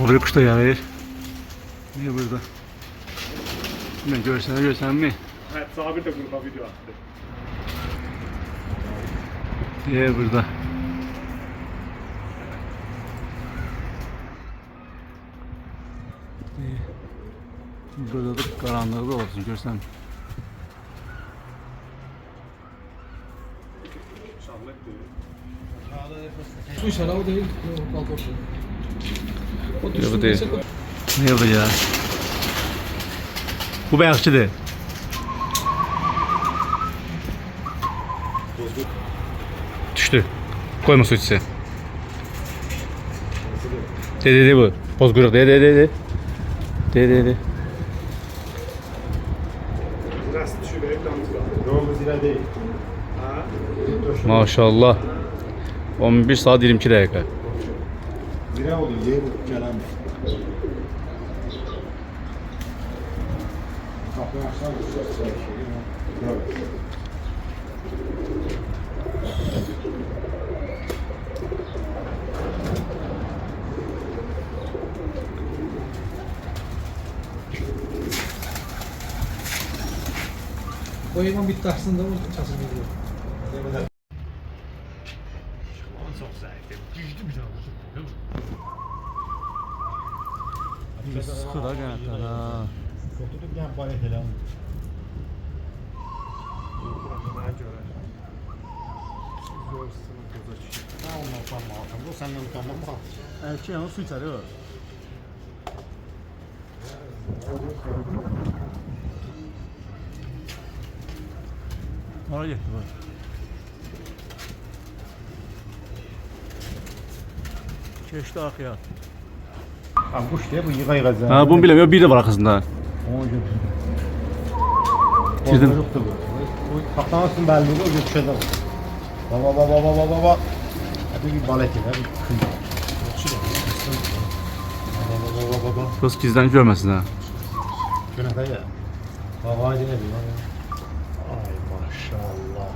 O bir kuş da gəlir. Niyə burada? Mən görsənə görsənmi? Hə, Sabir də qrupa video atdı. Niyə burada? Burada da qaranlıqda olsun görsən. Su içer o değil. Yok kalk olsun. O Yox, bu deyil. düştü. Niyə bu ya? Bu bayaqçıdır. Düşdü. Qoyma su içsin. De de de bu. Bozquyruq de de de de. De de de. Rəst düşür, damcı qalır. Yox, bu zirə deyil. Hə? Maşallah. 11 saat 22 dəqiqə. Zirə olur, yer gələn. Qapını açsan, yox. O hayvan bitti aslında o çasını gidiyor. Çox zəifdir. Güclü bir dənə quşdur. Sıxır ha qanadlar ha. Götürdü bir dənə balet elə. Mənə görə. Görsün, qoca kişi. Mən ondan utanmalıyam. Bu səndən utanmaq. Erkek o su içər o. Hara getdi bu? Keçdi arxaya. Ha, quş deyə bu yığa-yığa zənn. Ha, bunu bilmirəm. Yox, bir də var arxasında. Onu götürdü. İtirdim. Yoxdur bu. Bu taxtanın üstünün bəllidir, o götürəcək. Baba baba baba baba. Bir balet elə, bir kül. Baba baba baba. Dost gizlənib görməsin ha. Günəfə ya. Baba deyil bir. Ay maşallah.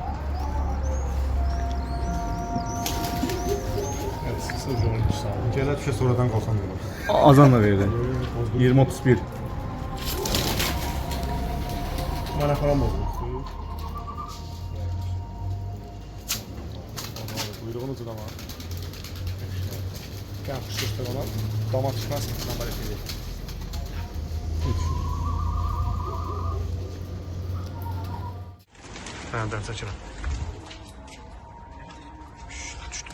Gələ düşə sonradan qalxan olur. Azan da verdi. 20-31. Mənə falan bozulmuşdu. Quyruğun ucu da var. Gəlin quş göstər ona. Dama düşməz, dama edəcək. Mən çəkirəm. Düşdü, düşdü.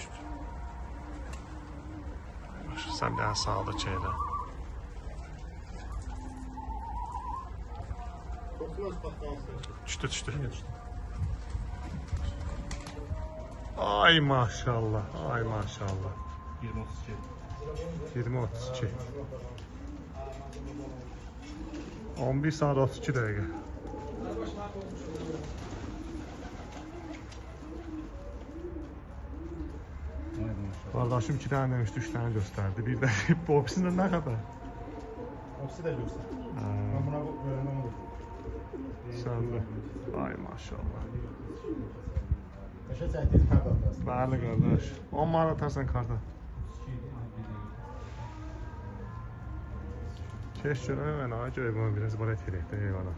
Sən bir dənə sağda çəklə. Düşdü, düşdü. Ay maşallah, ay maşallah. 20-32. 20-32. 11 saat 32 dəqiqə. Qardaşım 2 dənə demişdi, 3 dənə göstərdi. Bir də bu obisindən nə xəbər? Opsi də göstər. Mən buna görəndə onu da. Səndə. Ay maşallah. Qəşə çəkdiniz kart atasın. Bəli qardaş. 10 manat atarsan karta. Keş görəm mən ay görək bunu biraz bora etirək də heyvana.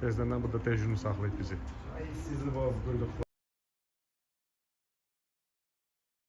Tezdən burada dejunu saxlayıb bizi. Ay sizi bozdurduk.